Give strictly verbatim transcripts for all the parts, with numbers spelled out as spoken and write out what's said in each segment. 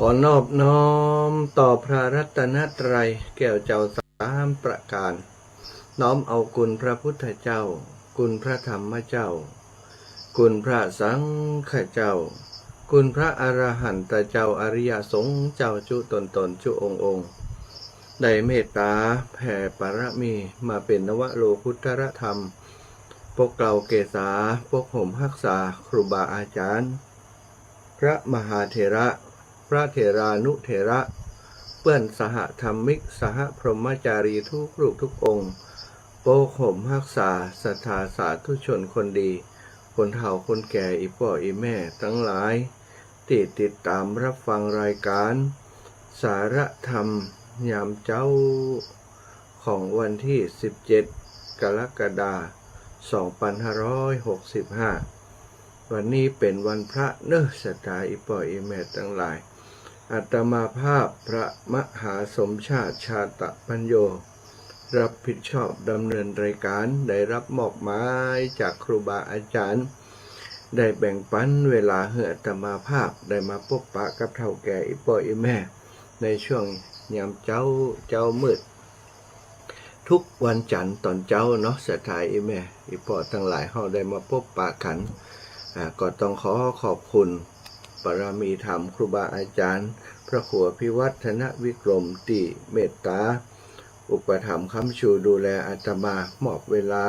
ขอนอบน้อมต่อพระรัตนตรัยแก้วเจ้าสามประการ น้อมเอาคุณพระพุทธเจ้า คุณพระธรรมเจ้า คุณพระสังฆเจ้า คุณพระอรหันตเจ้า อริยสงฆ์เจ้าจุ๊ตนๆ จุ๊องค์ๆ ได้เมตตาแผ่ปารมีมาเป๋นนวโลกุตตรธรรม ปกเกล้าเกษา ปกห่มฮักษาครูบาอาจ๋ารย์ พระมหาเถระ พระเถรานุเถระ เปื้อนสหธรรมิก สหพรหมจารีทุกรูปทุกองค์ ปกห่มฮักษาศรัทธาสาธุชนคนดี คนเฒ่าคนแก่ อี่ป้ออี่แม่ตังหลาย ตี้ติดต๋ามฮับฟังรายก๋านสารธรรมยามเจ๊า ของวันตี้สิบเจ็ด กรกฎาคม สองปันห้าร้อยหกสิบห้า วันนี้เป๋นวันพระเนาะ ศรัทธาอี่ป้ออี่แม่ตังหลาย อาตมาภาพพระมหาสมชาติ ชาตปัญโญ ฮับผิดชอบดำเนินรายก๋าน ได้ฮับมอบหมายจากครูบาอาจ๋ารย์ ได้แบ่งปันเวลาหื้ออาตมาภาพได้มาปบปะกับเฒ่าแก่อี่ป้ออี่แม่ ในช่วงยามเจ๊า เจ๊ามืด ทุกวันจันทร์ต๋อนเจ๊าเนาะ ศรัทธาอี่แม่อี่ป้อตังหลาย เฮาได้มาปบปะกั๋น อ่า ก็ต้องขอขอบคุณปารมีธรรมครูบาอาจ๋ารย์ พระครูอภิวัฒนวิกรม ตี้เมตต๋าอุปถัมภ์ค้ำชูดูแลอาตมา มอบเวลา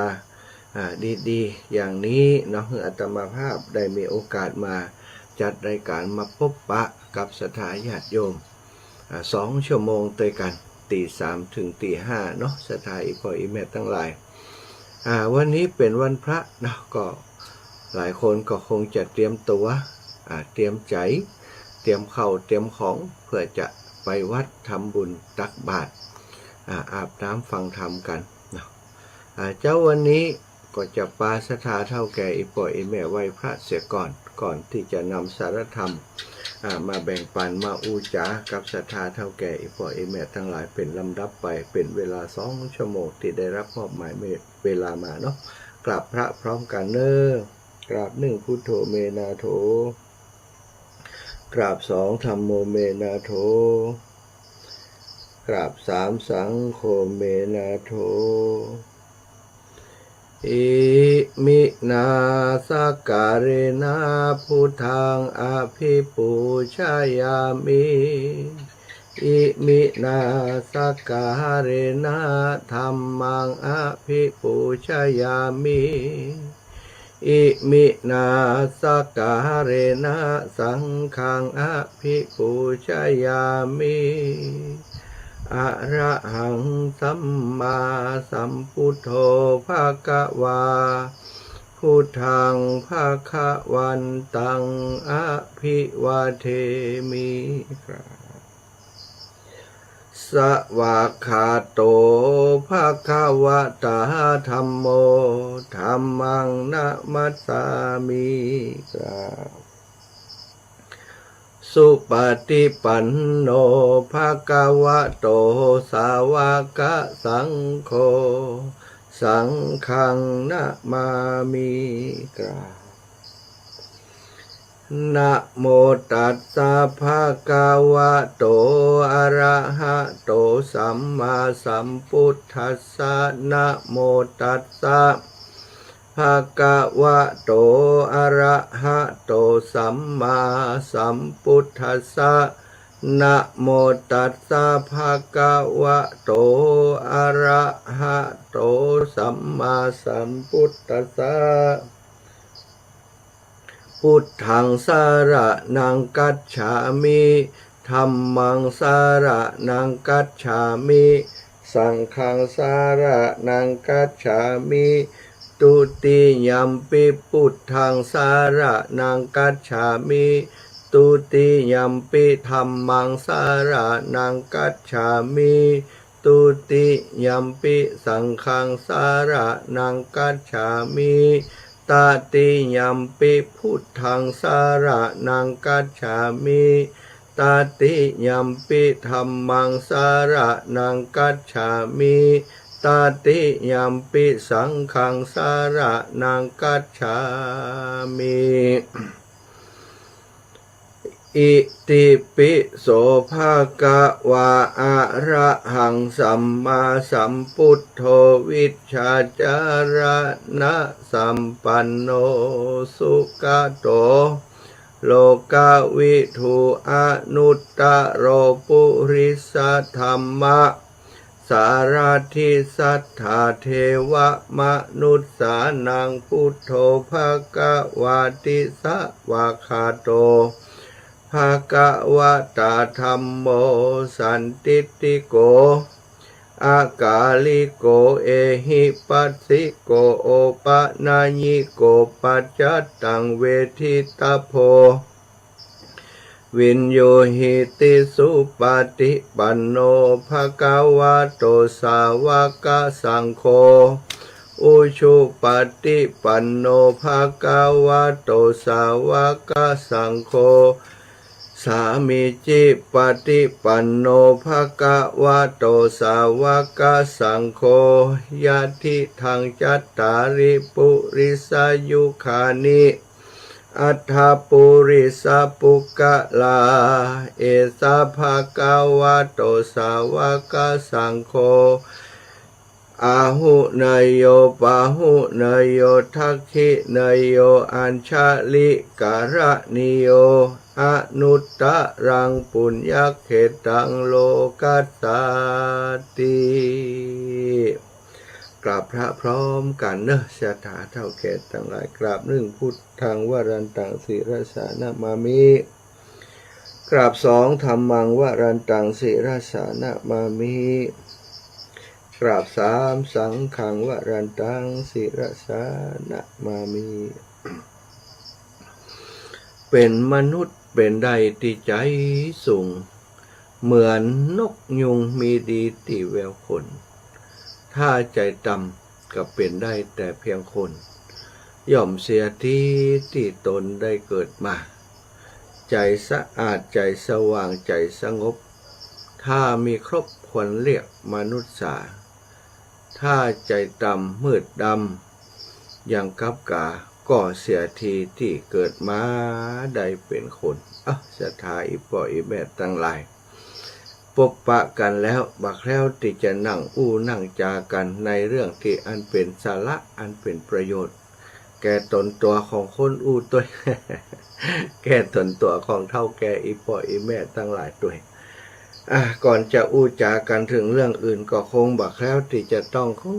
อ่า ดีๆ อย่างนี้เนาะ หื้ออาตมาภาพได้มีโอกาสมาจัดรายก๋าน มาปบปะกับศรัทธาญาติโยม อ่า สองชั่วโมงตวยกั๋น ตี๋สามเถิงตี๋ห้าเนาะ ศรัทธาอี่ป้ออี่แม่ตังหลาย อ่า วันนี้เป๋นวันพระเนาะ ก็หลายคนก็คงจะเตรียมตั๋ว อ่า เตรียมใจ๋ เตรียมข้าว เตรียมของ เปื้อจะไปวัดทำบุญตักบาตร อ่า อาบน้ำฟังธรรมกั๋นเนาะ อ่า เจ๊าวันนี้ก็จะปาศรัทธาเฒ่าแก่อี่ป้ออี่แม่ไหว้พระเสียก่อน ก่อนตี้จะนำสารธรรม อ่า มาแบ่งปัน มาอู้จ๋ากับศรัทธาเฒ่าแก่อี่ป้ออี่แม่ตังหลายเป๋นลำดับไป เป๋นเวลาสองชั่วโมงตี้ได้ฮับมอบหมายเวลามาเนาะ กราบพระพร้อมกั๋นเนาะ กราบหนึ่ง พุทโธ เม นาโถ กราบสอง ธัมโม เม นาโถ กราบสาม สังโฆ เม นาโถ อิมินา สักการะนะ พุทธัง อภิปูชยามิ อิมินา สักการะนะ ธัมมัง อภิปูชยามิ อิมินา สักการะนะ สังฆัง อภิปูชยามิ อะระหัง สัมมาสัมพุทโธ ภะคะวา พุทธัง ภะคะวันตัง อะภิวาเทมิ สะวากขาโต ภะคะวะตา ธัมโม ธัมมัง นะมัสสามิ กราบ สุปฏิปันโน ภะคะวะโต สาวกสังโฆ สังฆัง นะมามิ กราบ นะโมตัสสะ ภะคะวะโต อะระหะโต สัมมาสัมพุทธัสสะ นะโมตัสสะ ภะคะวะโต อะระหะโต สัมมาสัมพุทธัสสะ นะโมตัสสะ ภะคะวะโต อะระหะโต สัมมาสัมพุทธัสสะ พุทธัง สะระณัง คัจฉามิ ธัมมัง สะระณัง คัจฉามิ สังฆัง สะระณัง คัจฉามิ ตุติยัมปิ พุทธัง สะระณัง คัจฉามิ ตุติยัมปิ ธัมมัง สะระณัง คัจฉามิ ตุติยัมปิ สังฆัง สะระณัง คัจฉามิ ตะติยัมปิ พุทธัง สะระณัง คัจฉามิ ตะติยัมปิ ธัมมัง สะระณัง คัจฉามิ ตะติยัมปิ สังฆัง สะระณัง คัจฉามิ อิติปิโส ภะคะวา อะระหัง สัมมาสัมพุทโธ วิชชาจารณสัมปันโน สุขะโต โลกวิทู อนุตตะโร ปุริสะธัมมะ สารัตถิ สัตถาเทวะมนุสสานัง พุทโธ ภะคะวาติ สะวากขาโต ภะคะวะตา ธัมโม สันทิฏฐิโก อะกาลิโก เอหิปัสสิโก โอปะนะยิโก ปัจจัตตัง เวทิตะโพ วินยูหิติ สุปะฏิปันโน ภะคะวะโต สาวะกะสังโฆ อุชุปะฏิปันโน ภะคะวะโต สาวะกะสังโฆ สามีจิปะฏิปันโน ภะคะวะโต สาวะกะสังโฆ ยัตถิตัง จัตตาริ ปุริสายุคานิ อัตถะปุริสะปุคคละ เอสะ ภะคะวะโต สาวะกะสังโฆ อาหุเนยโย ปาหุเนยโย ทักขิเนยโย อัญชะลิกะระณีโย อนุตตะรัง ปุญญะเขตัง โลกัสสาติ กราบพระพร้อมกั๋นเนาะ ศรัทธาเฒ่าแก่ตังหลาย กราบนึ่ง พุทธัง วรันตัง ศิรสา นะมามิ กราบสอง ธัมมัง วรันตัง ศิรสา นะมามิ กราบสาม สังฆัง วรันตัง ศิรสา นะมามิ เป๋นมนุษย์เป๋นได้ตี้ใจ๋สูง เหมือนนกยูงมีดีตี้แววขน ถ้าใจ๋ต่ำก็เป๋นได้แต่เพียงคน ย่อมเสียทีตี้ต๋นได้เกิดมา ใจ๋สะอาด ใจ๋สว่าง ใจ๋สงบ ถ้ามีครบควรเรียกมนุษย์สา ถ้าใจ๋ต่ำมืดดำยังกับกา ก็เสียทีตี้เกิดมาได้เป๋นคน เอ้า ศรัทธาอี่ป้ออี่แม่ตังหลาย ปบปะกั๋นแล้ว บ่าแคล้วตี้จะนั่งอู้นั่งจ๋ากั๋นในเรื่องตี้อันเป๋นสาระ อันเป๋นประโยชน์ แก่ต๋นตั๋วของคนอู้ตวย แก่ต๋นตั๋วของเฒ่าแก่อี่ป้ออี่แม่ตังหลายตวย อ่ะ ก่อนจะอู้จ๋ากั๋นเถิงเรื่องอื่น ก็คงบ่าแคล้วตี้จะต้องขอ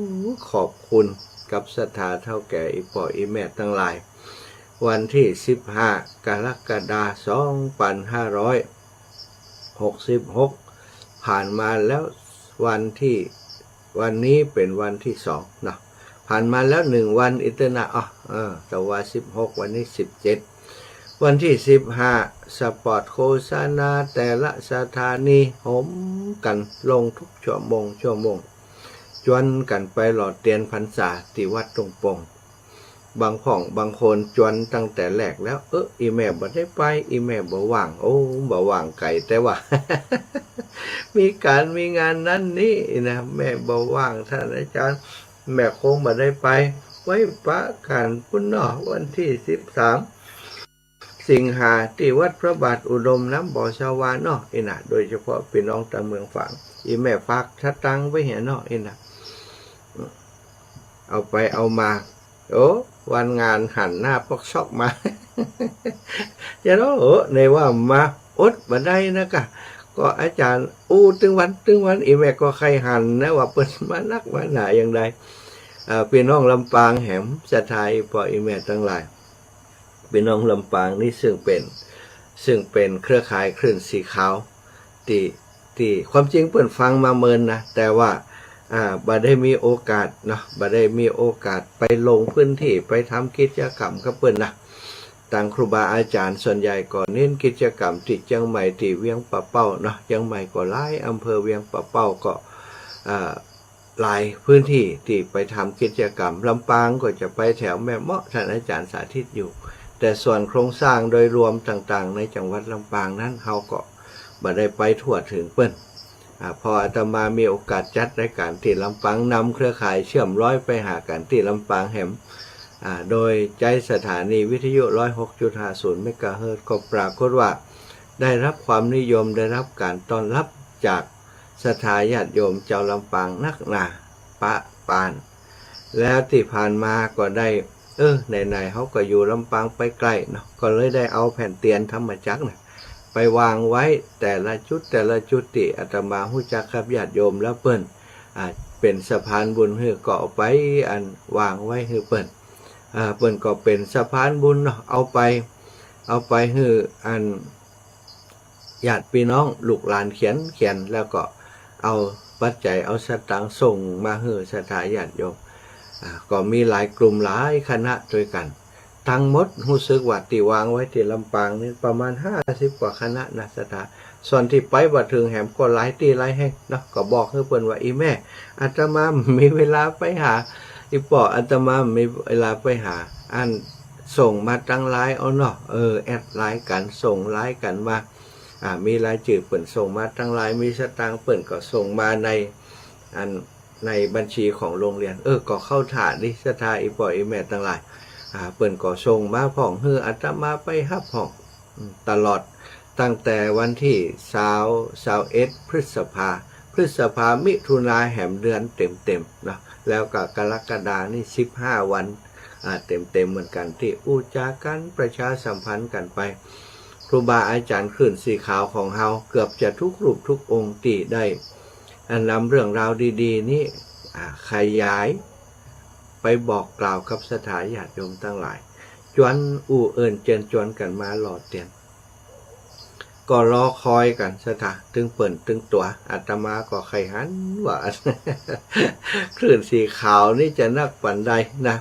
ขอบคุณกับศรัทธาเฒ่าแก่อี่ป้ออี่แม่ตังหลาย วันตี้สิบห้า กรกฎาคม สองปันห้าร้อยหกสิบหก ผ่านมาแล้ววันตี้ วันนี้เป๋นวันตี้สองเนาะ ผ่านมาแล้วนึ่งวันอิตเตอร์นะ อ้อ เออ ตะวาสิบหก วันนี้สิบเจ็ด วันตี้สิบห้า สปอตโฆษณาแต่ละสถานีโหมกั๋นลงทุกชั่วโมง ชั่วโมง จวนกั๋นไปหล่อเตียนพรรษาตี้วัดทุ่งโป่ง บางพ่องบางคนจวนตั้งแต่แรกแล้ว เออ อี่แม่บ่ได้ไป อี่แม่บ่ว่าง โอ้ บ่ว่างไก๋ แต่ว่า มีก๋านมีงานนั้นนี่นะ แม่บ่ว่าง ต้านอาจ๋ารย์ แม่คงบ่ได้ไป ไว้ปะกั๋นปู้นเนาะ วันตี้สิบสาม สิงหา ตี้วัดพระบาทอุดมน้ำบ่อสะวาเนาะ อี้นะ โดยเฉพาะปี้น้องตางเมืองฝาง อี่แม่ฝากสตางค์ไว้เหียเนาะ อี้นะ เอาไปเอามา โอ้ วันงานหันหน้าปอกซอกมา จะเนาะ โอ้ ในว่ามาอดบ่ได้นะกะ ก็อาจ๋ารย์อู้ตึงวันตึงวัน อี่แม่ก็ใค่หันนะ ว่าเปิ้นมานักมาหนาอย่างใด เอ่อ ปี้น้องลำปางแหม ศรัทธาอี่ป้ออี่แม่ตังหลาย ปี้น้องลำปางนี่ซึ่งเป๋น ซึ่งเป๋นเครือข่ายคลื่นสีขาว ตี้ ตี้ ความจริงเปิ้นฟังมาเมินนะ แต่ว่า อ่า บ่ได้มีโอกาสเนาะ บ่ได้มีโอกาสไปลงพื้นตี้ ไปทำกิจกรรมกับเปิ้นนะ ตางครูบาอาจ๋ารย์ส่วนใหญ่ก็เน้นกิจกรรมตี้เจียงใหม่ ตี้เวียงป่าเป้าเนาะ เจียงใหม่ก็หลายอำเภอ เวียงป่าเป้าก็ อ่า หลายพื้นตี้ตี้ไปทำกิจกรรม ลำปางก็จะไปแถวแม่เมาะ ต้านอาจ๋ารย์สาธิตอยู่ แต่ส่วนโครงสร้างโดยรวมต่างๆ ในจังหวัดลำปางนั้น เฮาก็บ่ได้ไปทั่วเถิงเปิ้น อ่า พออาตมามีโอกาสจัดรายก๋านตี้ลำปาง นำเครือข่ายเชื่อมร้อยไปหากั๋นตี้ลำปางแหม อ่า โดยใจ๊สถานีวิทยุ ร้อยหกจุดห้าศูนย์ เมกะเฮิรตซ์ ก็ปรากฏว่า ได้รับความนิยม ได้รับการต้อนรับจากศรัทธาญาติโยมจาวลำปางนักหนาปะปาน แล้วตี้ผ่านมาก็ได้ เออ ไหนๆ เฮาก็อยู่ลำปางไปไกลเนาะ ก็เลยได้เอาแผ่นเตียนธรรมจักรน่ะ ไปวางไว้แต่ละจุดแต่ละจุดตี้อาตมาฮู้จักกับญาติโยม แล้วเปิ้น อ่า เป๋นสะพานบุญหื้อ ก็เอาไปอันวางไว้หื้อเปิ้น อ่า เปิ้นก็เป๋นสะพานบุญเนาะ เอาไป เอาไปหื้ออัน ญาติพี่น้องลูกหลานเขียน เขียน แล้วก็เอาปัจจัยเอาสตางค์ส่งมาหื้อศรัทธาญาติโยม อ่า ก็มีหลายกลุ่มหลายคณะตวยกั๋น ตังหมดฮู้สึกว่าตี้วางไว้ตี้ลำปางนี่ประมาณห้าสิบกว่าคณะนะศรัทธา ส่วนตี้ไปบ่เถิงแหมก็หลายตี้หลายแห่งเนาะ ก็บอกหื้อเปิ้นว่า อี่แม่ อาตมาบ่มีเวลาไปหา อี่ป้อ อาตมาบ่มีเวลาไปหา อันส่งมาตังไลน์เอาเนาะ เออ แอดไลน์กั๋น ส่งไลน์กั๋นมา อ่า มีรายจื้อเปิ้นส่งมาตังไลน์ มีสตางค์เปิ้นก็ส่งมาใน อัน ในบัญชีของโรงเรียน เออ ก็เข้าท่าดีศรัทธาอี่ป้ออี่แม่ตังหลาย อ่า เปิ้นก็ส่งมาพ่องหื้ออาตมาไปฮับพ่อง อืม ตลอดตั้งแต่วันตี้ซาว ซาวเอ็ด พฤษภา พฤษภา มิถุนาแหมเดือนเต็มๆ เนาะ แล้วก็กรกฎานี่สิบห้าวัน อ่า เต็มๆ เหมือนกั๋นตี้อู้จ๋ากั๋นประชาสัมพันธ์กั๋นไป ครูบาอาจ๋ารย์คลื่นสีขาวของเฮาเกือบจะทุกรูปทุกองค์ตี้ได้ อ่า นำเรื่องราวดีๆ นี้ อ่า ขยายไปบอกกล่าวกับศรัทธาญาติโยมตังหลาย จวนอู้เอิ้นเจิญจวนกั๋นมาหล่อเตียน ก็รอคอยกั๋นศรัทธา ตึงเปิ้นตึงตั๋ว อาตมาก็ใค่หันว่า คลื่นสีขาวนี้จะนักปานใดนะ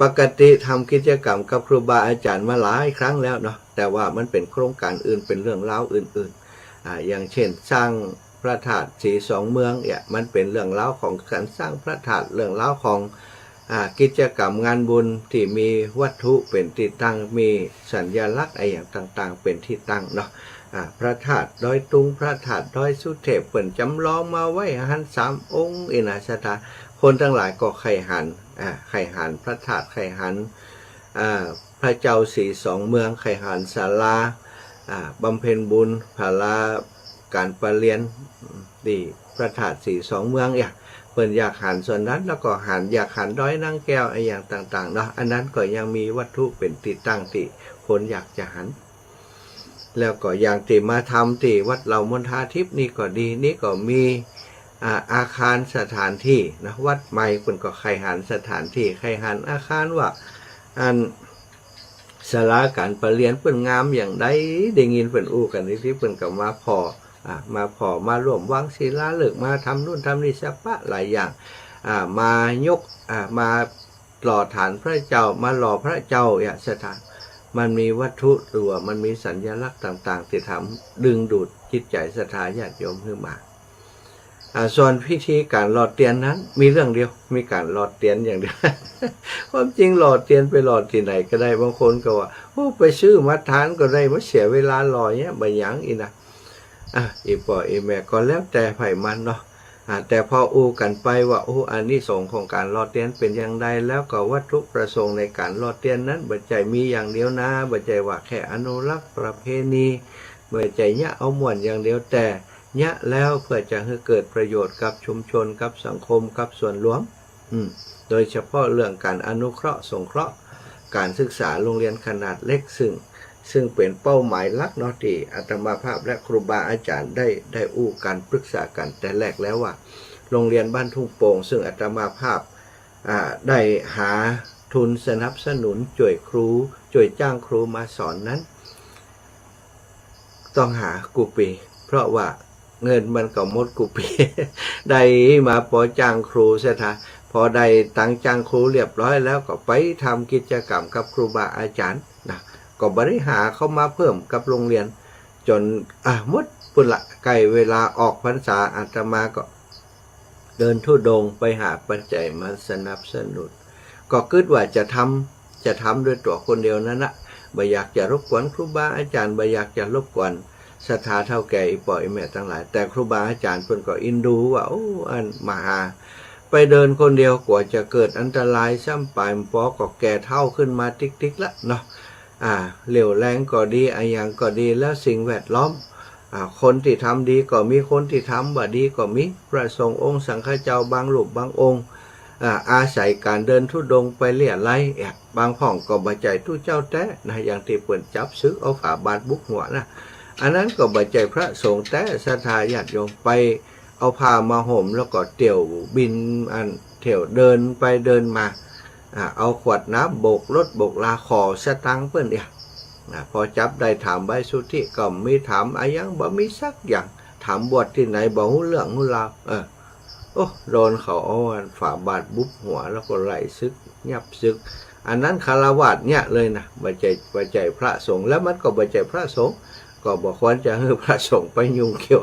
ปกติทำกิจกรรมกับครูบาอาจ๋ารย์มาหลายครั้งแล้วเนาะ แต่ว่ามันเป๋นโครงก๋านอื่น เป๋นเรื่องราวอื่นๆ อ่า อย่างเช่นสร้างพระธาตุสีสองเมืองเนี่ย มันเป๋นเรื่องราวของก๋านสร้างพระธาตุ เรื่องราวของ อ่า กิจกรรมงานบุญตี้มีวัตถุเป๋นตี้ตั้ง มีสัญลักษณ์อะหยังต่างๆ เป๋นตี้ตั้งเนาะ อ่า พระธาตุดอยตุง พระธาตุดอยสุเทพ เปิ้นจ๋ำลองมาไว้หั้นสามองค์อี้นะศรัทธา คนตังหลายก็ใค่หัน อ่า ใค่หันพระธาตุ ใค่หัน อ่า พระเจ้าสีสองเมือง ใค่หันศาลา อ่า บำเพ็ญบุญ ศาลาก๋านประเรียนตี้พระธาตุสีสองเมืองเนี่ย เปิ้นอยากหันส่วนนั้น แล้วก็หัน อยากหันดอยนางแก้วอะหยังต่างๆ เนาะ อันนั้นก็ยังมีวัตถุเป๋นตี้ตั้งตี้คนอยากจะหัน แล้วก็อย่างตี้มาทำตี้วัดเหล่ามณฑาทิพย์นี่ก็ดี นี่ก็มี อ่า อาคารสถานตี้นะ วัดใหม่เปิ้นก็ใค่หันสถานตี้ ใค่หันอาคารว่า อัน ศาลาก๋านประเรียนเปิ้นงามอย่างใด ได้ยินเปิ้นอู้กั๋นตี้ เปิ้นก็มาผ่อ อ่า มาผ่อ มาร่วมวางศิลาฤกษ์ มาทำนู่นทำนี่สะปะหลายอย่าง อ่า มายก อ่า มาหล่อฐานพระเจ้า มาหล่อพระเจ้าเนี่ยศรัทธา มันมีวัตถุหรือว่ามันมีสัญลักษณ์ต่างๆ ตี้ทำดึงดูดจิตใจ๋ศรัทธาญาติโยมหื้อมา อ่า ส่วนพิธีก๋านหล่อเตียนนั้นมีเรื่องเดียว มีก๋านหล่อเตียนอย่างเดียว ความจริงหล่อเตียนไปหล่อตี้ไหนก็ได้ บางคนก็ว่า โอ้ ไปซื้อมาตานก็ได้ มาเสียเวลาหล่อเนี่ย บ่หยังอี้นะ อ่ะ อี่ป้ออี่แม่ก็แล้วแต่ใผมันเนาะ อ่ะ แต่พออู้กั๋นไปว่า โอ้ อานิสงส์ของก๋านหล่อเตียนเป๋นอย่างใด แล้วก็วัตถุประสงค์ในก๋านหล่อเตียนนั้น บ่ใจ้มีอย่างเดียวนะ บ่ใจ้ว่าแค่อนุรักษ์ประเพณี บ่ใจ้เยียะเอาม่วนอย่างเดียว แต่ เยียะแล้วเปื้อจะหื้อเกิดประโยชน์กับชุมชน กับสังคม กับส่วนรวม อืม โดยเฉพาะเรื่องก๋านอนุเคราะห์สงเคราะห์ก๋านศึกษาโรงเรียนขนาดเล็ก ซึ่ง ซึ่งเป๋นเป้าหมายหลักเนาะ ตี้อาตมาภาพและครูบาอาจ๋ารย์ได้ ได้อู้กั๋นปรึกษากั๋นแต่แรกแล้วว่า โรงเรียนบ้านทุ่งโป่ง ซึ่งอาตมาภาพ อ่า ได้หาทุนสนับสนุนจ้วยครู จ้วยจ้างครูมาสอนนั้น ต้องหากู้ปี เพราะว่าเงินมันก็หมดกู้ปี ได้มาปอจ้างครูเสียทา พอได้ตังค์จ้างครูเรียบร้อยแล้วก็ไปทำกิจกรรมกับครูบาอาจ๋ารย์นะ ก็บ่ได้หาเข้ามาเพิ่มกับโรงเรียน จ๋น อ่ะ หมดปุ้นละ ใก้เวลาออกพรรษา อาตมาก็ เดินธุดงค์ไปหาปัจจัยมาสนับสนุน ก็กึ๊ดว่าจะทำ จะทำด้วยตั๋วคนเดียวนั้นนะ บ่อยากจะรบกวนครูบาอาจ๋ารย์ บ่อยากจะรบกวนศรัทธาเฒ่าแก่อี่ป้ออี่แม่ตังหลาย แต่ครูบาอาจ๋ารย์เปิ้นก็อินดูว่า โอ้ อันมาหา ไปเดินคนเดียวกลัวจะเกิดอันตรายซ้ำไป ปอก็แก่เฒ่าขึ้นมาติ๊กๆ ละเนาะ อ่า เหลวแรงก็ดี อะหยังก็ดี แล้วสิ่งแวดล้อม อ่า คนตี้ทำดีก็มี คนตี้ทำบ่ดีก็มี พระสงฆ์องค์สังฆเจ้าบางรูปบางองค์ อ่า อาศัยก๋านเดินธุดงค์ไปเรี่ยไร้ อ่ะ บางพ่องก็บ่ใจ้ตุ๊เจ้าแต๊นะ อย่างตี้เปิ้นจับสึกเอาฝาบาทบุบหัวนะ อันนั้นก็บ่ใจ้พระสงฆ์แต๊ ศรัทธาญาติโยม ไปเอาผ้ามาห่ม แล้วก็เที่ยวบิน อัน เที่ยวเดินไปเดินมา อ่า เอาขวดน้ำโบกรถโบกรา ขอสตางค์เปิ้นเอีย อ่า พอจับได้ถามใบสุทธิก็บ่มี ถามอะหยังบ่มีสักอย่าง ถามบวชตี้ไหนบ่ฮู้เรื่องฮู้ราว เออ โอ้ โดนเขาเอาอันฝาบาทบุบหัว แล้วก็ไล่สึก ยับสึก อันนั้นฆราวาสเยียะเลยนะ บ่ใจ้ บ่ใจ้พระสงฆ์ แล้วมันก็บ่ใจ้พระสงฆ์ ก็บ่ควรจะหื้อพระสงฆ์ไปยุ่งเกี่ยว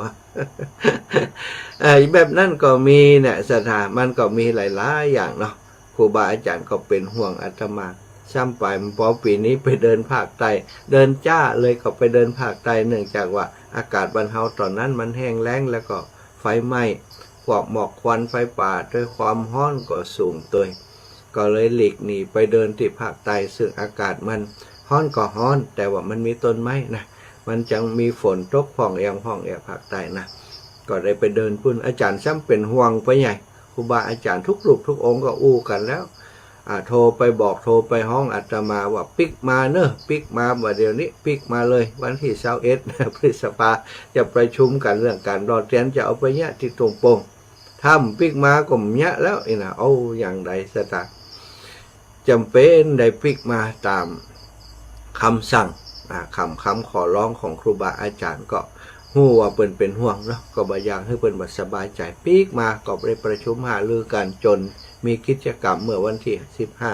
เอ่อ แบบนั้นก็มีเนี่ย ศรัทธา มันก็มีหลายๆ อย่างเนาะ ครูบาอาจ๋ารย์ก็เป๋นห่วงอาตมา ซ้ำไป ปอปี๋นี้ไปเดินภาคใต้ เดินจ้าเลย ก็ไปเดินภาคใต้ เนื่องจากว่าอากาศบ้านเฮาต๋อนนั้นมันแห้งแล้ง แล้วก็ไฟไหม้ พวกหมอกควันไฟป่า ด้วยความฮ้อนก็สูงตวย ก็เลยหลีกหนีไปเดินตี้ภาคใต้ ซึ่งอากาศมันฮ้อนก็ฮ้อน แต่ว่ามันมีต้นไม้นะ มันจังมีฝนตกพ่องแอ่งพ่องแอ่งภาคใต้นะ ก็ได้ไปเดินปุ้น อาจ๋ารย์ซ้ำเป๋นห่วงไปใหญ่ ครูบาอาจ๋ารย์ทุกรูปทุกองค์ก็อู้กั๋นแล้ว อ่า โทรไปบอก โทรไปฮ้องอาตมาว่า ปิ๊กมาเน่อ ปิ๊กมาบ่าเดี่ยวนี้ ปิ๊กมาเลย วันตี้ซาวเอ็ด พฤษภา จะประชุมกั๋นเรื่องก๋านหล่อเตียน จะเอาไปเยียะตี้ตุงโป่ง ถ้าบ่ปิ๊กมาก็บ่เยียะแล้วอี้นะ เอาอย่างใด ศรัทธา จ๋ำเป๋นได้ปิ๊กมาต๋ามกำสั่ง อ่า กำ กำขอร้องของครูบาอาจ๋ารย์ ก็ฮู้ว่าเปิ้นเป๋นห่วงเนาะ ก็บ่อยากหื้อเปิ้นบ่สบายใจ๋ ปิ๊กมา ก็ได้ประชุมหารือกั๋นจ๋นมีกิจกรรมเมื่อวันตี้สิบห้า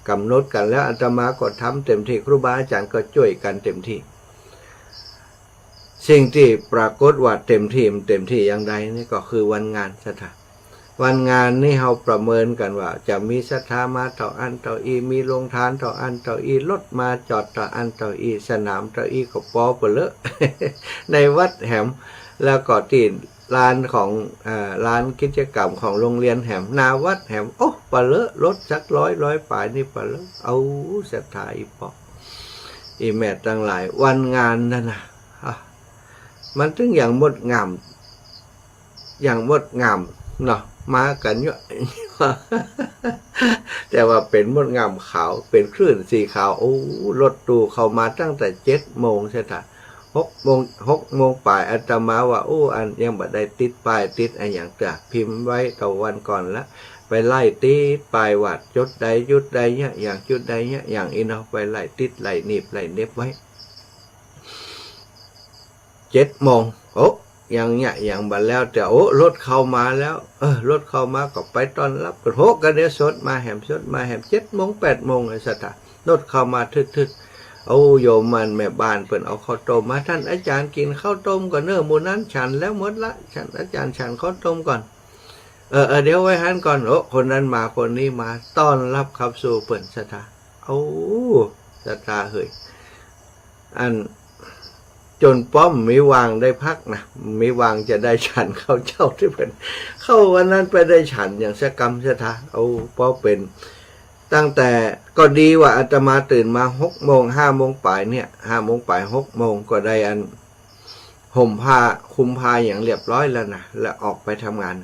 ก๋ำหนดกั๋นแล้ว อาตมาก็ทำเต็มตี้ ครูบาอาจ๋ารย์ก็จ้วยกั๋นเต็มตี้ สิ่งตี้ปรากฏว่าเต็มตี้ มันเต็มตี้อย่างใดนี่ก็คือวันงาน ศรัทธา วันงานนี่เฮาประเมินกั๋นว่าจะมีศรัทธามาเต้าอั้นเต้าอี้ มีโฮงตานเต้าอั้นเต้าอี้ รถมาจอดเต้าอั้นเต้าอี้ สนามเต้าอี้ก็ปอเป๋อเลอะ ในวัดแหม แล้วก็ตี้ลานของ เอ่อ ลานกิจกรรมของโฮงเฮียนแหม หน้าวัดแหม โอ้ เป๋อเลอะ รถสักร้อย ร้อยป๋ายนี่เป๋อเลอะ เอา ศรัทธา อี่ปอ อี่แม่ตังหลาย วันงานนั้นนะ อ่ะ มันตึงอย่างงดงาม อย่างงดงามเนาะ มากั๋นเยียะ แต่ว่าเป๋นงดงามขาว เป๋นคลื่นสีขาว โอ้ รถตู้เข้ามาตั้งแต่เจ็ดโมง ศรัทธา หกโมง หกโมงป๋าย อาตมาว่า โอ้ อันยังบ่ได้ติดป้ายติดอะหยังเตื้อ พิมพ์ไว้ตะวันก่อนละ ไปไล่ติดป้ายว่าจุดใดจุดใดเยียะหยัง จุดใดเยียะหยังอี้เนาะ ไปไล่ติดไล่หนีบไล่เหน็บไว้ เจ็ดโมง โอ้ ยังเยียะหยังบ่แล้วเตื้อ โอ้ รถเข้ามาแล้ว เออ รถเข้ามาก็ไปต้อนรับกั๋น โห กระเดียวสดมาแหม สดมาแหม เจ็ดโมง แปดโมงเลย ศรัทธา รถเข้ามาทึดๆ โอ้ โยมม่านแม่บ้านเปิ้นเอาข้าวต้มมา ท่านอาจ๋ารย์กิ๋นข้าวต้มก่อนเน่อ หมู่นั้นฉันแล้วหมดละ ฉัน อาจ๋ารย์ฉันข้าวต้มก่อน เออ เออ เดี๋ยวไว้หั้นก่อน โอ้ คนนั้นมา คนนี้มา ต้อนรับขับสู่เปิ้น ศรัทธา โอ้ ศรัทธาเหย อัน จ๋นป้อบ่มีวางได้พักนะ บ่มีวางจะได้ฉันข้าวเจ๊าตี้เปิ้น เข้าวันนั้นไปได้ฉันอย่างสักกำ ศรัทธา โอ้ ปอเป๋น ตั้งแต่ ก็ดีว่าอาตมาตื่นมาหกโมง ห้าโมงป๋ายเนี่ย ห้าโมงป๋าย หกโมง ก็ได้อัน ห่มผ้า คลุมผ้าอย่างเรียบร้อยแล้วนะ แล้วออกไปทำงาน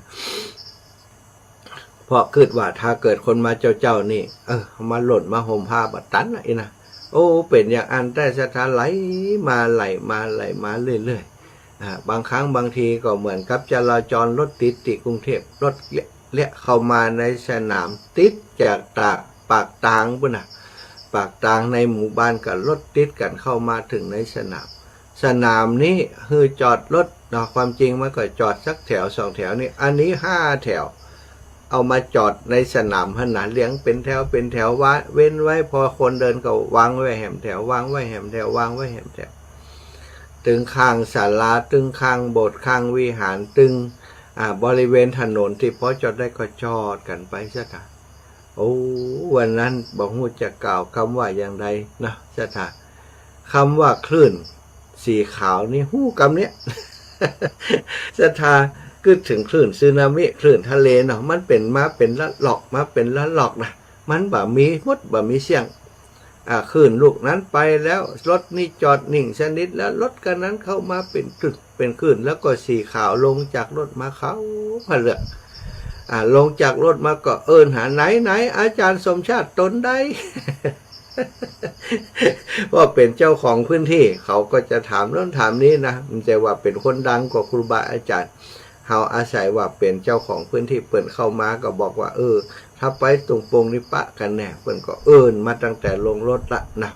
เพราะกึ๊ดว่าถ้าเกิดคนมาเจ๊าๆ นี่ เออ มาหล่นมาห่มผ้าบ่ตันนะอี้นะ โอ้ เป๋นอย่างอั้นแต๊ ศรัทธา ไหลมา ไหลมา ไหลมาเรื่อยๆ อ่า บางครั้งบางทีก็เหมือนกับจราจรรถติดตี้กรุงเทพฯ รถเละๆ เข้ามาในสนาม ติดจากตาก ปากตางปุ้นนะ ปากตางในหมู่บ้านก็รถติดกั๋นเข้ามาเถิงในสนาม สนามนี้หื้อจอดรถเนาะ ความจริงมันก็จอดสักแถวสองแถวนี่ อันนี้ห้าแถว เอามาจอดในสนามหั้นนะ เรียงเป๋นแถวเป๋นแถว วะ เว้นไว้ พอคนเดินก็วางไว้แหมแถว วางไว้แหมแถว วางไว้แหมแถว ตึงข้างศาลา ตึงข้างโบสถ์ ข้างวิหาร ตึง อ่า บริเวณถนนตี้พอจอดได้ก็จอดกั๋นไป ศรัทธา โอ้ วันนั้นบ่ฮู้จะกล่าวกำว่าอย่างใดนะ ศรัทธา กำว่าคลื่นสีขาวนี่ ฮู้กำเนี่ย ศรัทธา กึ๊ดเถิงคลื่นสึนามิ คลื่นทะเลเนาะ มันเป๋นมาเป๋นละลอก มาเป๋นละลอกนะ มันบ่มีหมด บ่มีเสี้ยง อ่า คลื่นลูกนั้นไปแล้ว รถนี้จอดนิ่งสนิทแล้ว รถคันนั้นเข้ามาเป๋นคลื่น เป๋นคลื่น แล้วก็สีขาวลงจากรถมา ขาวผะเลือก อ่า ลงจากรถมาก็เอิ้นหา ไหน ไหน อาจ๋ารย์สมชาติต๋นใด เพราะเป๋นเจ้าของพื้นที่ เขาก็จะถามโน้นถามนี้นะ บ่ใจ้ว่าเป๋นคนดังกว่าครูบาอาจ๋ารย์ เฮาอาศัยว่าเป๋นเจ้าของพื้นที่ เปิ้นเข้ามาก็บอกว่า เออ ถ้าไปตรงปงนี้ปะกั๋นแน่ เปิ้นก็เอิ้นมาตั้งแต่ลงรถละนะ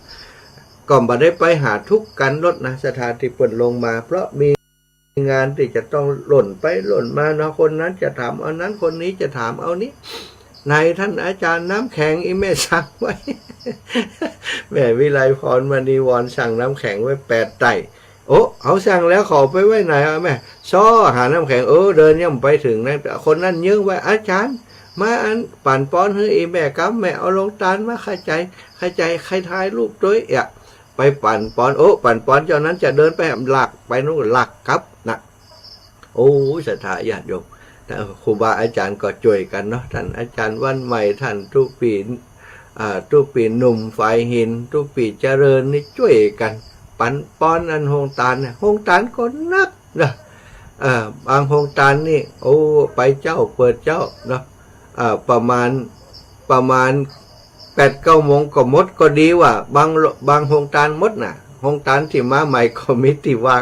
ก็บ่ได้ไปหาทุกข์กั๋นรถนะ ศรัทธา ตี้เปิ้นลงมา เพราะมีงานตี้จะต้องล่นไปล่นมาเนาะ คนนั้นจะถามเอานั้น คนนี้จะถามเอานี้ ไหนท่านอาจ๋ารย์ น้ำแข็งอี่แม่สั่งไว้ แม่วิไลพร มณีวร สั่งน้ำแข็งไว้แปดไต่ โอ้ เขาสั่งแล้ว เขาเอาไปไว้ไหนอะแม่ ซ้อหาน้ำแข็ง เออ เดินยังไปถึงนะ คนนั้นยื้อไว้ อาจ๋ารย์ มาอัน ปั๋นปอนหื้ออี่แม่กำ แม่เอาโฮงตานมา ใค่ใจ๋ ใค่ใจ๋ ใค่ถ่ายรูปตวย เอ๊ะ ไปปั๋นปอน โอ้ ปั๋นปอนเจ้านั้นจะเดินไป ลักไปโน้น ลักกลับนะ โอ้ย ศรัทธาญาติโยมนะ ครูบาอาจ๋ารย์ก็จ้วยกั๋นเนาะ ท่านอาจ๋ารย์วันใหม่ ท่านตุ๊ปี อ่า ตุ๊ปีหนุ่มฝายหิน ตุ๊ปีเจริญนี่จ้วยกั๋น ปั๋นปอนอันโฮงตานเนี่ย โฮงตานก็นักนะ เอ่อ บางโฮงตานนี่ โอ้ ไปเจ๊าเปิดเจ๊าเนาะ เอ่อ ประมาณ ประมาณแปดเก้าโมงก็หมด ก็ดีว่า บาง บางโฮงตานหมดน่ะ โฮงตานตี้มาใหม่ก็มีตี้ว่าง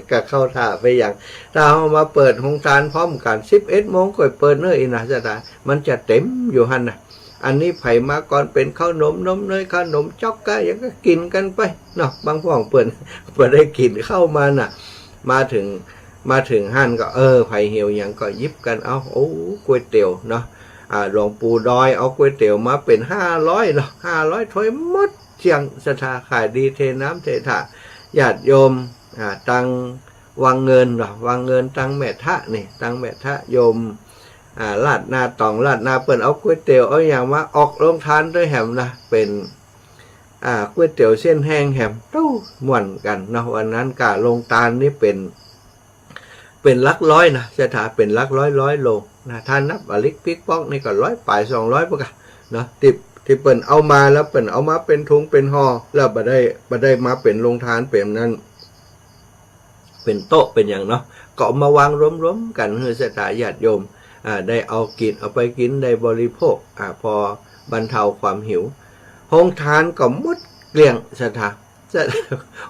ก็เข้าท่าไปอย่าง ถ้าเฮามาเปิดโฮงตานพร้อมกั๋น สิบเอ็ดโมงก็เปิดเน้อ อี้นะ ศรัทธา มันจะเต๋มอยู่หั้นน่ะ อันนี้ใผมาก่อนเป๋นข้าวหนม หนมเนย ข้าวหนมจ๊อกกะหยังก็กิ๋นกั๋นไปเนาะ บางพ่องเปิ้น บ่ได้กิ๋นข้าวมาน่ะ มาเถิง มาเถิงหั้นก็ เออ ใผหิวหยังก็หยิบกั๋นเอา โอ้ ก๋วยเตี๋ยวเนาะ อ่า หลวงปู่ดอยเอาก๋วยเตี๋ยวมาเป๋นห้าร้อยเนาะ ห้าร้อยถ้วยหมดเกลี้ยง ศรัทธา ขายดีเทน้ำเทท่า ญาติโยม อ่า ตังวังเงินเนาะ วังเงินตังแม่ทะนี่ ตังแม่ทะโยม อ่า ลาดนาต๋อง ลาดนา เปิ้นเอาก๋วยเตี๋ยวเอาหยังมาออกโฮงตานตวยแหมนะ เป๋น อ่า ก๋วยเตี๋ยวเส้นแห้งแหม เต้า ม่วนกั๋นเนาะ วันนั้นกาโฮงตานนี่เป๋น เป๋นหลักร้อยนะ ศรัทธา เป๋นหลักร้อยร้อยโฮงนะ ถ้านับอะลิกปิ๊กป๊อกนี่ก็ร้อยป๋ายสองร้อยปุ๊นกะเนาะ ตี้ ตี้เปิ้นเอามาแล้ว เปิ้นเอามาเป๋นถุงเป๋นห่อ แล้วบ่ได้ บ่ได้มาเป๋นโฮงตานเป๋นนั้น เป๋นโต๊ะเป๋นหยังเนาะ ก็เอามาวางรวมๆกั๋น หื้อศรัทธาญาติโยม อ่า ได้เอากิ๋น เอาไปกิ๋น ได้บริโภค อ่า พอบรรเทาความหิว โฮงตานก็หมดเกลี้ยง ศรัทธา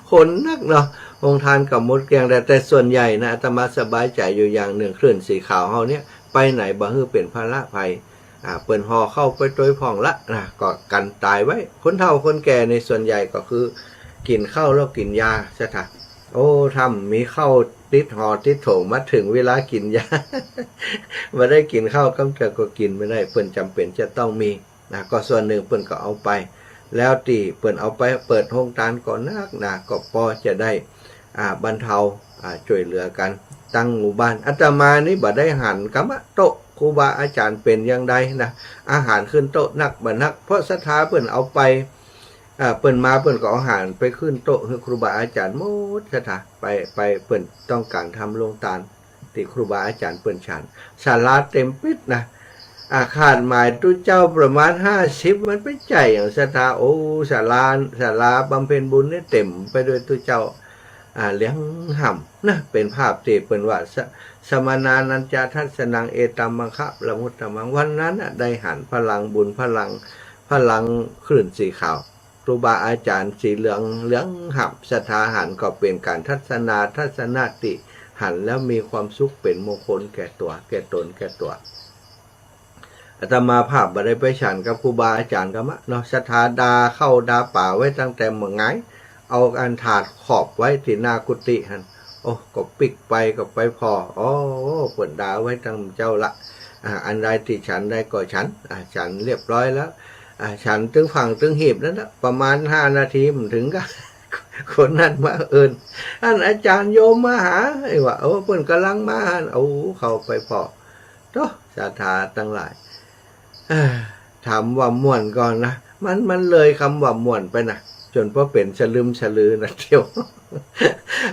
คนนักเนาะ โฮงตานก็หมดเกลี้ยง แต่ แต่ส่วนใหญ่นะ อาตมาสบายใจ๋อยู่อย่างนึ่ง คลื่นสีขาวเฮาเนี่ย ไปไหนบ่หื้อเป๋นภาระใผ อ่า เปิ้นห่อข้าวไปตวยพ่องละนะ ก็กั๋นต๋ายไว้ คนเฒ่าคนแก่ในส่วนใหญ่ก็คือกิ๋นข้าวแล้วกิ๋นยา ศรัทธา โอ้ ถ้ามีข้าวติดห่อติดโถง มาเถิงเวลากิ๋นยา บ่ได้กิ๋นข้าวกำเถื่อก็กิ๋นบ่ได้ เปิ้นจ๋ำเป๋นจะต้องมีนะ ก็ส่วนนึ่งเปิ้นก็เอาไป แล้วตี้เปิ้นเอาไปเปิดโฮงตานก็นักนะ ก็ปอจะได้ อ่า บรรเทา อ่า จ้วยเหลือกั๋น ตังหมู่บ้าน อาตมานี่บ่ได้หันกำอะ โต๊ะครูบาอาจ๋ารย์เป๋นอย่างใดนะ อาหารขึ้นโต๊ะนักบ่นัก เพราะศรัทธาเปิ้นเอาไป อ่า เปิ้นมาเปิ้นก็เอาอาหารไปขึ้นโต๊ะหื้อครูบาอาจ๋ารย์หมด ศรัทธา ไป ไป เปิ้นต้องก๋านทำโฮงตาน ตี้ครูบาอาจ๋ารย์เปิ้นฉัน ศาลาเต๋มปิ๊ดนะ อ่า ขาดหมายตุ๊เจ้าประมาณห้าสิบ มันเป๋นใจ๋อย่าง ศรัทธา โอ้ ศาลา ศาลาบำเพ็ญบุญนี่เต๋มไปด้วยตุ๊เจ้า อ่า เหลืองห่ำนะ เป๋นภาพตี้เปิ้นว่า ส- สมณานัญจะทัสสนัง เอตัมมังคะละมุตตมัง วันนั้นน่ะได้หันพลังบุญ พลัง พลังคลื่นสีขาว ครูบาอาจ๋ารย์สีเหลือง เหลืองห่ำ ศรัทธาหันก็เป๋นก๋านทัศนา ทัศนคติ หันแล้วมีความสุขเป๋นมงคลแก่ตั๋ว แก่ต๋น แก่ตั๋ว อาตมาภาพบ่ได้ไปฉันกับครูบาอาจ๋ารย์กำอะเนาะ ศรัทธาดาข้าวดาป๋าไว้ตั้งแต่เมื่อไง เอาอันถาดขอบไว้ตี้หน้ากุฏิหั้น โอ้ ก็ปิ๊กไปก็ไปผ่อ โอ้ เปิ้นดาไว้ตั้งเจ้าละ อ่า อันใดตี้ฉันได้ก็ฉัน อ่า ฉันเรียบร้อยแล้ว อ่า ฉันตึงฝั่งตึงหีบนั้นนะ ประมาณห้านาทีบ่เถิงกะ คนนั้นมาเอิ้น อันอาจ๋ารย์โยมมาหา ไอ้ว่า โอ้ เปิ้นก่ำลังมาหั้น โอ้ เข้าไปผ่อ โธ่ ศรัทธาตังหลาย เอ้อ ถามว่าม่วนก่อนะ มัน มันเลยกำว่าม่วนไปนะ จ๋นพอเป๋นสลึมสลือนะเตียว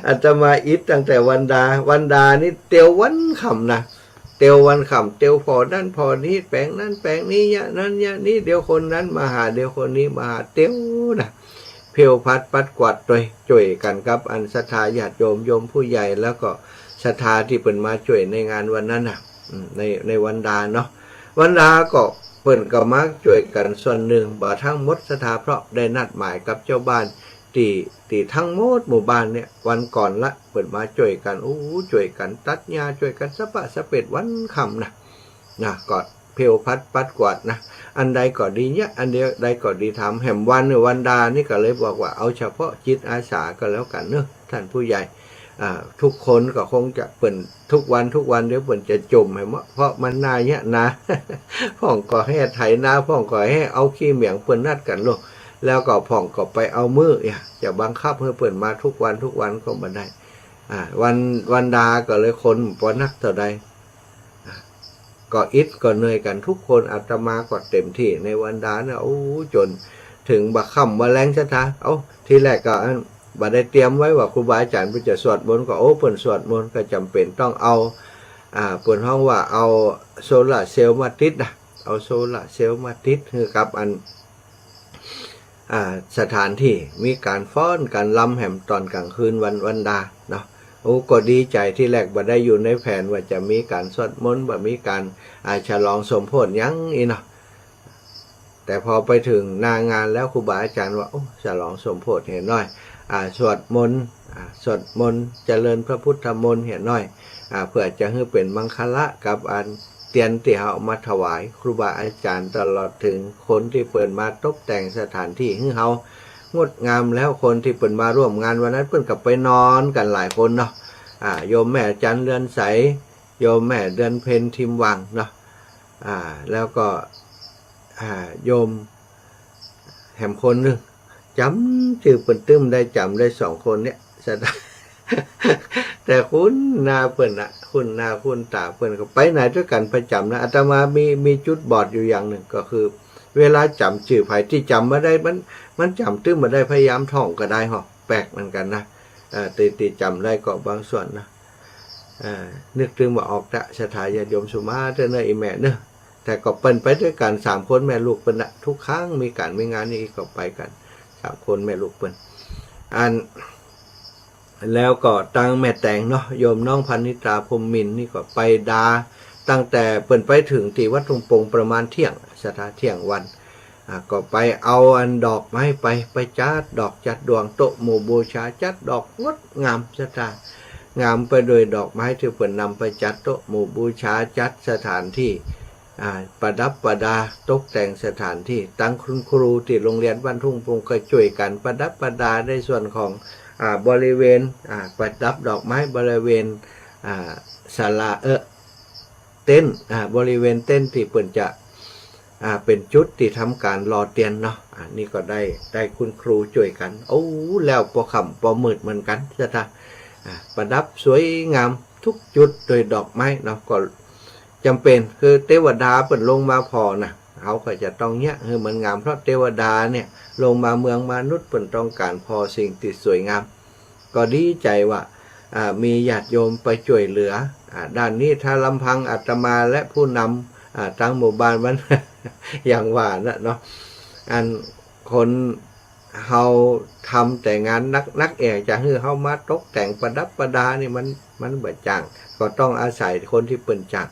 อาตมาอิดตั้งแต่วันดา วันดานี่เตียววันค่ำนะ เตียววันค่ำ เตียวผ่อนั้นผ่อนี้ แป๋งนั้นแป๋งนี้ เยียะนั้นเยียะนี้ เดี๋ยวคนนั้นมาหา เดี๋ยวคนนี้มาหา เตียวนะ เพลวพัดปัดกวาดตวย จ้วยกั๋นกับอันศรัทธาญาติโยม โยมผู้ใหญ่ แล้วก็ศรัทธาตี้เปิ้นมาจ้วยในงานวันนั้นน่ะ อืม ใน ในวันดาเนาะ วันดาก็เปิ้นก็มาจ้วยกั๋นส่วนนึ่ง บ่ตังหมดศรัทธา เพราะได้นัดหมายกับเจ้าบ้านตี้ ตี้ตังหมดหมู่บ้านเนี่ย วันก่อนละ เปิ้นมาจ้วยกั๋น โอ้ จ้วยกั๋นตัดหญ้า จ้วยกั๋นสะปะสะเปดวันค่ำนะ นะ ก็เพลวพัดปัดกวาดนะ อันใดก็ดีเยียะ อันเดียวใดก็ดีทำ แหมวันเนี่ย วันดานี่ก็เลยบอกว่า เอาเฉพาะจิตอาสาก็แล้วกั๋นเนาะ ท่านผู้ใหญ่ อ่า ทุกคนก็คงจะ เปิ้นทุกวันทุกวัน เดี๋ยวเปิ้นจะจ่มแหม เพราะมันหน้าเยียะนา พ่องก็แห่ไถนา พ่องก็แห่เอาขี้เหมียง เปิ้นนัดกั๋นโลด แล้วก็พ่องก็ไปเอามื้อ เยียะ จะบังคับหื้อเปิ้นมาทุกวันทุกวันก็บ่ได้ อ่า วัน วันดาก็เลยคนบ่นักเต้าใด อ่า ก็อิดก็เหนื่อยกั๋นทุกคน อาตมาก็เต็มตี้ในวันดาเนี่ย โอ้ จ๋นเถิงบ่าค่ำบ่าแลงศรัทธา เอ้า ทีแรกก็ อัน บ่ได้เตรียมไว้ว่าครูบาอาจ๋ารย์เปิ้นจะสวดมนต์ ก็ โอ้ เปิ้นสวดมนต์ ก็จ๋ำเป๋นต้องเอา อ่า เปิ้นฮ้องว่าเอาโซลาร์เซลล์มาติดนะ เอาโซลาร์เซลล์มาติดหื้อกับอัน อ่า สถานตี้ มีก๋านฟ้อนก๋านรำแหมต๋อนก๋างคืนวัน วันดาเนาะ โอ้ ก็ดีใจ๋ ทีแรกบ่ได้อยู่ในแผนว่าจะมีก๋านสวดมนต์ บ่มีก๋าน อ่า ฉลองสมโภชหยังอี้เนาะ แต่พอไปเถิงหน้างานแล้ว ครูบาอาจ๋ารย์ว่า โอ้ ฉลองสมโภชเหียน้อย อ่า สวดมนต์ อ่า สวดมนต์เจริญพระพุทธมนต์เหียน้อย อ่า เปื้อจะหื้อเป๋นมังคละกับอันเตียนตี้เฮาเอามาถวายครูบาอาจ๋ารย์ ตลอดเถิงคนตี้เปิ้นมาตกแต่งสถานตี้หื้อเฮางดงาม แล้วคนตี้เปิ้นมาร่วมงานวันนั้น เปิ้นก็ไปนอนกั๋นหลายคนเนาะ อ่า โยมแม่จันเรือนใส โยมแม่เดือนเพ็ญทิมวังเนาะ อ่า แล้วก็ อ่า โยมแหมคนนึ่ง จ๋ำจื้อเปิ้นตึ๊มได้ จ๋ำได้สองคนเนี่ย ศรัทธา แต่คุ้นหน้าเปิ้นนะ คุ้นหน้าคุ้นต๋าเปิ้น ก็ไปไหนด้วยกั๋นประจ๋ำนะ อาตมามี มีจุดบอดอยู่อย่างนึ่ง ก็คือ เวลาจ๋ำจื้อใผตี้จ๋ำบ่ได้ มัน มันจ๋ำตึ๊มบ่ได้ พยายามท่องก็ได้ฮะ แปลกเหมือนกั๋นนะ เอ่อ ตี้ ตี้จ๋ำได้ก็บางส่วนนะ เอ่อ นึกตึงบ่ออกละ ศรัทธาญาติโยมสุมาเต๊อะเน่อ อี่แม่เน่อ แต่ก็เปิ้นไปตวยกั๋นสามคนแม่ลูกเปิ้นน่ะ ทุกครั้งมีก๋านมีงานนี่ก็ไปกั๋นสามคนแม่ลูกเปิ้น อัน แล้วก็ตังแม่แตงเนาะ โยมน้องพรรณิตา พรหมมินทร์ นี่ก็ไปดา ตั้งแต่เปิ้นไปเถิงตี้วัดทุ่งโป่งประมาณเที่ยง ศรัทธา เที่ยงวัน อ่า ก็ไปเอาอันดอกไม้ไป ไปจัดดอกจัดดวงโต๊ะหมู่บูชา จัดดอกงดงาม ศรัทธา งามไปโดยดอกไม้ตี้เปิ้นนำไปจัดโต๊ะหมู่บูชา จัดสถานตี้ อ่า ประดับประดาตกแต่งสถานตี้ ตังคุณครูตี้โรงเรียนบ้านทุ่งโป่งก็จ้วยกั๋นประดับประดาในส่วนของ อ่า บริเวณ อ่า ประดับดอกไม้บริเวณ อ่า ศาลา เออ เต็นท์ อ่า บริเวณเต็นท์ตี้เปิ้นจะ อ่า เป๋นจุดตี้ทำก๋านหล่อเตียนเนาะ อ่า นี่ก็ได้ ได้คุณครูจ้วยกั๋น โอ้ แล้วปอค่ำปอมืดเหมือนกั๋น ศรัทธา อ่า ประดับสวยงามทุกจุดโดยดอกไม้เนาะ ก็จ๋ำเป๋น คือเตวดาเปิ้นลงมาผ่อน่ะ เฮาก็จะต้องเยียะหื้อมันงาม เพราะเตวดาเนี่ยลงมาเมืองมนุษย์ เปิ้นต้องก๋านผ่อสิ่งตี้สวยงาม ก็ดีใจ๋ว่า อ่า มีญาติโยมไปจ้วยเหลือ อ่า ด้านนี้ ถ้าลำพังอาตมาและผู้นำ อ่า ตังหมู่บ้านมัน อย่างว่าน่ะเนาะ อันคนเฮาทำแต่งานนักๆ แอ่ จะหื้อเฮามาตกแต่งประดับประดานี่มัน มันบ่จ้าง ก็ต้องอาศัยคนตี้เปิ้นจ้าง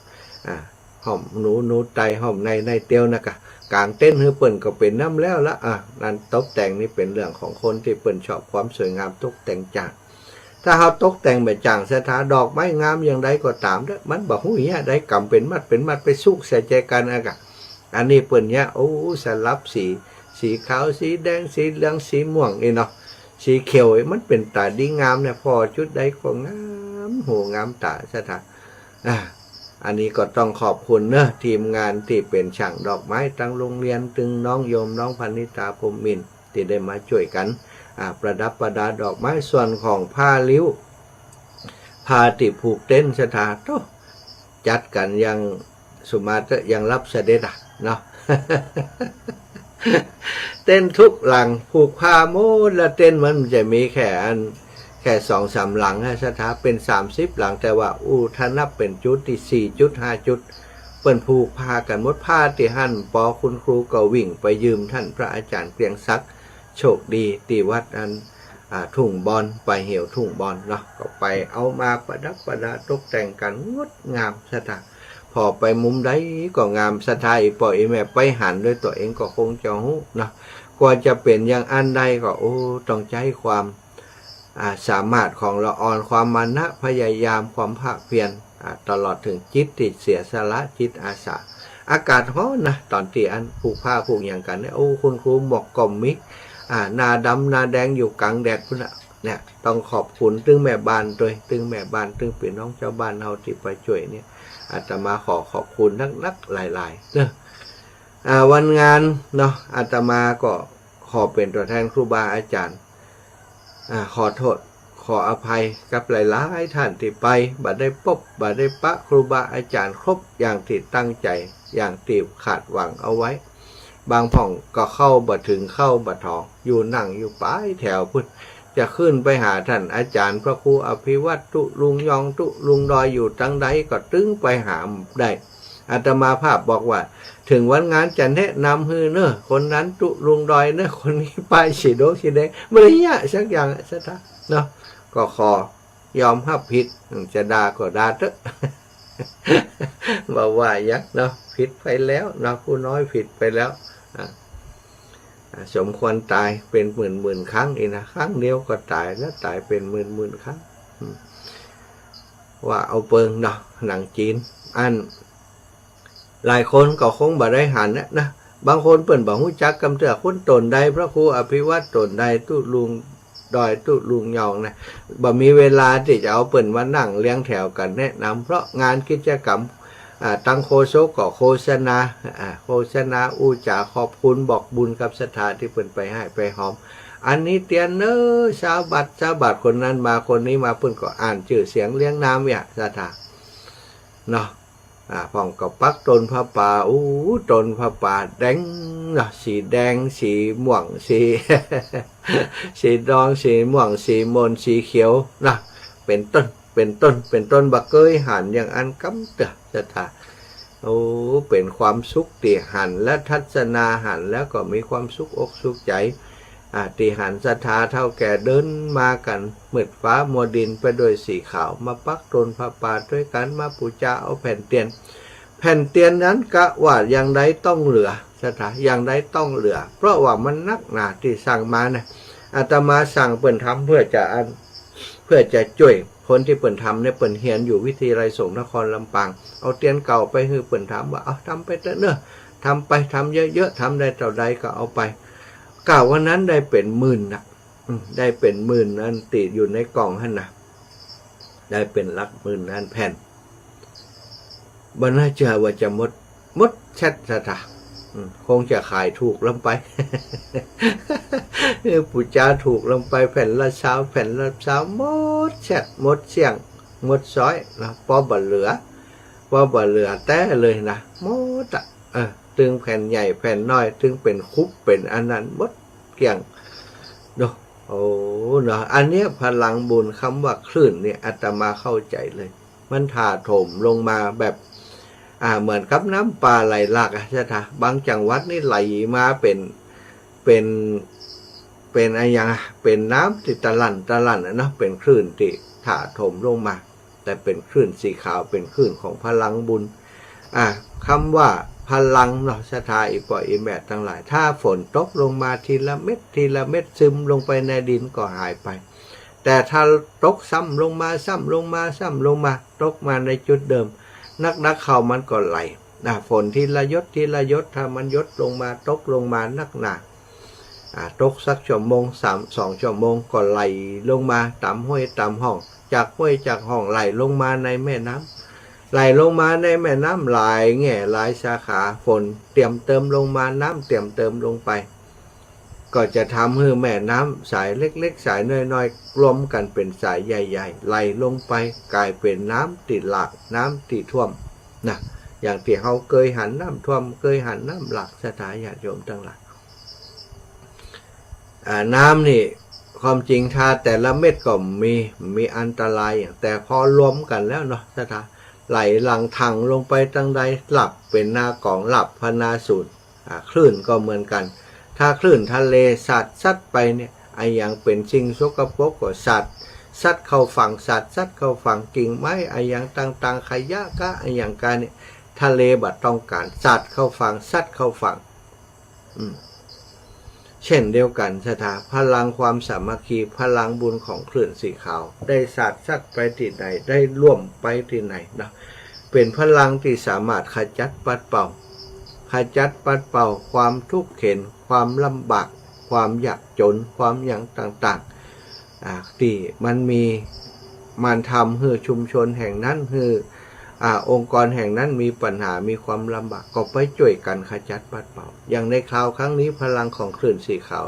อ่า ฮ้อมหนู หนูไต ฮ้อมใน ในเตียวนะกะ ก๋างเต็นท์หื้อเปิ้นก็เป๋นนำแล้วละ อ่ะ นั้นตกแต่งนี่เป๋นเรื่องของคนตี้เปิ้นชอบความสวยงาม ตกแต่งจ้าง ถ้าเฮาตกแต่งบ่จ้าง ศรัทธา ดอกไม้งามอย่างใดก็ต๋ามเต๊อะ มันบ่ฮู้เยียะได้ ก๋ำเป๋นมัดเป๋นมัดไปซุกใส่แจกั๋นอะกะ อันนี้เปิ้นเยียะ โอ้ สลับสี สีขาว สีแดง สีเหลือง สีม่วงนี่เนาะ สีเขียว มันเป๋นต๋าดีงามเนี่ย ผ่อจุดใดก็งามหูงามต๋า ศรัทธา อ่า อันนี้ก็ต้องขอบคุณเนอะ ทีมงานตี้เป๋นช่างดอกไม้ตังโรงเรียน ตึงน้องโยมน้องพรรณิตา พรหมมินทร์ ตี้ได้มาจ้วยกั๋น อ่า ประดับประดาดอกไม้ ส่วนของผ้าริ้ว ผ้าตี้ผูกเต็นท์ ศรัทธา โธ่ จัดกั๋นอย่างสุมาเต๊อะ อย่างลับเสด็จอะเนาะ เต็นท์ทุกหลังผูกผ้าหมด แล้วเต็นท์มันจะมีแค่อัน ค่สองสามหลังนะศรัทธา เป๋นสามสิบหลัง แต่ว่าอู้ ถ้านับเป๋นจุดตี้สี่จุดห้าจุด เปิ้นผูกผ้ากั๋นหมด ผ้าตี้หั้น ปอคุณครูก็วิ่งไปยืมต้านพระอาจ๋ารย์เกรียงศักดิ์ โชคดีตี้วัดอัน อ่า ทุ่งบอน ปายเหวทุ่งบอนเนาะ ก็ไปเอามาประดับประดาตกแต่งกั๋นงดงามศรัทธา ผ่อไปมุมใดก็งามศรัทธา อี่ป้ออี่แม่ไปหันด้วยตั๋วเองก็คงจะฮู้เนาะ กว่าจะเป๋นอย่างอั้นได้ก็ โอ้ ต้องใจ๊ความ อ่า สามารถของละอ่อน ความมานะพยายาม ความภาคเพียร อ่า ตลอดเถิงจิตตี้เสียสละ จิตอาสา อากาศฮ้อนนะ ต๋อนตี้อั้นผูกผ้าผูกหยังกั๋นเนี่ย โอ้ คุณครูหมวกก็มี อ่า หน้าดำหน้าแดงอยู่ก๋างแดดพุ้นน่ะ เนี่ย ต้องขอบคุณตึงแม่บ้านตวย ตึงแม่บ้าน ตึงปี้น้องจาวบ้านเฮาตี้ไปจ้วยเนี่ย อาตมาขอขอบคุณนักๆ หลายๆ เนาะ อ่า วันงานเนาะ อาตมาก็ขอเป๋นตั๋วแทนครูบาอาจ๋ารย์ อ่า ขอโทษ ขออภัยกับหลายๆ ต้านตี้ไป บ่ได้ปบ บ่ได้ปะครูบาอาจ๋ารย์ครบอย่างตี้ตั้งใจ๋ อย่างตี้คาดหวังเอาไว้ บางพ่องก็เข้าบ่เถิง เข้าบ่ถ่อง อยู่นั่งอยู่ป๋ายแถวพุ้น จะขึ้นไปหาต้านอาจ๋ารย์พระครูอภิวัตร ตุ๊ลุงยอง ตุ๊ลุงดอย อยู่ตางใดก็ตึงไปหาได้ อาตมาภาพบอกว่า เถิงวันงานจะแนะนำหื้อเน่อ คนนั้นตุ๊ลุงดอยเน่อ คนนี้ป้ายสีดงสีแดง บ่ได้เยียะสักอย่างศรัทธาเนาะ ก็ขอยอมฮับผิด จะด่าก็ด่าเต๊อะ บ่ว่าหยังเนาะ ผิดไปแล้วเนาะ ผู้น้อยผิดไปแล้ว อ่า อ่า สมควรต๋ายเป๋นหมื่นๆ ครั้งอีกนะ ครั้งเดียวก็ต๋ายแล้ว ต๋ายเป๋นหมื่นๆ ครั้ง อืม ว่าเอาเปิงเนาะ หนังจีน อัน หลายคนก็คงบ่ได้หันนะ นะ บางคนเปิ้นบ่ฮู้จักกำเตื้อ คนต๋นใด พระครูอภิวัตรต๋นใด ตุ๊ลุงดอย ตุ๊ลุงยองนะ บ่มีเวลาตี้จะเอาเปิ้นมานั่งเรียงแถวกั๋นแนะนำ เพราะงานกิจกรรม อ่า ตังโฆษกก็โฆษณา อ่า โฆษณาอู้จ๋าขอบคุณบอกบุญกับศรัทธาตี้เปิ้นไปฮ้ายไปหอม อันนี้เตียนเน่อ ซาวบาท ซาวบาท คนนั้นมา คนนี้มา เปิ้นก็อ่านจื้อเสียงเรียงนามเยียะศรัทธา เนาะ อ่า พ่องก็ปักต้นผ้าป่า อู้ ต้นผ้าป่าแดงเนาะ สีแดง สีม่วง สี สีดอง สีม่วง สีมน สีเขียวนะ เป๋นต้น เป๋นต้น เป๋นต้น บ่เกยหันอย่างอั้นกำเตื้อศรัทธา โอ้ เป๋นความสุขตี้หันและทัศนา หันแล้วก็มีความสุขอกสุขใจ๋ อ่า ตี้หันศรัทธาเฒ่าแก่เดินมากั๋น มืดฟ้ามัวดินไปด้วยสีขาว มาปักต้นผ้าป่าตวยกั๋น มาปู๋จาเอาแผ่นเตียน แผ่นเตียนนั้นกะว่าอย่างใดต้องเหลือศรัทธา อย่างใดต้องเหลือ เพราะว่ามันนักหนาตี้สั่งมานะ อาตมาสั่งเปิ้นทำเพื่อจะอัน เพื่อจะจ้วยคนตี้เปิ้นทำเนี่ย เปิ้นเฮียนอยู่วิทยาลัยสงฆ์นครลำปาง เอาเตียนเก่าไปหื้อเปิ้นทำ ว่า เอา ทำไปเต๊อะเน่อ ทำไป ทำเยอะๆ ทำได้เต้าใดก็เอาไป กะวันนั้นได้เป๋นหมื่นนะ อืม ได้เป๋นหมื่นอันตี้อยู่ในกล่องหั้นนะ ได้เป๋นหลักหมื่นอันแผ่น บ่น่าเจื้อว่าจะหมด หมดแช็ดศรัทธา อืม คงจะขายถูกลำไป เออ ปู๋จาถูกลำไป แผ่นละซาว แผ่นละซาว หมดแช็ด หมดเสี้ยง หมดซ้อยนะ ปอบ่เหลือ ปอบ่เหลือแต๊เลยนะ หมดอะ เออ ตึงแผ่นใหญ่แผ่นน้อย ตึงเป๋นคุบเป๋นอันนั้นหมดเกลี้ยง เนาะ โอ้ เนาะ อันเนี้ยพลังบุญ กำว่าคลื่นเนี่ยอาตมาเข้าใจ๋เลย มันถ่าโถมลงมาแบบ อ่า เหมือนกับน้ำป่าไหลหลากอะศรัทธา บางจังหวัดนี่ไหลมาเป๋น เป๋น เป๋นอะหยังอะ เป๋นน้ำตี้ตะหลั่นตะหลั่นอะเนาะ เป๋นคลื่นตี้ถ่าโถมลงมา แต่เป๋นคลื่นสีขาว เป๋นคลื่นของพลังบุญ อ่ะ กำว่าพลังเนาะ ศรัทธาอี่ป้ออี่แม่ตังหลาย ถ้าฝนตกลงมาทีละเม็ด ทีละเม็ด ซึมลงไปในดินก็หายไป แต่ถ้าตกซ้ำลงมา ซ้ำลงมา ซ้ำลงมา ตกมาในจุดเดิม นักๆ เข้ามันก็ไหล อ่ะ ฝนทีละหยด ทีละหยด ถ้ามันหยดลงมา ตกลงมานักหนา อ่า ตกสักชั่วโมง สาม สองชั่วโมงก็ไหลลงมาต๋ามห้วยต๋ามฮ่อง จากห้วยจากฮ่องไหลลงมาในแม่น้ำ ไหลลงมาในแม่น้ำหลายแง่หลายสาขา ฝนเติมเติมลงมา น้ำเติมเติมลงไป ก็จะทำหื้อแม่น้ำสายเล็กๆ สายน้อยๆ รวมกั๋นเป๋นสายใหญ่ๆ ไหลลงไป ก๋ายเป๋นน้ำตี้หลาก น้ำตี้ท่วมนะ อย่างตี้เฮาเกยหันน้ำท่วม เกยหันน้ำหลาก ศรัทธาญาติโยมตังหลาย อ่า น้ำนี่ ความจริงทาแต่ละเม็ดก็มี มีอันตรายอย่าง แต่พอรวมกั๋นแล้วเนาะ ศรัทธา ไหลหลั่งถังลงไปตังใด หลับเป๋นนากอง หลับพนาสูร อ่า คลื่นก็เหมือนกั๋น ถ้าคลื่นทะเลสาดซัดไปเนี่ย อะหยังเป๋นสิ่งสกปรกก็สาดซัดเข้าฝั่ง สาดซัดเข้าฝั่ง กิ่งไม้อะหยังต่างๆ ขยะก๊ะอะหยังก๊ะเนี่ย ทะเลบ่ต้องก๋าน สาดเข้าฝั่ง ซัดเข้าฝั่ง อืม เช่นเดียวกั๋น ศรัทธา พลังความสามัคคี พลังบุญของคลื่นสีขาว ได้สาดซัดไปตี้ไหน ได้ร่วมไปตี้ไหนเนาะ เป๋นพลังตี้สามารถขจัดปัดเป่า ขจัดปัดเป่าความทุกข์เข็ญ ความลำบาก ความยากจน ความหยังต่างๆ อ่า ตี้มันมี มันทำหื้อชุมชนแห่งนั้น หื้อ อ่า องค์กรแห่งนั้นมีปัญหา มีความลำบาก ก็ไปจ้วยกั๋นขจัดปัดเป่า อย่างในคราวครั้งนี้ พลังของคลื่นสีขาว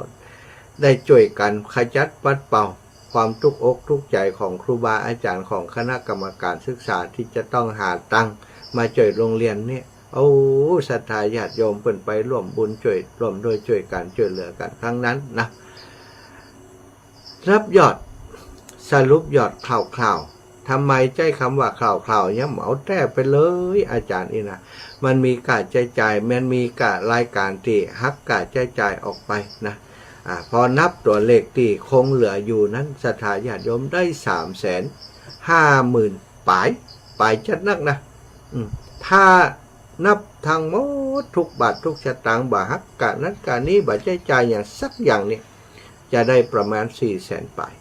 ได้จ้วยกั๋นขจัดปัดเป่า ความทุกข์อกทุกข์ใจ๋ของครูบาอาจ๋ารย์ ของคณะกรรมการศึกษาตี้จะต้องหาตังค์มาจ้วยโรงเรียนเนี่ย โอ้ ศรัทธาญาติโยมเปิ้นไปร่วมบุญจ้วย ร่วมด้วยจ้วยกั๋น จ้วยเหลือกั๋นตังนั้นนะ สรุปยอด สรุปยอดคร่าวๆ ทำไมใจ๊กำว่าคร่าวๆ ยังบ่เอาแต๊ไปเลย อาจ๋ารย์อี้นะ มันมีก้าใจ๊จ่าย มันมีก้ารายก๋านตี้หักก้าใจ๊จ่ายออกไปนะ อ่า พอนับตั๋วเลขตี้คงเหลืออยู่นั้น ศรัทธาญาติโยมได้สามแสนห้าหมื่นป๋าย ป๋ายจัดนักนะ อืม ถ้านับตังหมดกู้บาทกู้สตางค์ บ่หักก้านั้นก้านี้ บ่ใจ๊จ่ายหยังสักอย่างเนี่ย จะได้ประมาณสี่แสนป๋าย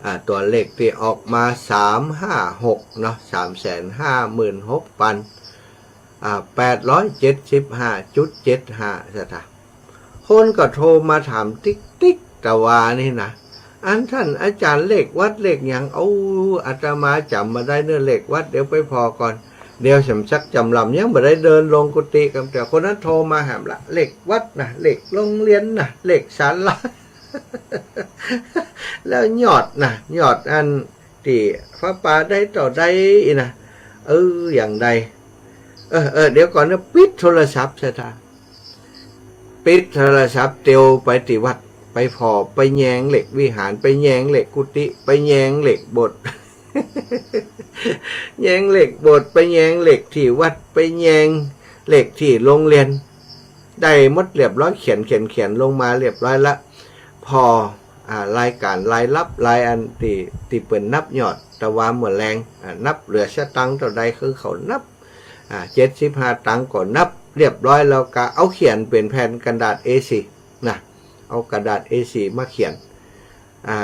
อ่า ตั๋วเลขตี้ออกมา สามห้าหก เนาะ สามแสนห้าหมื่นหกปัน อ่า แปดร้อยเจ็ดสิบห้าจุดเจ็ดห้า ศรัทธา คนก็โทรมาถามติ๊กๆ ตะวานี่นะ อันต้านอาจ๋ารย์เลขวัดเลขหยัง โอ้ อาตมาจ๋ำบ่ได้เนาะเลขวัด เดี๋ยวไปผ่อก่อน เดี๋ยวสำสักจ๋ำลำ ยังบ่ได้เดินลงกุฏิกำ แต่คนนั้นโทรมาหามละ เลขวัดนะ เลขโรงเรียนนะ เลขศาลา แล้วยอดนะ ยอดอันตี้พระปาได้เต้าใดอี้นะ เออ อย่างใด เออ เออ เดี๋ยวก่อนนะ ปิดโทรศัพท์ ศรัทธา ปิดโทรศัพท์ เตียวไปตี้วัด ไปผ่อ ไปแยงเลขวิหาร ไปแยงเลขกุฏิ ไปแยงเลขโบสถ์ แยงเลขโบสถ์ ไปแยงเลขตี้วัด ไปแยงเลขตี้โรงเรียน ได้หมดเรียบร้อย เขียน เขียน เขียนลงมาเรียบร้อยละ ผ่อ อ่า รายก๋าน รายรับ รายอันตี้ ตี้เปิ้นนับยอด ตะวาเมื่อแลง อ่า นับเหลือสตางค์เต้าใด คือเขานับ อ่า เจ็ดสิบห้าตังค์ก็นับเรียบร้อยแล้ว ก็เอาเขียนเป๋นแผ่นกระดาษ เอสี่ นะ เอากระดาษ เอสี่ มาเขียน อ่า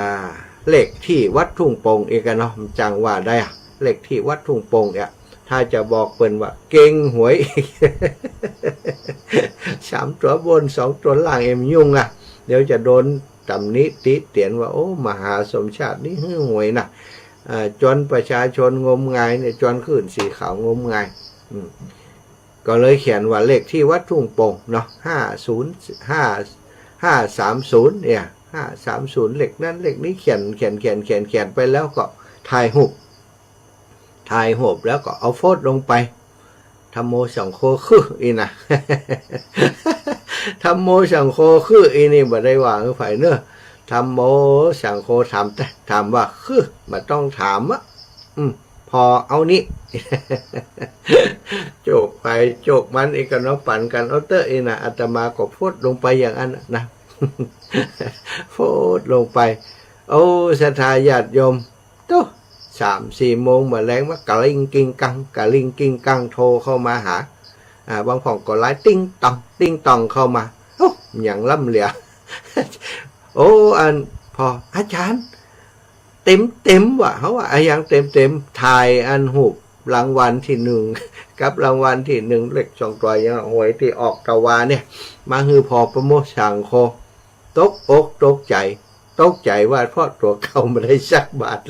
เลขตี้วัดทุ่งโป่งอีกอะเนาะ จั่งว่าได้อะ เลขตี้วัดทุ่งโป่งเนี่ย ถ้าจะบอกเปิ้นว่าเก่งหวย สามตั๋วบน สองตั๋วล่าง เอ็มยุ่งอะ เดี๋ยวจะโดนตำหนิติเตียนว่า โอ้ มหาสมชาตินี่หื้อหวยนะ อ่า จนประชาชนงมงายเนี่ย จนคลื่นสีขาวงมงาย อืม ก็เลยเขียนว่าเลขตี้วัดทุ่งโป่งเนาะ ห้าศูนย์ ห้า ห้าสามศูนย์ เนี่ย ห้าสามศูนย์ เลขนั้นเลขนี้ เขียน เขียน เขียน เขียน เขียนไปแล้วก็ถ่ายรูป ถ่ายรูปแล้วก็เอาโพสต์ลงไป ธัมโมสังโฆคืออี้นะ ธัมโมสังโฆคืออี้นี่ บ่ได้ว่าหื้อใผเนาะ ธัมโมสังโฆ ถามแต่ ถามว่าคือ บ่ต้องถามอะ อืม ผ่อเอานี่ โจกใผโจกมัน เอกะเนาะ ปั๋นกั๋นเอาเต๊อะ อี้นะ อาตมาก็โพสต์ลงไปอย่างอั้นนะ โพสต์ลงไป โอ้ ศรัทธาญาติโยม ตุ๊ สามสี่โมงเมื่อแลงมากะริ่งกิ่งกัง กะริ่งกิ่งกัง โทรเข้ามาหา อ่า บางพ่องก็ไลน์ติ๊งต๊อง ติ๊งต๊องเข้ามา โอ้ หยังล้ำเหลือ โอ้ อัน ผ่อ อาจ๋ารย์ เต็มๆ ว่ะ เขาว่า อะหยังเต็มๆ ถ่ายอันรูปรางวัลตี้นึ่ง กับรางวัลตี้นึ่ง เลขสองตั๋ว อย่างหวยตี้ออกตะวาเนี่ย มาหื้อผ่อประโมทสังโฆ ตกอกตกใจ๋ ตกใจ๋ว่าเพราะตั๋วเก่าบ่ได้สักบาท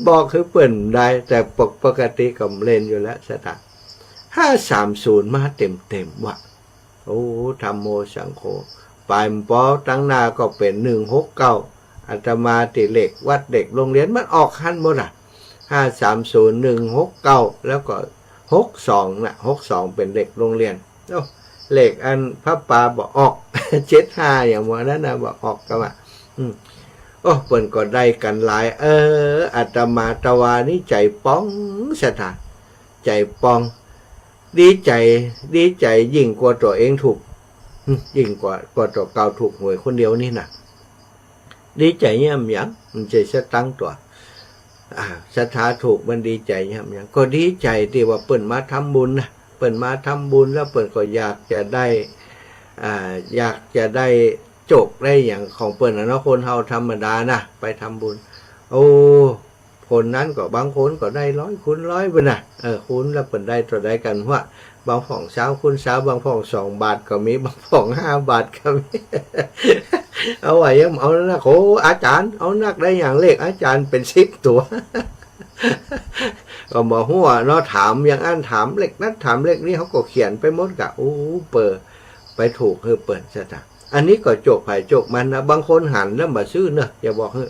บอกหื้อเปิ้นได้ แต่ปก ปกติก็เล่นอยู่แล้ว ศรัทธา ห้าสามศูนย์ มาเต็มๆ ว่ะ โอ้ ธัมโมสังโฆ ป๋ายปอตังหน้าก็เป๋น หนึ่งหกเก้า อาตมาตี้เลขวัดเลขโรงเรียนมันออกหั้นหมดอะ ห้าสามศูนย์ หนึ่งหกเก้า แล้วก็ หกสอง น่ะ หกสอง เป๋นเลขโรงเรียน โอ้ เลขอันพระปาบ่ออก เจ็ดห้า อย่างหมวดนั้นนะ บ่ออกก็ว่า อืม โอ้ เปิ้นก็ได้กั๋นหลาย เออ อาตมาตะวานี่ใจ๋ปอง ศรัทธา ใจ๋ปอง ดีใจ๋ ดีใจ๋ยิ่งกว่าตั๋วเองถูก อืม ยิ่งกว่า กว่าตั๋วเก่าถูกหวยคนเดียวนี่นะ ดีใจ๋เยียะหยัง บ่ใจ้สตังค์ตั๋ว อ่า ศรัทธาถูกมันดีใจ๋เยียะหยัง ก็ดีใจ๋ตี้ว่าเปิ้นมาทำบุญนะ เปิ้นมาทำบุญแล้วเปิ้นก็อยากจะได้ อ่า อยากจะได้โจคได้หยังของเปิ้นน่ะเนาะ คนเฮาธรรมดานะ ไปทำบุญ โอ้ คนนั้นก็บางคนก็ได้ร้อยคูณร้อยไปนะ เออ คูณแล้วเปิ้นได้เต้าใดกั๋นวะ บางพ่องซาวคูณซาว บางพ่องสองบาทก็มี บางพ่องห้าบาทก็มี เอาว่ายังเอานัก โอ้ อาจ๋ารย์ เอานัก ได้หยังเลขอาจ๋ารย์เป๋นสิบตั๋ว ก็บ่ฮู้เนาะ ถามอย่างอั้น ถามเลขนั้น ถามเลขนี้ เขาก็เขียนไปหมดกะ โอ้ เป๋อ ไปถูกหื้อเปิ้น ศรัทธา อันนี้ก็โจคใผโจคมันนะ บางคนหันแล้วบ่ซื้อเนาะ จะบอกหื้อ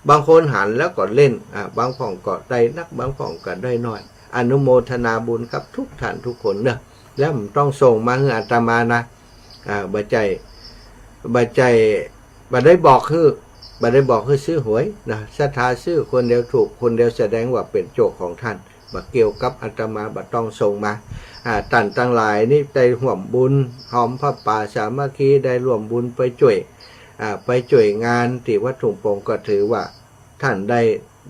บางคนหันแล้วก็เล่น อ่า บางพ่องก็ได้นัก บางพ่องก็ได้น้อย อนุโมทนาบุญกับทุกท่านทุกคนเนาะ แล้วบ่ต้องส่งมาหื้ออาตมานะ อ่า บ่ใจ้ บ่ใจ้ บ่ได้บอกหื้อ บ่ได้บอกหื้อซื้อหวยนะ ศรัทธาซื้อคนเดียวถูกคนเดียว แสดงว่าเป๋นโจคของท่าน บ่เกี่ยวกับอาตมา บ่ต้องส่งมา อ่า ต้านตังหลายนี่ได้ฮ่วมบุญ หอมผ้าป่าสามัคคี ได้ฮ่วมบุญไปจ้วย อ่า ไปจ้วยงานตี้วัดทุ่งโป่ง ก็ถือว่าต้านได้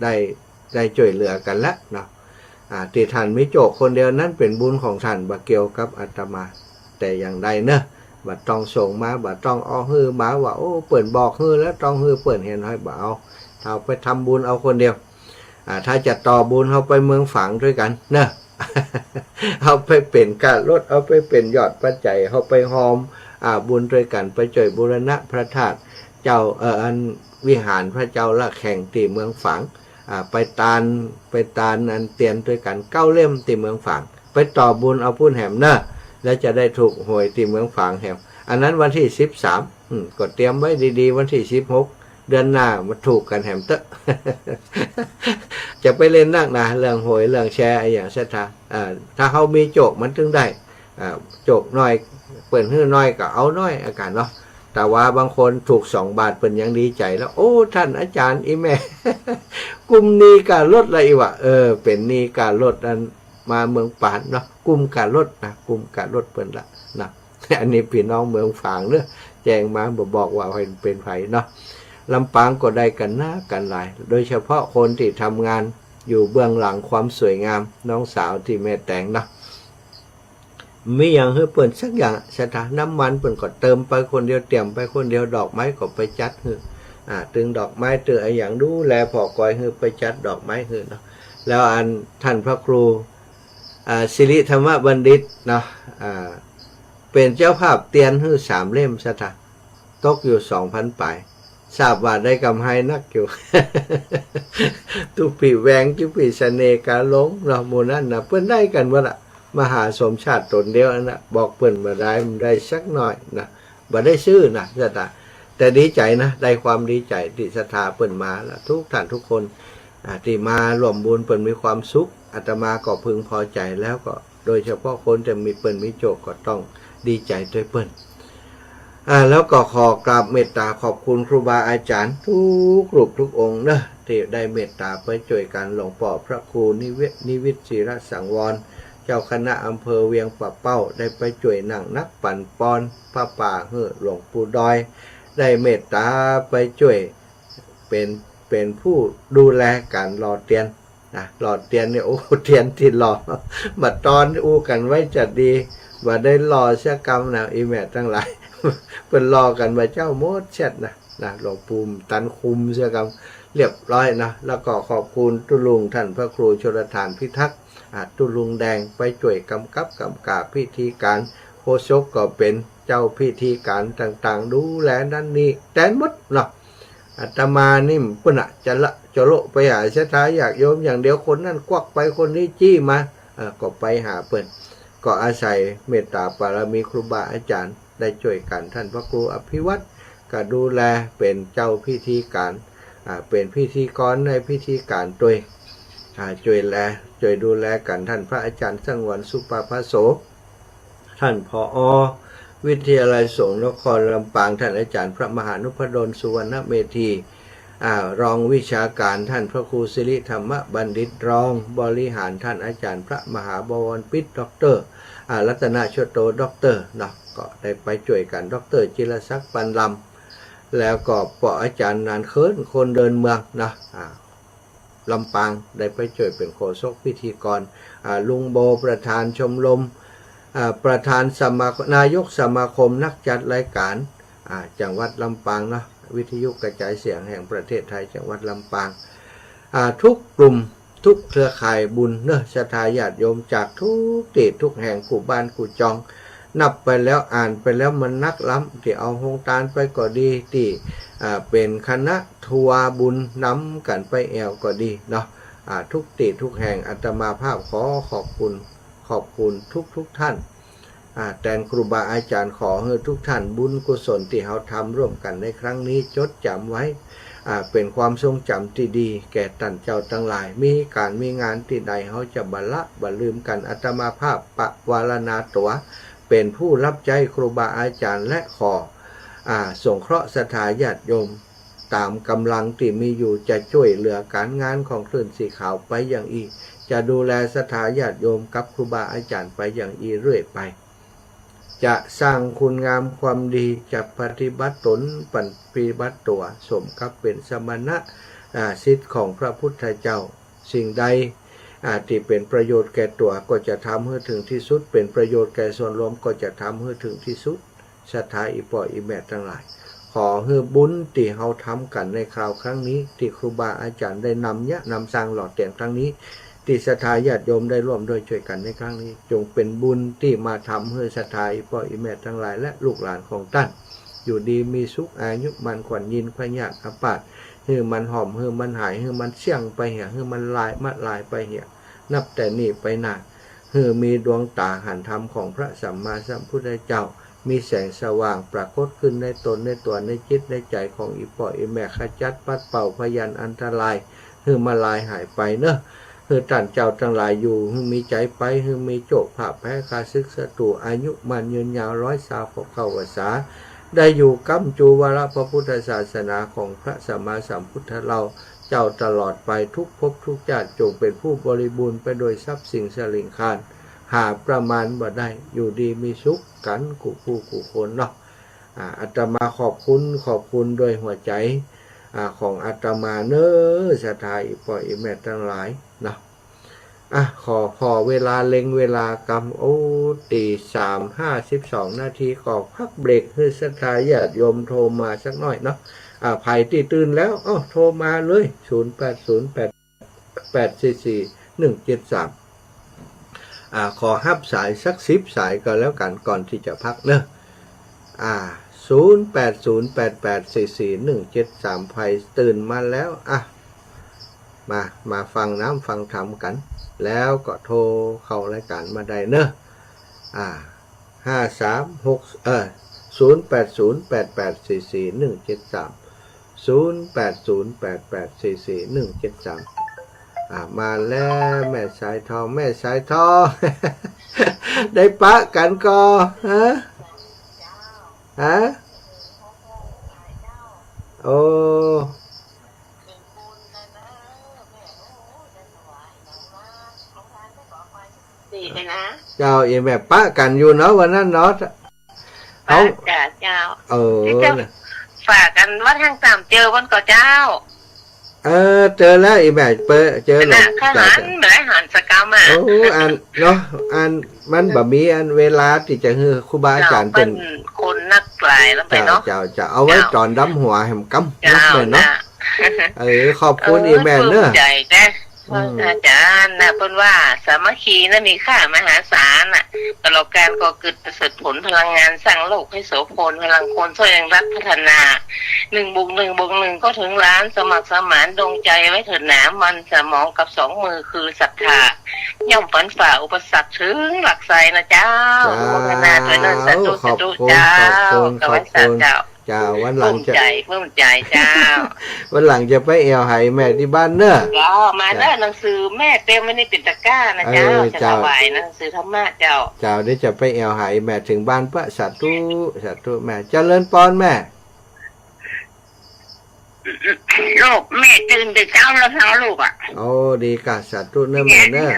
ได้ ได้จ้วยเหลือกั๋นละเนาะ อ่า ตี้ต้านมีโจคคนเดียวนั้นเป๋นบุญของต้าน บ่เกี่ยวกับอาตมาแต่อย่างใดเนาะ บ่ต้องส่งมา บ่ต้องเอาหื้อมาว่า โอ้ เปิ้นบอกหื้อแล้วต้องหื้อเปิ้น เหียน้อย บ่เอา เอาไปทำบุญเอาคนเดียว อ่า ถ้าจะต่อบุญ เฮาไปเมืองฝางตวยกั๋นเนาะ เฮาไปเป๋นก้ารถ เฮาไปเป๋นยอดปัจจัย เฮาไปฮอม อ่า บุญตวยกั๋น ไปจ้วยบูรณะพระธาตุเจ้า เอ่อ อันวิหารพระเจ้าระแฆงตี้เมืองฝาง อ่า ไปตาน ไปตานอันเตียนตวยกั๋นเก้าเล่มตี้เมืองฝาง ไปต่อบุญเอาปู้นแหมเนาะ แล้วจะได้ถูกหวยตี้เมืองฝางแหม อันนั้นวันตี้สิบสาม อืม ก็เตรียมไว้ดีๆ วันตี้สิบหก เดือนหน้ามาถูกกั๋นแหมเต๊อะ จะไปเล่นนักนะ เรื่องหวยเรื่องแชร์อะหยัง ศรัทธา อ่า ถ้าเฮามีโจคมันตึงได้ อ่า โจคน้อย เปิ้นหื้อน้อยก็เอาน้อย อาก๋ารเนาะ แต่ว่าบางคนถูกสองบาทเปิ้นยังดีใจ๋แล้ว โอ้ ต้านอาจ๋ารย์ อี่แม่ กุมหนี้ก้ารถละอี้วะ เออ เป๋นหนี้ก้ารถอันมาเมืองปานเนาะ กุมก้ารถนะ กุมก้ารถเปิ้นละนะ อันนี้ปี้น้องเมืองฝางเนาะ แจ้งมา บ่บอกว่าเป๋น เป๋นใผเนาะ ลำปางก็ได้กั๋นนักกั๋นหลาย โดยเฉพาะคนตี้ทำงานอยู่เบื้องหลังความสวยงาม น้องสาวตี้แม่แตงเนาะ มีหยังหื้อเปิ้นสักอย่าง ศรัทธา น้ำมันเปิ้นก็เติมไปคนเดียว เตรียมไปคนเดียว ดอกไม้ก็ไปจัดหื้อ อ่า ตึงดอกไม้ ตึงอะหยัง ดูแลผ่อกอยหื้อ ไปจัดดอกไม้หื้อเนาะ แล้วอันต้านพระครู อ่า สิริธรรมบัณฑิตเนาะ อ่า เป๋นเจ้าภาพเตียนหื้อสามเล่ม ศรัทธา ตกอยู่สองพันปาย ทราบว่าได้ก๋ำไรนักอยู่ ตุ๊ปี้แหวง ตุ๊ปี้เสน่ห์กาหลงเนาะ หมู่นั้นนะ เปิ้นได้กั๋นหมดละ มหาสมชาติต๋นเดียวอันนะ บอกเปิ้นบ่ได้ บ่ได้สักหน้อยนะ บ่ได้ซื้อนะ ศรัทธา แต่ดีใจ๋นะ ได้ความดีใจ๋ตี้ศรัทธาเปิ้นมาละ ทุกท่านทุกคน อ่า ตี้มาฮ่วมบุญ เปิ้นมีความสุข อาตมาก็พึงพอใจ๋ แล้วก็โดยเฉพาะคนตี้มี เปิ้นมีโจคก็ต้องดีใจ๋ตวยเปิ้น อ่า แล้วก็ขอกราบเมตต๋าขอบคุณครูบาอาจ๋ารย์ทุกรูปทุกองค์เนาะ ตี้ได้เมตต๋าไปจ้วยกั๋น หลวงป้อพระครูนิเวศ นิวิตศิรสังวร เจ้าคณะอำเภอเวียงป่าเป้า ได้ไปจ้วยนั่งนักปั๋นปอนผ้าป่าหื้อหลวงปู่ดอย ได้เมตต๋าไปจ้วย เป๋น เป๋นผู้ดูแลก๋านหล่อเตียนนะ หล่อเตียนนี่ โอ้ เตียนตี้หล่อ บ่ตอนอู้กั๋นไว้จะดี บ่ได้หล่อสักกำนะ อี่แม่ตังหลาย เปิ้นหล่อกั๋นบ่าเจ้าหมดเสี้ยนะ นะ หลวงปู่ตันคุมสักกำ เรียบร้อยนะ แล้วก็ขอบคุณตุ๊ลุงต้านพระครูชลธารพิทักษ์ อ่า ตุ๊ลุงแดงไปจ้วยก๋ำกับก๋ำก๋าพิธีก๋าน โฆษกก็เป๋นเจ้าพิธีก๋านต่างๆ ดูแลนั้นนี้แตนหมดเนาะ อาตมานี่ปุ้นน่ะ จะละ จะโละไปหาศรัทธาญาติโยมอย่างเดียว คนนั้นกวักไป คนนี้จี้มา เอ่อ ก็ไปหาเปิ้น ก็อาศัยเมตต๋าบารมีครูบาอาจ๋ารย์ได้จ้วยกั๋น ต้านพระครูอภิวัฒน์ก็ดูแลเป๋นเจ้าพิธีก๋าน อ่า เป๋นพิธีกรในพิธีก๋านตวย อ่า จ้วยแล จ้วยดูแลกั๋น ต้านพระอาจ๋ารย์สังวรสุปาพโส ต้าน ผอ. วิทยาลัยสงฆ์นครลำปาง ท่านอาจารย์พระมหานุพดล สุวรรณเมธี อ่า รองวิชาการ ท่านพระครูสิริธรรมบัณฑิต รองบริหาร ท่านอาจารย์พระมหาบวรปิตร ด็อกเตอร์ อ่า รัตนชโต ด็อกเตอร์ เนาะ ก็ได้ไปจ้วยกั๋น ด็อกเตอร์ จิรศักดิ์ ปันลำ แล้วก็ป้ออาจ๋ารย์นานเคิน คนเดินเมือง เนาะ อ่า ลำปาง ได้ไปจ้วยเป๋นโฆษกพิธีกร อ่า ลุงโบ ประธานชมรม อ่า ประธานสมาคม นายกสมาคมนักจัดรายการ อ่า จังหวัดลำปางเนาะ วิทยุกระจายเสียงแห่งประเทศไทยจังหวัดลำปาง อ่า ทุกกลุ่มทุกเครือข่ายบุญเนาะ ศรัทธาญาติโยมจากทุกตี้ทุกแห่ง กู้บ้านกู้จอง นับไปแล้วอ่านไปแล้วมันนักล้ำ ตี้เอาโฮงตานไปก็ดี ตี้ อ่า เป๋นคณะทัวร์บุญนำกั๋นไปแอ่วก็ดีเนาะ อ่า ทุกตี้ทุกแห่ง อาตมาภาพขอขอบคุณ ขอบคุณทุกๆ ท่าน อ่า แตนครูบาอาจ๋ารย์ ขอหื้อทุกท่านบุญกุศลตี้เฮาทำร่วมกั๋นในครั้งนี้จดจ๋ำไว้ อ่า เป๋นความทรงจ๋ำตี้ดีแก่ต้านเจ้าตังหลาย มีก๋านมีงานตี้ใดเฮาจะบ่ละบ่ลืมกั๋น อาตมาภาพปวารณาตั๋วเป๋นผู้รับใจ๊ครูบาอาจ๋ารย์ และขอ อ่า สงเคราะห์ศรัทธาญาติโยม ต๋ามก๋ำลังตี้มีอยู่ จะจ้วยเหลือก๋านงานของคลื่นสีขาวไปอย่างอี้ จะดูแลศรัทธาญาติโยมกับครูบาอาจ๋ารย์ไปอย่างอี้เรื่อยไป จะสร้างคุณงามความดี จะปฏิบัติต๋นปฏิบัติตั๋วสมกับเป๋นสมณะ อ่า ศิษย์ของพระพุทธเจ้า สิ่งใด อ่า ตี้เป๋นประโยชน์แก่ตั๋วก็จะทำหื้อเถิงตี้สุด เป๋นประโยชน์แก่ส่วนรวมก็จะทำหื้อเถิงตี้สุด ศรัทธาอี่ป้ออี่แม่ตังหลาย ขอหื้อบุญตี้เฮาทำกั๋นในคราวครั้งนี้ ตี้ครูบาอาจ๋ารย์ได้นำเยียะนำสร้างหล่อเตียนครั้งนี้ ตี้ศรัทธาญาติโยมได้ร่วมด้วยจ้วยกั๋นในครั้งนี้ จงเป๋นบุญตี้มาทำหื้อศรัทธาอี่ป้ออี่แม่ตังหลาย และลูกหลานของต้าน อยู่ดีมีสุข อายุมั่นขวัญยืน พยาธิอาพาธหื้อมันห่อม หื้อมันหาย หื้อมันเสี้ยงไปเหีย หื้อมันลาย มะลายไปเหีย นับแต่นี้ไปหน้า หื้อมีดวงต๋าหันธรรมของพระสัมมาสัมพุทธเจ้า มีแสงสว่างปรากฏขึ้นในต๋นในตั๋วในจิตในใจ๋ของอี่ป้ออี่แม่ ขจัดปัดเป่าพยันอันตราย หื้อมะลายหายไปเนาะ หื้อต้านเจ้าตังหลายอยู่หื้อมีใจ๋ไป หื้อมีโจ้ภาพแพ้ข้าศึกศัตรู๋ อายุมั่นยืนยาว ร้อยซาวเข้าพรรษา ได้อยู่ก๊ำจูวาระพระพุทธศาสนาของพระสัมมาสัมพุทธเจ้า เจ้าตลอดไปทุกภพทุกจาติ จงเป๋นผู้บริบูรณ์ไปโดยทรัพย์สินสะหลิงคาร หาประมาณบ่ได้ อยู่ดีมีสุขกั๋นกู้ผู้กู้คนเนาะ อ่า อาตมาขอบคุณ ขอบคุณโดยหัวใจ๋ อ่า ของอาตมาเนาะ ศรัทธาอี่ป้ออี่แม่ตังหลายเนาะ อ่ะ ขอผ่อเวลา เล็งเวลากำ โอ้ ตีสามห้าสิบสองนาที ขอพักเบรกหื้อศรัทธาญาติโยมโทรมาสักหน้อยเนาะ อ่า ใผตี้ตื่นแล้ว อ้อ โทรมาเลย ศูนย์แปดศูนย์ แปดแปดสี่สี่ หนึ่งเจ็ดสาม อ่า ขอฮับสายสักสิบสายก็แล้วกั๋น ก่อนตี้จะพักเนาะ อ่า ศูนย์แปดศูนย์ แปดแปดสี่สี่ หนึ่งเจ็ดสาม ใผตื่นมาแล้ว อ่ะ มา มาฟังน้ำฟังธรรมกั๋น แล้วก็โทรเข้ารายก๋านมาได้เนาะ อ่า ห้าสามหก เอ่อ ศูนย์แปดศูนย์ แปดแปดสี่สี่ หนึ่งเจ็ดสาม ศูนย์แปดศูนย์ แปดแปดสี่สี่ หนึ่งเจ็ดสาม อ่า มาแล้ว แม่สายทอง แม่สายทอง ได้ปะกั๋นก่อ ฮะ ฮะ โอ้ ดีเลยนะ เจ้า อี่แม่ปะกั๋นอยู่เนาะ วันนั้นเนาะ ปะกั๋นเจ้า เออ ตี้จะฝากกั๋นว่าทางสามเจอวันก่อเจ้า เออ เจอแล้ว อี่แม่เป๋น เจอแล้ว ข้าหัน เจ้า บ่ได้หันสักกำอ่ะ โอ้ อันเนาะ อันมันบ่มีอันเวลาตี้จะหื้อครูบาอาจ๋ารย์เปิ้น เปิ้นคนนักหลายแล้วไปเนาะ เจ้า เจ้า เจ้า เอาไว้ต๋อนดำหัวแหมกำ เจ้า นักเลยเนาะ เออ ขอบคุณ เออ อี่แม่เนาะ ภูมิใจ๋แต๊ อืม อาจ๋ารย์นะ เปิ้นว่าสามัคคีนะมีค่ามหาศาลน่ะ ตลอดกาลก่อเกิดประเสริฐผล พลังงานสร้างโลกให้โสภณ พลังคนช่วยเร่งรัดพัฒนา หนึ่งบวกหนึ่งบวกหนึ่งก็ถึงล้าน สมัครสมานดวงใจไว้เถิดหนา มันสมองกับสองมือคือศรัทธา ย่อมฟันฝ่าอุปสรรคถึงหลักไซนะเจ้า เจ้า อนุโมทนาด้วยเนาะ สาธุ สาธุ ขอบคุณ เจ้า ขอบคุณ ขอบคุณ กราบไหว้สาเจ้า เจ้า วันหลังจะ ภูมิใจ๋ ภูมิใจ๋เจ้า วันหลังจะไปแอ่วหาแม่ตี้บ้านเน่อ เจ้า มาเน่อ เจ้า หนังสือแม่เตรียมไว้ในปิ่นตะกร้านะเจ้า เออ จะ เจ้า ถวายหนังสือธรรมะเจ้า เจ้า เดี๋ยวจะไปแอ่วหาแม่เถิงบ้านเป๊อะ สาธุ สาธุแม่ เจริญปอนแม่ ลูกแม่ตื่นแต่เจ๊าแล้วเนาะลูกอะ โอ้ ดีก่ะ สาธุเน่อแม่เน่อ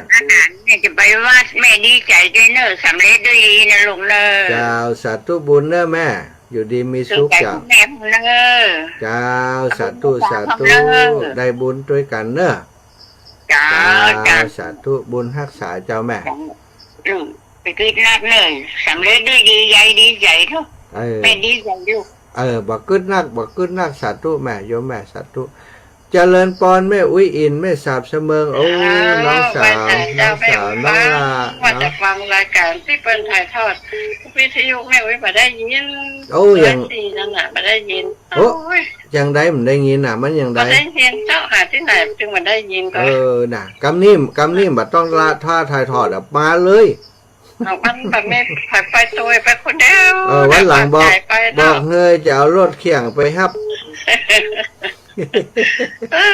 แม่จะไปวัด แม่ดีใจ๋ด้วยเน่อ สำเร็จด้วยดีนะลูกเน่อ เจ้า สาธุบุญเน่อแม่ อยู่ดีมีสุขเจ้า แม่เน่อ เจ้า สาธุ สาธุ ได้บุญตวยกั๋นเน่อ เจ้า เจ้า เจ้า สาธุ บุญฮักษาเจ้าแม่ อืม ไปกึ๊ดนักเน่อ สำเร็จด้วยดี ยายดีใจ๋เนาะ เออ แม่ดีใจ๋ลูก เออ บ่กึ๊ดนัก บ่กึ๊ดนัก สาธุแม่ โยมแม่ สาธุ เจริญปอนแม่อุ๊ยอิ๋น แม่สาบเสมิง โอ้ เออ น้องสาว ว่าแต่เจ้า น้องสาว แม่อุ๊ย น้องหล้า ว่าแต่ เนาะ ฟังรายก๋านตี้เปิ้นถ่ายทอดวิทยุ แม่อุ๊ยบ่ได้ยิน โอ้ ยัง เบอร์สี่นั่นน่ะ บ่ได้ยิน โอ้ โอ้ย จังใดบ่ได้ยินน่ะ มันจังใด บ่ได้ยินเจ้า หาตี้ไหนจึงบ่ได้ยินก็ เออ น่ะ กำนี้ กำนี้บ่ต้องละ ถ้าถ่ายทอดอะ มาเลย เอามันบ่มีใผไปตวย ไปคนเดียว เออ วันหลังบอก ไปเนาะ บอกเฮยจะเอารถเคี่ยงไปฮับ เอ้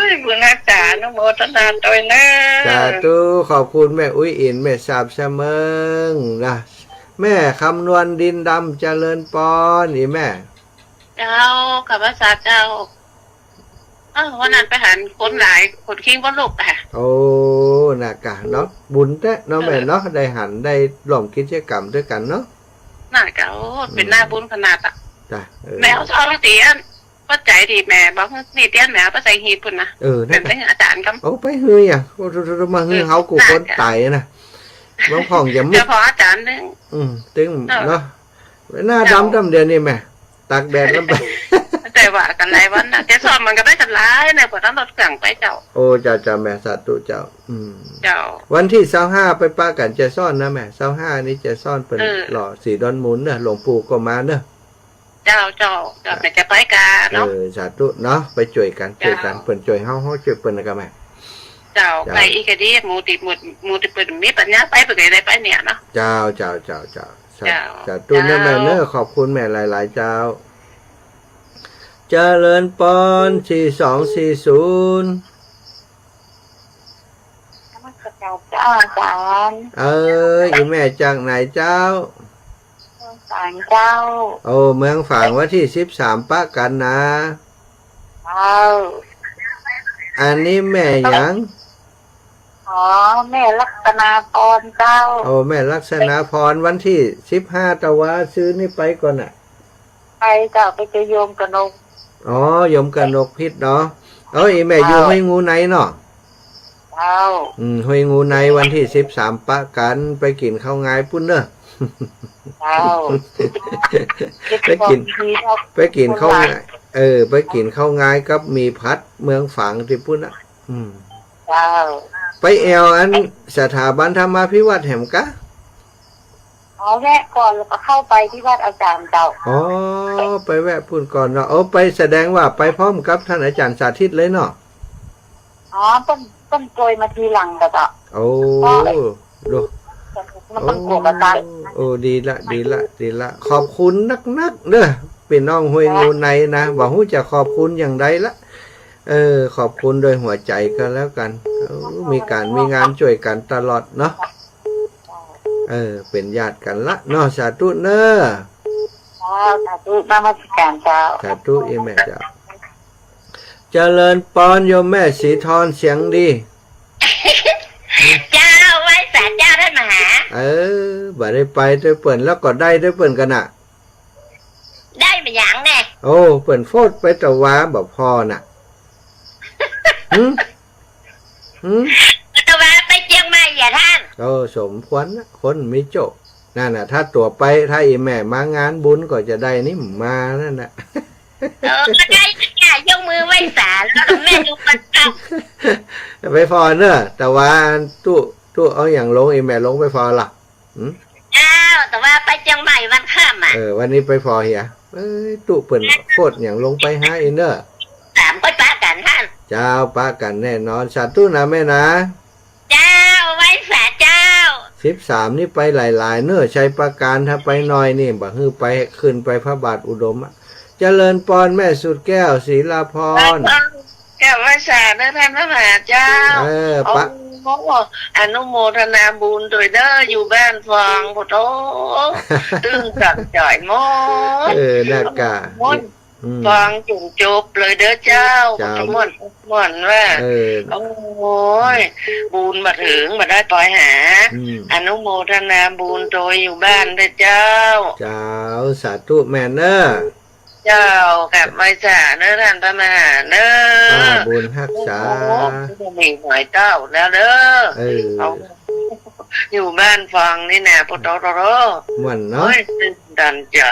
ย บุญฮักษา อนุโมทนาตวยเน่อ สาธุ ขอบคุณแม่อุ๊ยอิ๋น แม่สาบเสมิงนะ แม่คำนวณดินดำ เจริญปอน อีแม่ เจ้า ข้าพเจ้าเจ้า เออ วันนั้นไปหันคนหลาย คนคิงคนลุกอะ โอ้ น่ะก่ะเนาะ บุญแต๊เนาะแม่เนาะ ได้หัน ได้ร่วมกิจกรรมตวยกั๋นเนาะ น่ะก่ะ โอ้ เป๋นหน้าบุญขนาดอะ จ้ะ เออ แม่เอาซองเตียน ป้อใจ๋ดีแม่ บอกนี่เตียนแม่เอาไปใส่หีบปู๊นนะ เออ นั่น แบ่งหื้ออาจ๋ารย์กำ โอ้ ไปหื้ออะ โอ้ โธ่ โธ่ โธ่ มาหื้อเฮากู้คนต๋ายนะ บางพ่องจะมึด เจ้าพ่ออาจ๋ารย์นึ่ง อืม ตึง เออ เนาะ หน้าดำดำเดียวนี่แม่ ตากแดดลำไป แต่ว่ากั๋นหลายวันนะ แจซ้อนมันก็ได้กั๋นหลายนะ เปิ้นเอารถเคี่ยงไปเจ้า โอ้ เจ้า เจ้าแม่ สาธุเจ้า อืม เจ้า วันตี้ซาวห้าไปปะกั๋นแจซ้อนนะแม่ ซาวห้านี่แจซ้อนเปิ้น เออ หล่อสีดอนมูลเน่อ หลวงปู่ก็มาเน่อ เจ้า เจ้า เจ้า แม่จะไปก่ะเนาะ เออ สาธุเนาะ ไปจ้วยกั๋น เจ้า จ้วยกั๋น เปิ้นจ้วยเฮา เฮาจ้วยเปิ้นก่ะแม่ เจ้า เจ้า ไปอีกก็ดี หมู่ตี้ หมู่ หมู่ตี้เปิ้นมีปัญญาไป เปิ้นก็ได้ไปเนี่ยเนาะ เจ้า เจ้า เจ้า เจ้า สา เจ้า สาธุเน่อแม่เน่อ เจ้า ขอบคุณแม่หลายๆ เจ้า เจริญปอน สี่สองสี่ศูนย์ นมัสก๋านเจ้าอาจ๋ารย์ เออ อีแม่จากไหนเจ้า เมืองฝางเจ้า โอ้ เมืองฝาง วันตี้สิบสามปะกั๋นนะ เจ้า อันนี้แม่หยัง อ๋อ แม่ลักษณาพรเจ้า โอ้ แม่ลักษณาพร วันตี้สิบห้าตะวา ซื้อนี่ไปก่อน่ะ ไปเจ้า ไปเจอโยมกนก อ๋อ โยมกนกพิษเนาะ เอ้ย แม่อยู่ เจ้า ห้วยงูในเนาะ เจ้า อืม ห้วยงูใน วันตี้สิบสามปะกั๋น ไปกิ๋นข้าวงายปู๊นเน่อ เจ้า ไปกิ๋น ไปกิ๋นข้าวงาย เออ ไปกิ๋นข้าวงายกับหมี่ผัดเมืองฝางตี้ปู๊นน่ะ อืม เจ้า ไปแอ่วอันสถาบันธรรมาภิวัฒน์แหมก่ะ อ๋อ แวะก่อนแล้วก็เข้าไปตี้วัดอาจ๋ารย์เจ้า อ๋อ ไปแวะปู๊นก่อนเนาะ โอ้ ไปแสดงว่าไปพร้อมกับต้านอาจ๋ารย์สาธิตเลยเนาะ อ๋อ เปิ้น เปิ้นจ้วยมาทีหลังเจ้า โอ้ โอ้ ดู มันต้องกลัวมาตาย โอ้ ดีละ ดีละ ดีละ ขอบคุณนักๆ เน่อ ปี้น้องห้วยงูในนะ บ่ฮู้จะขอบคุณอย่างใดละ เออ ขอบคุณโดยหัวใจ๋ก็แล้วกั๋น เออ มีก๋านมีงานจ้วยกั๋นตลอดเนาะ เออ เป๋นญาติกั๋นละเนาะ สาธุเน่อ เจ้า สาธุ นมัสก๋านเจ้า สาธุ อีแม่เจ้า เจริญปอนโยมแม่สีทรเสียงดี เจ้า ไหว้สาเจ้าต้านมหา เออ บ่ได้ไปตวยเปิ้นแล้วก็ได้ตวยเปิ้นก่ะน่ะ ได้มาหยังแน่ โอ้ เปิ้นโฟดไปตะวาบ่พอน่ะ หึ หึ ตะวาไปเจียงใหม่อะต้าน โอ้ สมควรนะ คนมีโจ้ นั่นน่ะ ถ้าตั๋วไป ถ้าอีแม่มางานบุญก็จะได้นี่มานั่นน่ะ เออ ก็ได้จ้ะ ยกมือไหว้สา แล้วแม่ดูก่อนเจ้า ไปฟอเน่อ ตะวา ตุ๊ ตุ๊เอาหยังลง อีแม่ลงไปฟอละ หืม เจ้า ตะวาไปเจียงใหม่วันค่ำอะ เออ วันนี้ไปฟอเหีย เอ้ย ตุ๊เปิ้นโฟดหยังลงไปหาอีเน่อ สามก้อยปะกั๋นต้าน เจ้า ปะกั๋นแน่นอน สาธุนะแม่นะ เจ้า ไหว้สาเจ้า สิบสามนี่ไปหลายๆ เน่อ ชัยปราการ ถ้าไปน้อยนี่ บ่หื้อไป ขึ้นไปพระบาทอุดมอะ เจริญปอนแม่สุดแก้ว ศิลาพร กราบไหว้สาเด้อท่านพระมหาเจ้า เออ โอ้ ปะ อนุโมทนาบุญตวยเด้อ อยู่บ้านฟอง โอ้โธ่ ตื้นตันใจ๋หมด เออ น่ากะ หมด อืม ฟองจุ่มจบเลยเด้อเจ้า เจ้า ม่วน ม่วนว่า เออ โอ้ย บุญบ่าเถิง บ่ได้ปอยหา อืม อนุโมทนาบุญตวยอยู่บ้านเด้อเจ้า เจ้า สาธุแม่เน้อ เจ้า กราบไหว้สาเน้อท่านพระมหาเน้อ อ่า บุญฮักษา โอ้โห บ่มีหอยเต้าแล้วเด้อ เออ เอา อยู่บ้านฟองนี่นะ โอ้โธ่ ม่วนเนาะ โอ้ย ตื้นตันใจ๋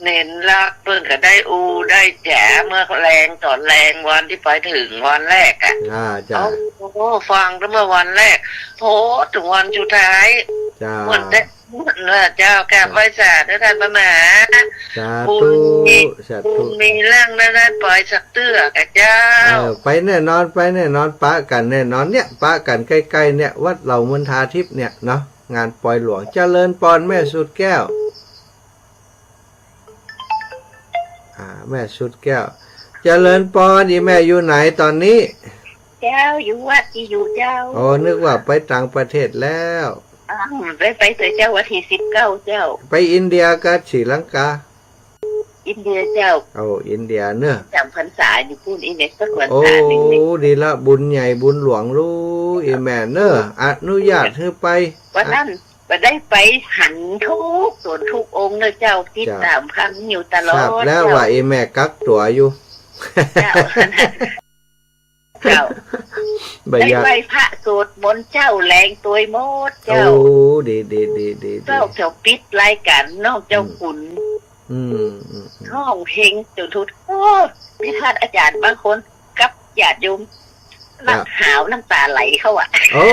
เณรรักเปิ้นก็ได้อู้ได้จ๋าเมื่อแลงต๋อนแลงวันตี้ไปเถิงวันแรกอะ อ่า เจ้า โอ้โห ฟังตั้งเมื่อวันแรก โพดเถิงวันสุดท้าย เจ้า ม่วนแต๊ ม่วนเน้อเจ้า กราบไหว้สาเน้อท่านพระมหา สาธุ บุญมี สาธุ บุญมีหลังได้ ได้ปอยสักเตื้อก่ะเจ้า เออ ไปแน่นอน ไปแน่นอน ปะกั๋นแน่นอนเนี่ย ปะกั๋นใก้ๆ เนี่ย วัดเหล่ามนทาทิพย์เนี่ยเนาะ งานปอยหลวง เจริญปอนแม่สุดแก้ว อ่า แม่สุดแก้ว เจริญปอน อี่แม่อยู่ไหนต๋อนนี้ เจ้า อยู่วัดตี้อยู่เจ้า อ๋อ นึกว่าไปต่างประเทศแล้ว อ้าว ได้ไปเตื้อเจ้า วันตี้สิบเก้าเจ้า ไปอินเดียกับศรีลังกา อินเดียเจ้า โอ้ อินเดียเน้อ จ๋ำพรรษาอยู่ปู๊น อี่แม่สักพรรษานึ่งนี่ โอ้ ดีละ บุญใหญ่บุญหลวงลูก อี่แม่เน้อ อนุญาตหื้อไป วันนั้น บ่ได้ไปหันกู้ต๋นกู้องค์เน้อเจ้า ติดต๋ามฟังอยู่ตลอด ทราบแล้ว เจ้า ว่าอี่แม่กักตั๋วอยู่ เจ้า เจ้า บ่อยาก ได้ไหว้พระสวดมนต์เจ้าแลงตวยหมดเจ้า โอ้ ดี ดี ดี ดี ดี เจ้า เจ้าปิดรายก๋านน้องเจ้าขุน อืม อืม อืม อืม ฮ้องเพลงจุดธูป โอ้ มีพระอาจ๋ารย์บางคนกับญาติโยม เจ้า นั่งหาวน้ำต๋าไหลเข้าอะ โอ้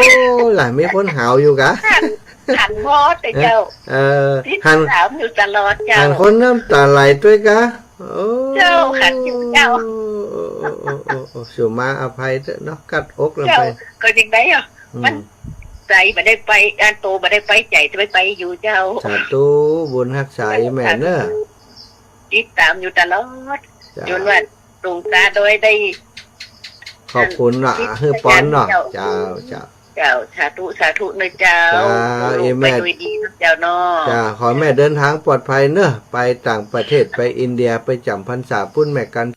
ล่ะ มีคนหาวอยู่กะ หัน หันหมดเลยเจ้า เออ ติด หัน ต๋ามอยู่ตลอดเจ้า หันคนน้ำต๋าไหลตวยกะ โอ้ เจ้า หันอยู่เจ้า โอ้ โอ้ โอ้ โอ้ สุมาอภัยเถอะเนาะ กัดอกลงไป เจ้า ก็ยังได้อะ อืม มันใจ๋บ่ได้ไป อันโตบ่ได้ไป ใจ๋จะไป ไปอยู่เจ้า สาธุ บุญฮักษาอี่แม่เน้อ ติดต๋ามอยู่ตลอด เจ้า จ๋นว่าหลวงตาโดยได้ ขอบคุณเนาะ หื้อปอนเนาะ เจ้า เจ้า เจ้า สาธุ สาธุเน้อเจ้า เจ้า โอ้ อี่แม่ ไปโดยดีเนาะเจ้าเนาะ เจ้า ขอแม่เดินทางปลอดภัยเน้อ ไปต่างประเทศ ไปอินเดีย ไปจ๋ำพรรษาปู๊นแม่กัน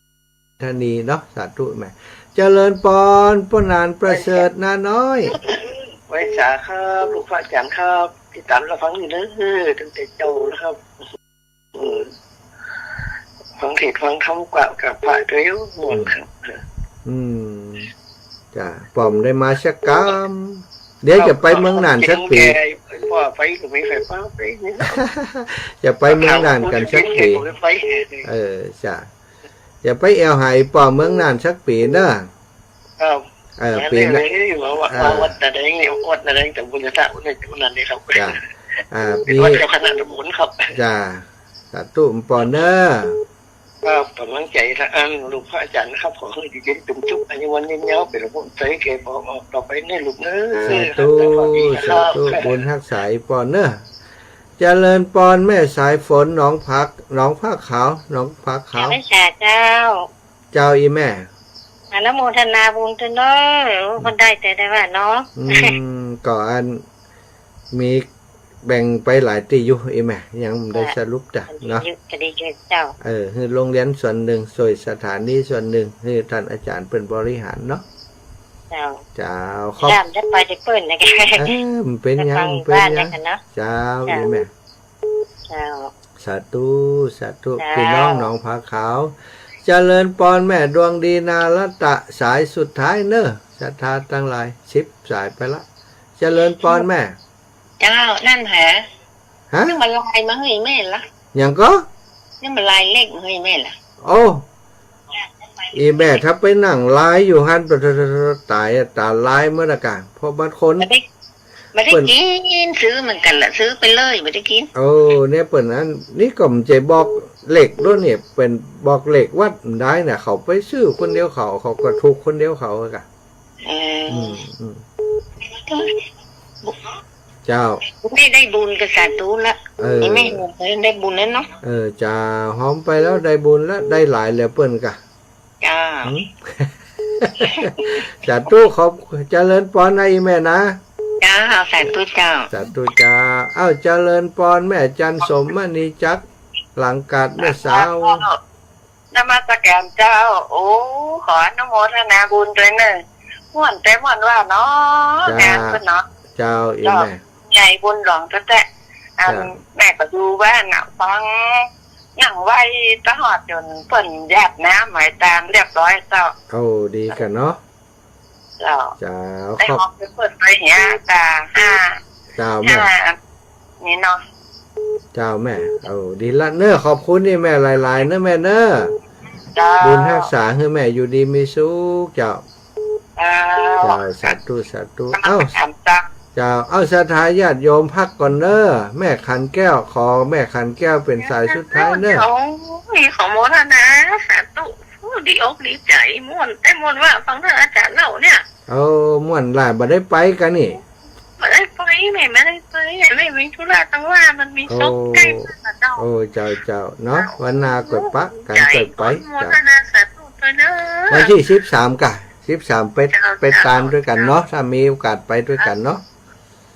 ทนีเนาะ สาธุแม่ เจริญปอน ป้อหนานประเสริฐ น้าน้อย ไหว้สาครับ ลูกพระอาจ๋ารย์ครับ ติดต๋ามรับฟังอยู่เน้อ ตั้งแต่เจ๊านะครับ อืม ฟังเทศน์ฟังธรรมกว่ากับพระด้วย ม่วนครับ อืม จ้ะ ป้อบ่ได้มาสักกำ เดี๋ยวจะไปเมืองน่านสักปี๋ พ่อไปก็ไม่เคยพาไปนี่ จะไปเมืองน่านกั๋นสักปี๋ ไป เออ จ้ะ จะไปแอ่วหาป้อเมืองน่านสักปี๋เน้อ ครับ เออ ปี๋หน้า เออ ว่า อ่า ว่าวัดตาแดงนี่ วัดตาแดงแต่บุญญาตะ วัดนั้นนี่ครับ จ้ะ อ่า มีวัดเจ้าคณะตำบลครับ จ้ะ สาธุปอนเน้อ ครับ ก๋ำลังใจ๋ละอัน ลูกพระอาจ๋ารย์นะครับ ขอหื้ออยู่เย็นเป็นสุข อายุวันยืนยาว เป๋นร่มโพธิ์ใสแก่บ่าวออกต่อไปเน้อลูกเน้อ สาธุ สาธุ บุญฮักษาปอนเน้อ เจริญปอนแม่สายฝน หนองผัก หนองผักขาว หนองผักขาว เจ้า เจ้า เจ้าอี่แม่ อนุโมทนาบุญตวยเน้อ โอ้ คนได้แต่ได้ว่าเนาะ อืม ก็อัน มีแบ่งไปหลายตี้อยู่ อี่แม่ ยังบ่ได้สรุปจ้ะ เนาะ ก็ดีอยู่เจ้า เออ หื้อโรงเรียนส่วนนึ่ง ซ่วยสถานีส่วนนึ่ง หื้อต้านอาจ๋ารย์เปิ้นบริหารเนาะ เจ้า เจ้า ขอบ ได้ไปแต่เปิ้นนะ เออ บ่เป๋นหยัง บ่เป๋นหยัง เจ้า เจ้า อี่แม่ เจ้า สาธุ สาธุ เจ้า ปี้น้องหนองผาขาว เจริญปอนแม่ดวงดีนารัตตะ สายสุดท้ายเน้อ ศรัทธาตังหลาย สิบสายไปละ เจริญปอนแม่ เจ้า นั่นแหละ ฮะ นึ่งบ่าลายมาหื้อแม่ละ หยังก่อ นึ่งบ่าลายเลขมาหื้อแม่ละ โอ้ อี่แม่ถ้าไปนั่งลายอยู่หั้น ต๋ายอะ ต๋าลายเมื่อละกะ เพราะบางคน บ่ได้ บ่ได้กิ๋น ซื้อเหมือนกั๋นละ ซื้อไปเลย บ่ได้กิ๋น โอ้ เนี่ยเปิ้นอัน นี่ก็บ่ใจ้บอกเลขโดยเนี่ย เปิ้นบอกเลขวัดบ่ได้น่ะ เขาไปซื้อคนเดียวเขา เขาก็ถูกคนเดียวเขาอะกะ เออ อืม อืม เจ้า นี่ได้บุญกับสาธุละ เออ นี่แม่ได้บุญแล้วเนาะ เออ เจ้า หอมไปแล้วได้บุญแล้ว ได้หลายเหลือเปิ้นกะ เจ้า หืม สาธุ ขอเจริญปอนนะอีแม่นะ เจ้า สาธุเจ้า สาธุเจ้า เอ้า เจริญปอนแม่จันสมมณีจักร หลังกาดแม่สาว นมัสการเจ้า โอ้ ขออนุโมทนาบุญตวยเน่อ ม่วนแต๊ม่วนว่าเนาะ เจ้า งานเปิ้นเนาะ เจ้า อีแม่ ใหญ่บุญหลวงแต๊ๆ อัน เจ้า แม่ก็อยู่บ้านน่ะ ฟัง นั่งไหว้ตะหอดจ๋นเปิ้นหยาดน้ำไหว้ตานเรียบร้อยเจ้า โอ้ ดีกั๋นเนาะ เจ้า เจ้า ได้ ขอบ หอมไปเปิ้นไปเหีย ตาห้า เจ้าแม่ ห้า นี่เนาะ เจ้าแม่ โอ้ ดีละเน่อ ขอบคุณนี่แม่หลายๆ เน่อแม่เน่อ เจ้า บุญฮักษาหื้อแม่อยู่ดีมีสุขเจ้า เจ้า เจ้า สาธุ สาธุ นมัสการ เอ้า เจ้า เจ้า เอ้า ศรัทธาญาติโยมพักก่อนเน่อ แม่ขันแก้ว ขอแม่ขันแก้วเป๋นสายสุดท้ายเน่อ โอ้ย ขอโมทนา สาธุ โอ้ ดีอกดีใจ๋ ม่วนแต๊ม่วนว่า ฟังท่านอาจ๋ารย์เล่าเนี่ย เอ้า ม่วนหลาย บ่ได้ไปกั๋นนี่ บ่ได้ไป แม่บ่ได้ไป แม่มีธุระตังว่า มันมีศพใก้บ้านน่ะเจ้า โอ้ เจ้า เจ้า เนาะ วันหน้าก่อยปะกั๋น ก่อยไป โมทนาสาธุตวยเน่อ วันตี้สิบสามกะ สิบสามไป เจ้า ไปตานตวยกั๋นเนาะ ถ้ามีโอกาสไปตวยกั๋นเนาะ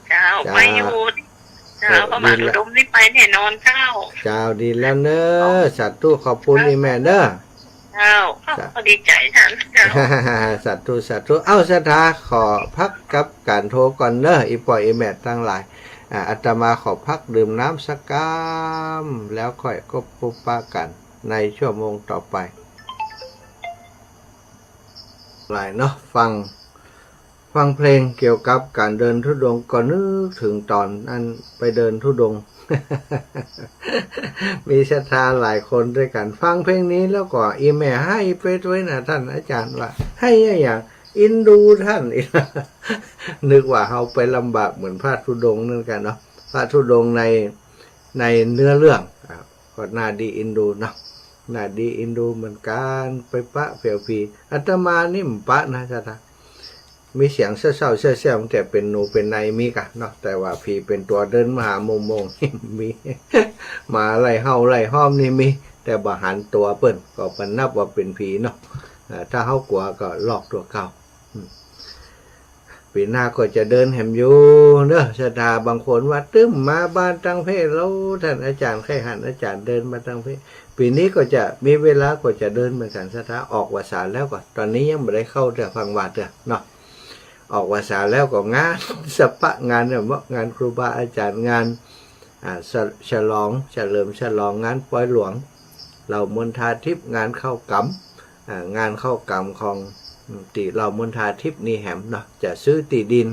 เจ้า เจ้า ไปอยู่ เจ้า เออ พระบาท ดีละ อุดมนี่ไปแน่นอนเจ้า เจ้า ดีแล้วเน่อ สาธุ ขอบคุณนี่แม่เน่อ เจ้า สา ก็ดีใจ๋ท่านเจ้า สาธุ สาธุ เอ้า ศรัทธา ขอพักกับก๋านโทรก่อนเน่อ อี่ป้ออี่แม่ตังหลาย อ่า อาตมาขอพักดื่มน้ำสักกำ แล้วค่อยกบพบปะกั๋นในชั่วโมงต่อไป หลายเนาะ ฟัง ฟังเพลงเกี่ยวกับก๋านเดินธุดงค์ ก็นึกเถิงต๋อนอันไปเดินธุดงค์ มีศรัทธาหลายคนตวยกั๋น ฟังเพลงนี้แล้วก็อี่แม่ไห้ไปตวยน่ะ ต้านอาจ๋ารย์ว่า ไห้อะหยัง อินดูต้าน นึกว่าเฮาไปลำบากเหมือนพระธุดงค์เหมือนกั๋นเนาะ พระธุดงค์ใน ในเนื้อเรื่อง อ่า ก็น่าดีอินดูเนาะ น่าดีอินดูเหมือนกั๋น ไปปะแผวผี อาตมานี่บ่ปะนะศรัทธา มีเสียงเศร้าๆ แซ่วๆ ตั้งแต่เป๋นหนูเป๋นในมีก่ะเนาะ แต่ว่าผีเป๋นตั๋วเดินมาหาโมงๆ มี มาไล่เห่าไล่ฮ้อมนี่มี แต่บ่หันตั๋วเปิ้น ก็บ่นับว่าเป๋นผีเนาะ อ่า ถ้าเฮากั๋วก็ลอกตั๋วเก่า อืม ปี๋หน้าก็จะเดินแหมอยู่เนาะ ศรัทธา บางคนว่า ตึ้มมาบ้านตังเพศแล้ว ต้านอาจ๋ารย์ ใค่หันอาจ๋ารย์เดินมาตังเพศ ปี๋นี้ก็จะมีเวลาก็จะเดินเหมือนกั๋น ศรัทธา ออกพรรษาแล้วก็ ต๋อนนี้ยังบ่ได้เข้าเตื้อ ฟังวัดเตื้อเนาะ ออกพรรษาแล้วก็งานสะปะงานเนี่ย เนาะ งานครูบาอาจ๋ารย์ งาน อ่า ฉ- ฉลอง เฉลิมฉลองงานปอยหลวง เหล่ามนทาทิพย์ งานเข้ากรรม อ่า งานเข้ากรรมของ อืม ตี้เหล่ามนทาทิพย์นี่แหมเนาะ จะซื้อตี้ดิน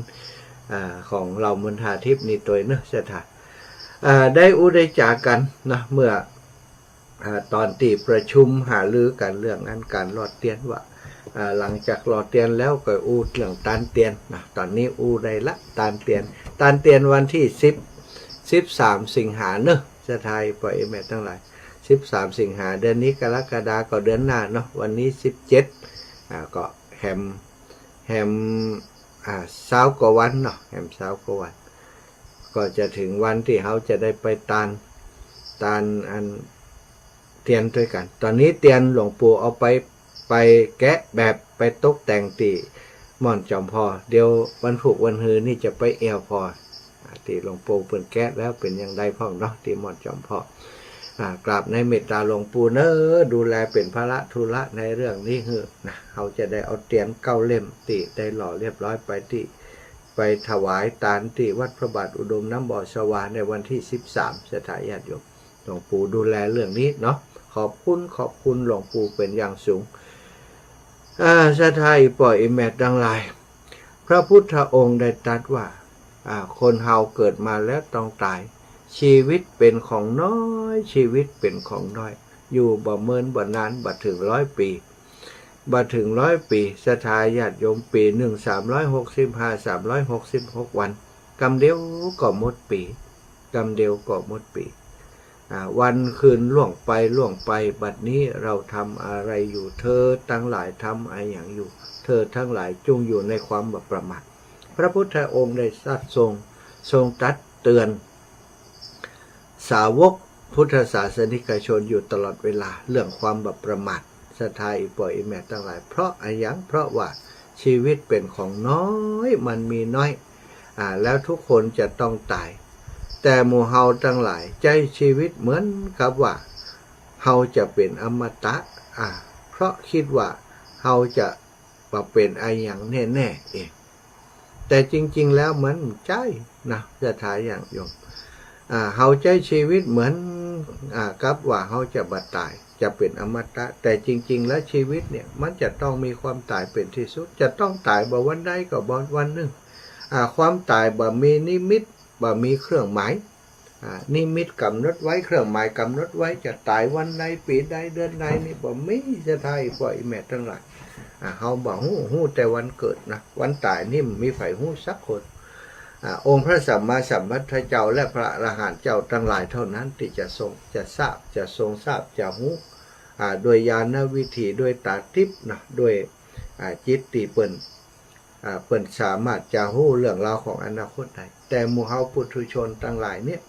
อ่า ของเหล่ามนทาทิพย์นี่ตวยเนาะ ศรัทธา อ่า ได้อู้ได้จ๋ากั๋นเนาะ เมื่อ อ่า ต๋อนตี้ประชุมหารือกั๋นเรื่องอันก๋านหลอดเตียนว่า อ่า หลังจากหลอดเตียนแล้วก็อู้เรื่องตานเตียนนะ ต๋อนนี้อู้ได้ละ ตานเตียน ตานเตียนวันตี้สิบ สิบสามสิงหาเนาะ ศรัทธาป้อแม่ตังหลาย สิบสามสิงหา เดือนนี้กรกฎาก็เดือนหน้าเนาะ วันนี้สิบเจ็ด อ่า ก็แหม แหม อ่า ซาวกว่าวันเนาะ แหมซาวกว่าวัน ก็จะเถิงวันตี้เฮาจะได้ไปตาน ตานอันเตียนตวยกั๋น ต๋อนนี้เตียนหลวงปู่เอาไป ไปแกะแบบ ไปตกแต่งตี้ม่อนจอมพอ เดี๋ยววันพูกวันฮือนี่จะไปแอ่วผ่อ อ่า ตี้หลวงปู่เปิ้นแกะแล้วเป๋นอย่างใดพ่องเนาะ ตี้ม่อนจอมพอ อ่า กราบในเมตต๋าหลวงปู่เน่อ ดูแลเป๋นภาระธุระในเรื่องนี้หื้อนะ เฮาจะได้เอาเตียนเก้าเล่มตี้ได้หล่อเรียบร้อยไปตี้ ไปถวายตานตี้วัดพระบาทอุดมน้ำบ่อสวาในวันตี้สิบสาม ศรัทธาญาติโยม หลวงปู่ดูแลเรื่องนี้เนาะ ขอบคุณ ขอบคุณหลวงปู่เป๋นอย่างสูง อ่า ศรัทธาป้อแม่ตังหลาย พระพุทธองค์ได้ตรัสว่า อ่า คนเฮาเกิดมาแล้วต้องต๋าย ชีวิตเป๋นของน้อย ชีวิตเป๋นของน้อย อยู่บ่เมินบ่นาน บ่เถิงร้อยปี๋ บ่เถิงร้อยปี๋ ศรัทธาญาติโยม ปี๋นึ่งสามร้อยหกสิบห้า สามร้อยหกสิบหกวัน กำเดียวก็หมดปี๋ กำเดียวก็หมดปี๋ อ่า วันคืนล่วงไปล่วงไป บัดนี้เราทำอะไรอยู่ เธอตังหลายทำอะหยังอยู่ เธอตังหลายจงอยู่ในความบ่ประมาท พระพุทธองค์ได้ตรัสทรง ทรงตรัสเตือนสาวกพุทธศาสนิกชนอยู่ตลอดเวลาเรื่องความบ่ประมาท ศรัทธาอี่ป้ออี่แม่ตังหลาย เพราะอะหยัง เพราะว่าชีวิตเป๋นของน้อย มันมีน้อย อ่า แล้วทุกคนจะต้องต๋าย แต่หมู่เฮาตังหลายใจ๊ชีวิตเหมือนกับว่าเฮาจะเป๋นอมตะ อ่า เพราะกึ๊ดว่าเฮาจะบ่เป๋นอะหยังแน่ๆ เอง แต่จริงๆ แล้วมันบ่ใจ้นะ ศรัทธาญาติโยม อ่า เฮาใจ๊ชีวิตเหมือน อ่า กับว่าเฮาจะบ่ต๋าย จะเป๋นอมตะ แต่จริงๆ แล้วชีวิตเนี่ยมันจะต้องมีความต๋ายเป๋นตี้สุด จะต้องต๋ายบ่วันใดก็บ่วันนึ่ง อ่า ความต๋ายบ่มีนิมิต บ่มีเครื่องหมาย อ่า นิมิตก๋ำหนดไว้ เครื่องหมายก๋ำหนดไว้ จะต๋ายวันใด ปี๋ใด เดือนใดนี่บ่มี ศรัทธาอี่ป้ออี่แม่ตังหลาย อ่า เฮาบ่ฮู้ ฮู้แต่วันเกิดนะ วันต๋ายนี่บ่มีใผฮู้สักคน อ่า องค์พระสัมมาสัมพุทธเจ้าและพระอรหันต์เจ้าตังหลายเท่านั้นตี้จะทรง จะทราบ จะทรงทราบ จะฮู้ อ่า โดยญาณวิธี โดยต๋าติ๊บนะ โดย อ่า จิตตี้เปิ้น อ่า เปิ้นสามารถจะฮู้เรื่องราวของอนาคตได้ แต่หมู่เฮาปุถุชนตังหลายเนี่ย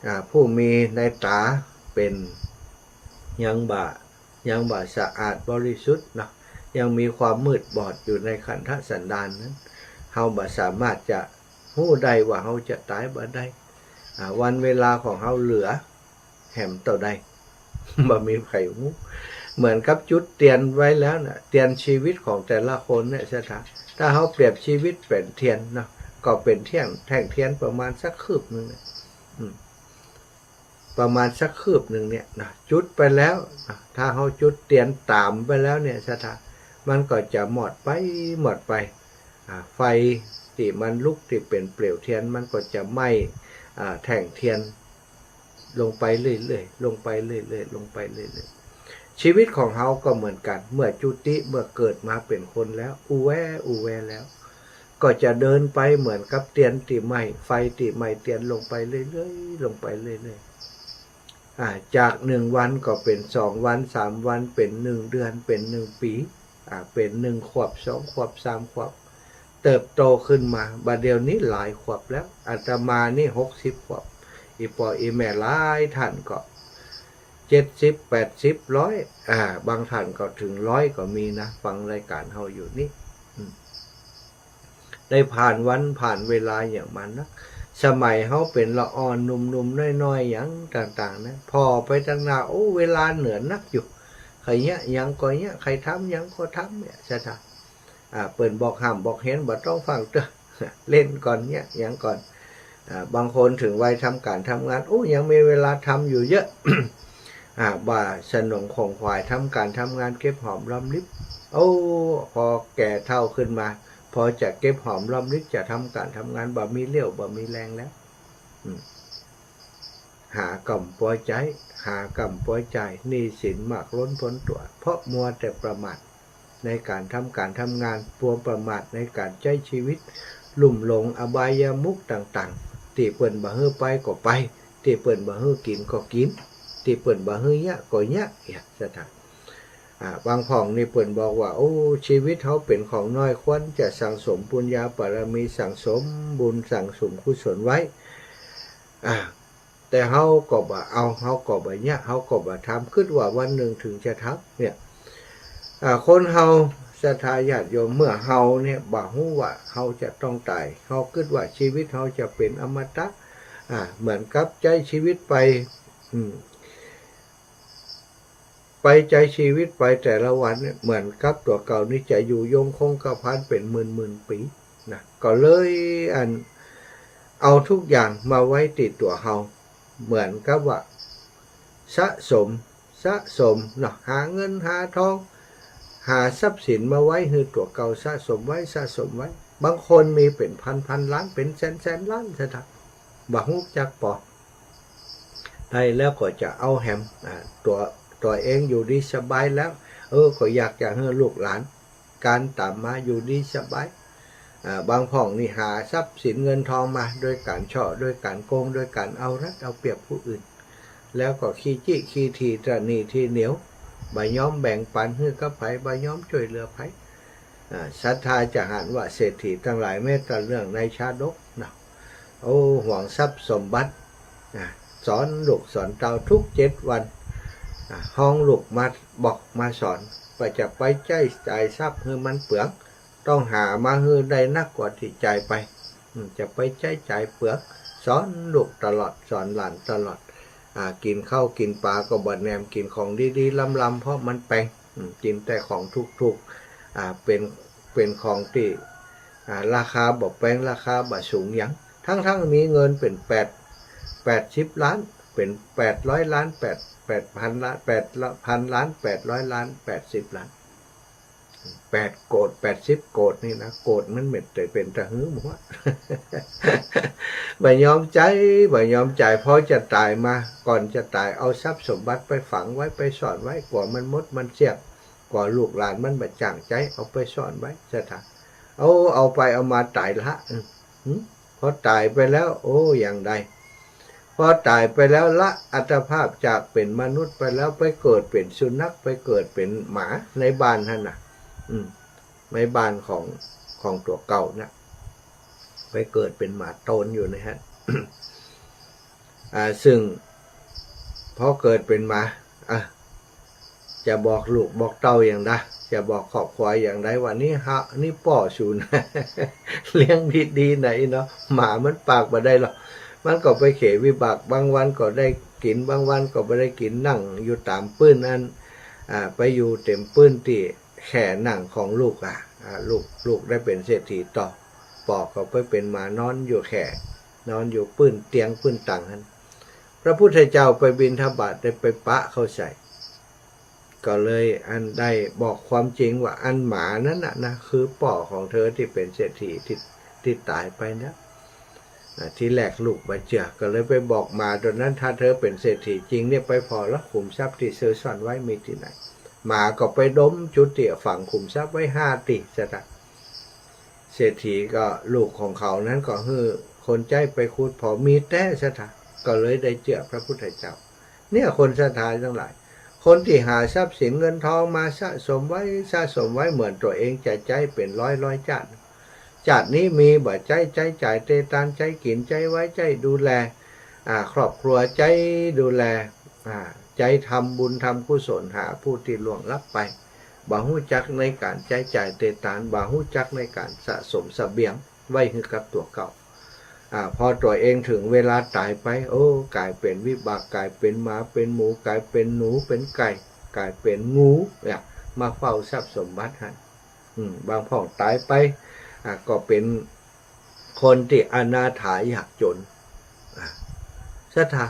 อ่า ผู้มีในต๋าเป๋น ยังบ่ ยังบ่สะอาดบริสุทธิ์เนาะ ยังมีความมืดบอดอยู่ในขันธสันดานนั้น เฮาบ่สามารถจะฮู้ได้ว่าเฮาจะต๋ายบ่าใด อ่า วันเวลาของเฮาเหลือแหมเต้าใด บ่มีใผฮู้ เหมือนกับจุดเตียนไว้แล้วน่ะ เตียนชีวิตของแต่ละคนเนี่ย ศรัทธา ถ้าเฮาเปรียบชีวิตเป๋นเตียนเนาะ ก็เป๋นแท่ง แท่งเตียนประมาณสักคืบนึ่งเนี่ย อืม ประมาณสักคืบนึ่งเนี่ยนะ จุดไปแล้วนะ ถ้าเฮาจุดเตียนต๋ามไปแล้วเนี่ย ศรัทธา มันก็จะหมดไป หมดไป อ่า ไฟตี้มันลุกตี้เป๋นเปลวเตียน มันก็จะไหม้ อ่า แท่งเตียน ลงไปเรื่อยๆ ลงไปเรื่อยๆ ลงไปเรื่อยๆ ชีวิตของเฮาก็เหมือนกั๋น เมื่อจุติ เมื่อเกิดมาเป๋นคนแล้ว อู้แว อู้แวแล้ว ก็จะเดินไปเหมือนกับเตียนตี้ไหม้ ไฟตี้ไหม้เตียน ลงไปเรื่อยๆ ลงไปเรื่อยๆ อ่า จากหนึ่งวันก็เป๋นสองวัน สามวัน เป๋นหนึ่งเดือน เป๋นหนึ่งปี๋ อ่า เป๋นหนึ่งขวบ สองขวบ สามขวบ เติบโตขึ้นมา บ่าเดี่ยวนี้หลายขวบแล้ว อาตมานี่หกสิบขวบ อี่ป้ออี่แม่หลายท่านก็เจ็ดสิบ แปดสิบ ร้อย อ่า บางท่านก็เถิงร้อยก็มีนะ ฟังรายก๋านเฮาอยู่นี่ อืม ได้ผ่านวันผ่านเวลาอย่างมานัก สมัยเฮาเป๋นละอ่อนหนุ่มๆ น้อยๆ หยังต่างๆ นะ ผ่อไปตังหน้า โอ้ เวลาเหลือนักอยู่ ใค่เยียะหยังก็เยียะ ใค่ทำหยังก็ทำเนี่ย ศรัทธา อ่า เปิ้นบอกห้ามบอกเหียนบ่ต้องฟังเตื้อ เล่นก่อนเยียะหยังก่อน อ่า บางคนเถิงวัยทำก๋านทำงาน โอ้ ยังมีเวลาทำอยู่เยอะ อ่า บ่าสนองขงขวาย ทำก๋านทำงานเก็บหอมรอมริบ โอ้ พอแก่เฒ่าขึ้นมา พอจะเก็บหอมรอมริบ จะทำก๋านทำงาน บ่มีเรี่ยว บ่มีแฮงแล้ว อืม หาก่ำปอใจ๊ หาก่ำปอจ่าย หนี้สินมากล้นป๊นตั๋ว เพราะมัวแต่ประมาทในก๋านทำก๋านทำงาน มัวประมาทในก๋านใจ๊ชีวิต ลุ่มหลงอบายมุขต่างๆ ตี้เปิ้นบ่หื้อไปก็ไป ตี้เปิ้นบ่หื้อกิ๋นก็กิ๋น ตี้เปิ้นบ่หื้อเยียะก็เยียะ เยียะ ศรัทธา อ่า บางพ่องนี่เปิ้นบอกว่า โอ้ ชีวิตเฮาเป๋นของน้อย ควรจะสั่งสมปุญญาบารมี สั่งสมบุญ สั่งสมกุศลไว้ อ่า แต่เฮาก็บ่เอา เฮาก็บ่เยียะ เฮาก็บ่ทำ กึ๊ดว่าวันนึ่งเถิงจะทำ เนี่ย อ่า คนเฮา ศรัทธาญาติโยม เมื่อเฮาเนี่ยบ่ฮู้ว่าเฮาจะต้องต๋าย เฮากึ๊ดว่าชีวิตเฮาจะเป๋นอมตะ อ่า เหมือนกับใจ๊ชีวิตไป อืม ไปใจ๊ชีวิตไปแต่ละวันเนี่ย เหมือนกับตั๋วเก่านี่จะอยู่ยงคงกระพันเป๋นหมื่นๆ ปี๋นะ ก็เลยอัน เอาทุกอย่างมาไว้ตี้ตั๋วเฮา เหมือนกับว่าสะสม สะสมเนาะ หาเงินหาทอง หาทรัพย์สินมาไว้หื้อตั๋วเก่า สะสมไว้ สะสมไว้ บางคนมีเป๋นพันๆ ล้าน เป๋นแสนๆ ล้าน ศรัทธา บ่ฮู้จักปอ ได้แล้วก็จะเอาแหม อ่า ตั๋ว ตั๋วเองอยู่ดีสบายแล้ว เออ ก็อยากจะหื้อลูกหลาน ก๋านต๋ามมาอยู่ดีสบาย อ่า บางพ่องนี่หาทรัพย์สินเงินทองมาโดยก๋านเชาะ โดยก๋านโกง โดยก๋านเอารัดเอาเปรียบผู้อื่น แล้วก็ขี้จี้ขี้ถี่ ตระหนี่ทีเหนียว บ่ยอมแบ่งปันหื้อกับใผ บ่ยอมจ้วยเหลือใผ อ่า ศรัทธาจะหันว่าเศรษฐีตังหลาย แม้แต่เรื่องในชาดกเนาะ โอ้ หวงทรัพย์สมบัติ อ่ะ สอนลูกสอนเต้าทุกเจ็ดวัน อ่ะ ฮ้องลูกมาบอกมาสอน ว่าจะไปใจ๊จ่ายทรัพย์หื้อมันเปลือง ต้องหามาหื้อได้นักกว่าตี้จ่ายไป อืม จะไปใจ๊จ่ายเปลือง สอนลูกตลอด สอนหลานตลอด อ่า กิ๋นข้าวกิ๋นป๋าก็บ่แหนมกิ๋นของดีๆ ล้ำๆ เพราะมันแปง อืม กิ๋นแต่ของถูกๆ อ่า เป๋น เป๋นของตี้ อ่า ราคาบ่แปง ราคาบ่สูงหยัง ตังๆ มีเงินเป๋นแปด แปดสิบล้าน เป๋นแปดร้อยล้าน แปด แปดพันล้าน แปดพันล้าน แปดร้อยล้าน แปดสิบล้าน แปดโกด แปดสิบโกดนี่นะ โกดมันเม็ดแต่เป๋นตะหื้อหมด บ่ยอมใจ๊ บ่ยอมจ่าย พอจะต๋ายมา ก่อนจะต๋ายเอาทรัพย์สมบัติไปฝังไว้ ไปซ่อนไว้ กั๋วมันหมดมันเสี้ยง กั๋วลูกหลานมันบ่จ้างใจ๊ เอาไปซ่อนไว้ ศรัทธา เอา เอาไปเอามาต๋ายละ อืม หึ พอต๋ายไปแล้ว โอ้ ยังได้ พอต๋ายไปแล้ว ละอัตภาพจากเป๋นมนุษย์ไปแล้ว ไปเกิดเป๋นสุนัข ไปเกิดเป๋นหมาในบ้านหั้นน่ะ อืม ในบ้านของ ของตั๋วเก่าน่ะ ไปเกิดเป๋นหมาโตนอยู่ในหั้น อ่า ซึ่ง พอเกิดเป๋นหมา อ่ะ จะบอกลูกบอกเต้าอย่างใด จะบอกครอบครัวอย่างใด ว่านี่ฮะ นี่ป้อสูนะ เลี้ยงดีๆ นะอิเนาะ หมามันปากบ่ได้หรอก มันก็ไปเขวิบาก บางวันก็ได้กิ๋น บางวันก็บ่ได้กิ๋น นั่งอยู่ต๋ามปื้นอัน อ่า ไปอยู่เต็มปื้นตี้แข่นั่งของลูกอ่ะ อ่า ลูก ลูกได้เป๋นเศรษฐีต่อ ป้อก็ไปเป๋นหมานอนอยู่แข่ นอนอยู่ปื้นเตียงปื้นตั๋งหั้น พระพุทธเจ้าไปบิณฑบาตได้ไปปะเข้าใส่ ก็เลยอันได้บอกความจริงว่าอันหมานั้นน่ะนะ คือป้อของเธอตี้เป๋นเศรษฐีตี้ ตี้ต๋ายไปนะ อ่ะ ทีแรกลูกบ่เจื้อ ก็เลยไปบอกหมาตั๋วนั้น ถ้าเธอเป๋นเศรษฐีจริงเนี่ย ไปผ่อละขุมทรัพย์ตี้เธอซ่อนไว้มีตี้ไหน หมาก็ไปดมจุดตี้ฝังขุมทรัพย์ไว้ห้าตี้ ศรัทธา เศรษฐีก็ลูกของเขานั้นก็หื้อคนใจ๊ไปขุดผ่อ มีแต๊ ศรัทธา ก็เลยได้เจื้อพระพุทธเจ้า เนี่ยคนศรัทธาตังหลาย คนตี้หาทรัพย์สินเงินทองมาสะสมไว้ สะสมไว้เหมือนตั๋วเองจะใจ๊เป๋นร้อยร้อยจ๊าด จ๊าดนี้มีบ่ใจ๊ ใจ๊จ่ายเตตาน ใจ๊กิ๋น ใจ๊ไว้ ใจ๊ดูแล อ่า ครอบครัว ใจ๊ดูแล อ่า ใจ๊ทำบุญทำกุศลหาผู้ตี้ล่วงลับไป บ่ฮู้จักในก๋านใจ๊จ่ายเตตาน บ่ฮู้จักในก๋านสะสมเสบียงไว้หื้อกับตั๋วเก่า อ่า พอตั๋วเองเถิงเวลาต๋ายไป โอ้ ก๋ายเป๋นวิบาก ก๋ายเป๋นหมา เป๋นหมู ก๋ายเป๋นหนู เป๋นไก่ ก๋ายเป๋นงู เนี่ย มาเฝ้าทรัพย์สมบัติหั้น อืม บางพ่องต๋ายไป อ่า ก็เป๋น คนตี้อนาถายากจ๋น อ่ะ ศรัทธา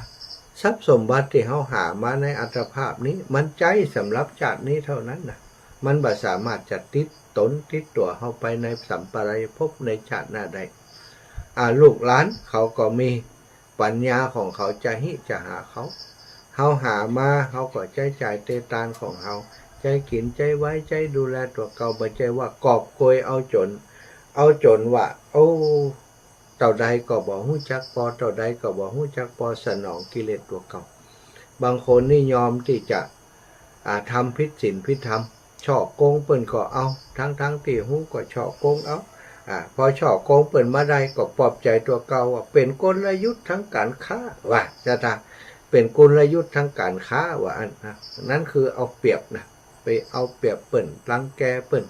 ทรัพย์สมบัติตี้เฮาหามาในอัตภาพนี้ มันใจ๊สำหรับจ๊าดนี้เต้านั้นน่ะ มันบ่สามารถจะติดต๋นติดตั๋วเฮาไปในสัมปรายภพในจ๊าดหน้าได้ อ่ะ ลูกหลานเขาก็มี ปัญญาของเขาจะฮิจะหาเขา เฮาหามา เฮาก็ใจ๊จ่ายเตตานของเฮา ใจ๊กิ๋น ใจ๊ไว้ ใจ๊ดูแลตั๋วเก่า บ่ใจ้ว่ากอบโกยเอาจ๋น เอาจ๋นว่า โอ้ เต้าใดก็บ่ฮู้จักปอ เต้าใดก็บ่ฮู้จักปอ สนองกิเลสตั๋วเก่า บางคนนี่ยอมตี้จะ อ่า ทำผิดศีลผิดธรรม ฉ้อโกงเปิ้นก็เอา ตังๆ ตี้ฮู้ก็ฉ้อโกงเอา อ่า พอฉ้อโกงเปิ้นมาได้ก็ปลอบใจ๋ตั๋วเก่าว่า เป๋นกลยุทธ์ทางก๋านค้า ว่า ศรัทธา เป๋นกลยุทธ์ทางก๋านค้า ว่าอั้นนะ นั้นคือเอาเปรียบนะ ไปเอาเปรียบเปิ้น รังแกเปิ้น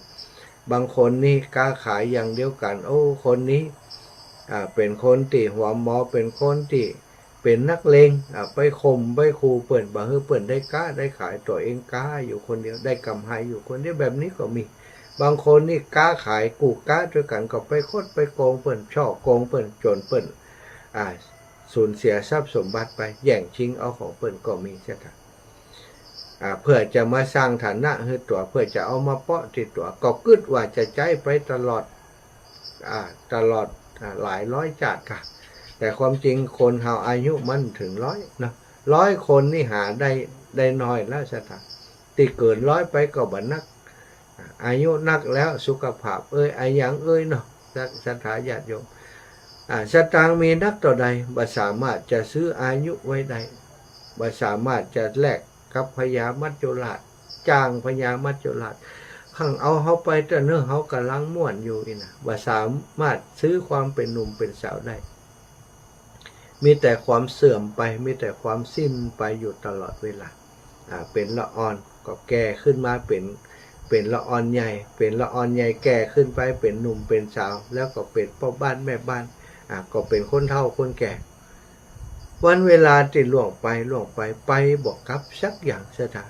บางคนนี่ก๊าขายอย่างเดียวกั๋น โอ้ คนนี้ อ่า เป๋นคนตี้หัวหมอ เป๋นคนตี้ เป๋นนักเลง อ่า ไปข่มไปขู่เปิ้น บ่หื้อเปิ้นได้ก๊าได้ขาย ตั๋วเองก๊าอยู่คนเดียว ได้กำไรอยู่คนเดียว แบบนี้ก็มี บางคนนี่ก๊าขายกู้ก๊าตวยกั๋น ก็ไปคดไปโกงเปิ้น ฉ้อโกงเปิ้น จ๋นเปิ้น อ่า สูญเสียทรัพย์สมบัติไป แย่งชิงเอาของเปิ้นก็มี ศรัทธา อ่า เปื้อจะมาสร้างฐานะหื้อตั๋ว เปื้อจะเอามาเปาะตี้ตั๋ว ก็กึ๊ดว่าจะใจ๊ไปตลอด อ่า ตลอด อ่า หลายร้อยจ๊าดก่ะ แต่ความจริงคนเฮาอายุมันเถิงร้อยเนาะ ร้อยคนนี่หาได้ ได้น้อยแล้ว ศรัทธา ตี้เกินร้อยไปก็บ่นัก อ่า อายุนักแล้ว สุขภาพเอ่ย อะหยังเอ่ยเนาะ ศรัท ศรัทธาญาติโยม อ่า สตางค์มีนักเต้าใด บ่สามารถจะซื้ออายุไว้ได้ บ่สามารถจะแลก กับพญามัจจุราช จ้างพญามัจจุราช หั้นเอาเฮาไป แต่เนิ่นเฮาก่ำลังม่วนอยู่อี้นะ บ่สามารถซื้อความเป๋นหนุ่มเป๋นสาวได้ มีแต่ความเสื่อมไป มีแต่ความสิ้นไปอยู่ตลอดเวลา อ่า เป๋นละอ่อนก็แก่ขึ้นมาเป๋น เป๋นละอ่อนใหญ่ เป๋นละอ่อนใหญ่แก่ขึ้นไปเป๋นหนุ่มเป๋นสาว แล้วก็เป๋นป้อบ้านแม่บ้าน อ่า ก็เป๋นคนเฒ่าคนแก่ วันเวลาตี้ล่วงไป ล่วงไป ไปบ่กลับสักอย่างศรัทธา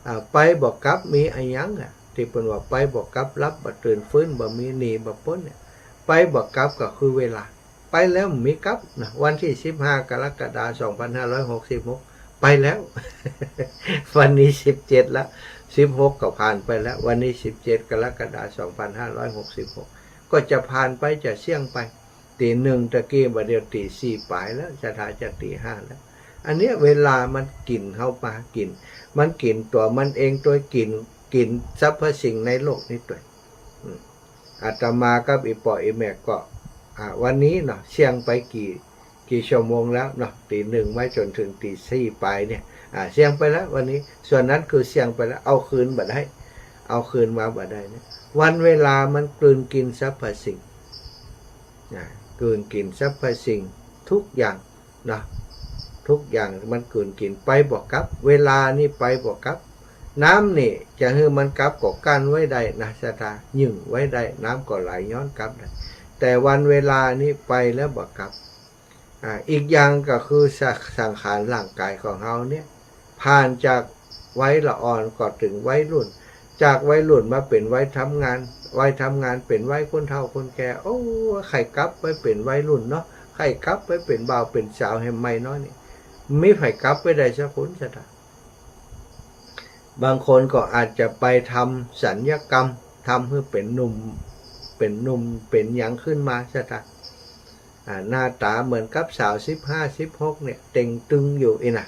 อ่า ไปบ่กลับ มีอะหยังอะ ตี้เปิ้นว่าไปบ่กลับ หลับบ่ตื่น ฟื้นบ่มี หนีบ่ป๊นเนี่ย ไปบ่กลับก็คือเวลา ไปแล้วบ่มีกลับนะ วันตี้สิบห้ากรกฎาคมสองพันห้าร้อยหกสิบหก ไปแล้ว วันนี้สิบเจ็ดละ สิบหกก็ผ่านไปแล้ว วันนี้สิบเจ็ดกรกฎาคมสองพันห้าร้อยหกสิบหก ก็จะผ่านไป จะเสี้ยงไป ตี๋หนึ่งตะกี้ บ่าเดี่ยวตี๋สี่ป๋ายแล้ว ศรัทธาจะตี๋ห้าแล้ว อันเนี้ยเวลามันกิ๋นเฮามา กิ๋น มันกิ๋นตั๋วมันเองตวย กิ๋น กิ๋นสรรพสิ่งในโลกนี้ตวย อืม อาตมากับอี่ป้ออี่แม่ก็ อ่า วันนี้เนาะ เสี้ยงไปกี่ กี่ชั่วโมงแล้วเนาะ ตี๋หนึ่งมาจ๋นเถิงตี๋สี่ป๋ายเนี่ย อ่า เสี้ยงไปแล้ววันนี้ ส่วนนั้นคือเสี้ยงไปแล้ว เอาคืนบ่ได้ เอาคืนมาบ่ได้เนี่ย วันเวลามันกลืนกิ๋นสรรพสิ่ง นะ กลืนกิ๋นสรรพสิ่งทุกอย่างนะ ทุกอย่างมันกลืนกิ๋น ไปบ่กลับ เวลานี่ไปบ่กลับ น้ำนี่จะหื้อมันกลับก็กั้นไว้ได้นะศรัทธา ยึ่งไว้ได้ น้ำก็ไหลย้อนกลับได้ แต่วันเวลานี่ไปแล้วบ่กลับ อ่า อีกอย่างก็คือสัง- สังขารร่างกายของเฮาเนี่ย ผ่านจากวัยละอ่อนก็เถิงวัยรุ่น จากวัยรุ่นมาเป๋นวัยทำงาน วัยทำงานเป๋นวัยคนเฒ่าคนแก่ โอ้ ใค่กลับไปเป๋นวัยรุ่นเนาะ ใค่กลับไปเป๋นบ่าวเป๋นสาวแหมใหม่เนาะนี่ มีใผกลับไปได้สักคนศรัทธา บางคนก็อาจจะไปทำศัลยกรรม ทำหื้อเป๋นหนุ่ม เป๋นหนุ่ม เป๋นหยังขึ้นมาศรัทธา อ่า หน้าต๋าเหมือนกับสาวสิบห้า สิบหกเนี่ย เต่งตึงอยู่อี้นะ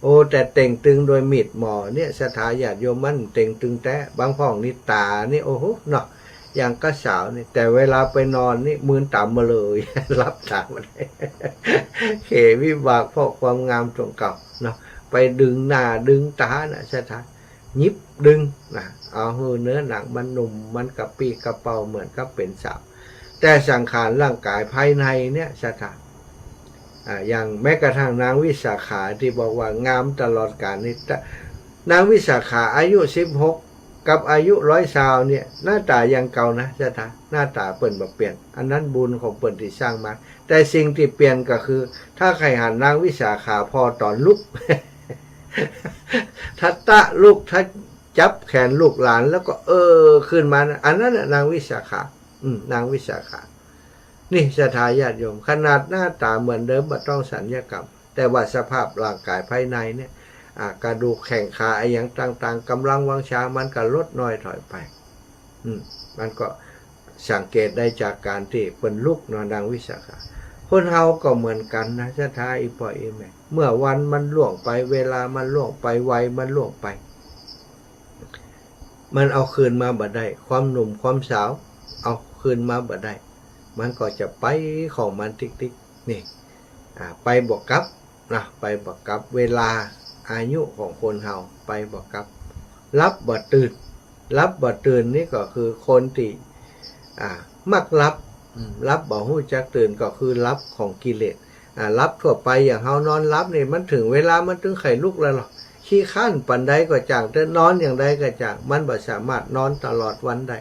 โอ้ แต่เต่งตึงโดยมีดหมอเนี่ย ศรัทธาญาติโยม มันเต่งตึงแต๊ บางพ่องนี่ต๋านี่ โอ้โห เนาะ อย่างกับสาวนี่ แต่เวลาไปนอนนี่ มืนต๋ามาเลย หลับต๋ามาเลย เขวิบากเพราะความงามของเก่าเนาะ ไปดึงหน้าดึงต๋าน่ะศรัทธา หยิบดึงนะ เอาหื้อเนื้อหนังมันหนุ่ม มันกระปี้กระเป๋าเหมือนกับเป๋นสาว แต่สังขารร่างกายภายในเนี่ยศรัทธา อ่า อย่างแม้กระทั่งนางวิสาขาตี้บอกว่างามตลอดกาลนี่ ต- นางวิสาขาอายุสิบหก กับอายุร้อยซาวเนี่ย หน้าต๋าอย่างเก่านะศรัทธา หน้าต๋าเปิ้นบ่เปลี่ยน อันนั้นบุญของเปิ้นตี้สร้างมา แต่สิ่งตี้เปลี่ยนก็คือ ถ้าใค่หันนางวิสาขาผ่อต๋อนลุก ถ้าตะลุก ถ้าจับแขนลูกหลานแล้วก็เออขึ้นมานะ อันนั้นน่ะนางวิสาขา อืม นางวิสาขา นี่ศรัทธาญาติโยม ขนาดหน้าต๋าเหมือนเดิมบ่ต้องศัลยกรรม แต่ว่าสภาพร่างกายภายในเนี่ย อ่า กระดูกแข้งขาอะหยังต่างๆ กำลังวังชามันก็ลดน้อยถอยไป อืม มันก็สังเกตได้จากก๋านตี้เปิ้นลุกเนาะ นางวิสาขา คนเฮาก็เหมือนกั๋นนะศรัทธา อี่ป้ออี่แม่ เมื่อวันมันล่วงไป เวลามันล่วงไป วัยมันล่วงไป มันเอาคืนมาบ่ได้ ความหนุ่มความสาวเอาคืนมาบ่ได้ มันก็จะไปของมันติ๊กๆ นี่ อ่า ไปบ่กลับนะ ไปบ่กลับ เวลาอายุของคนเฮาไปบ่กลับ หลับบ่ตื่น หลับบ่ตื่นนี่ก็คือคนตี้ อ่า มักหลับ อืม หลับบ่ฮู้จักตื่น ก็คือหลับของกิเลส อ่า หลับทั่วไปอย่างเฮานอนหลับนี่ มันเถิงเวลามันเถิงใค่ลุกแล้วลอ ขี้คร้านปานใดก็จ่าง แต่นอนอย่างใดก็จ่าง มันบ่สามารถนอนตลอดวันได้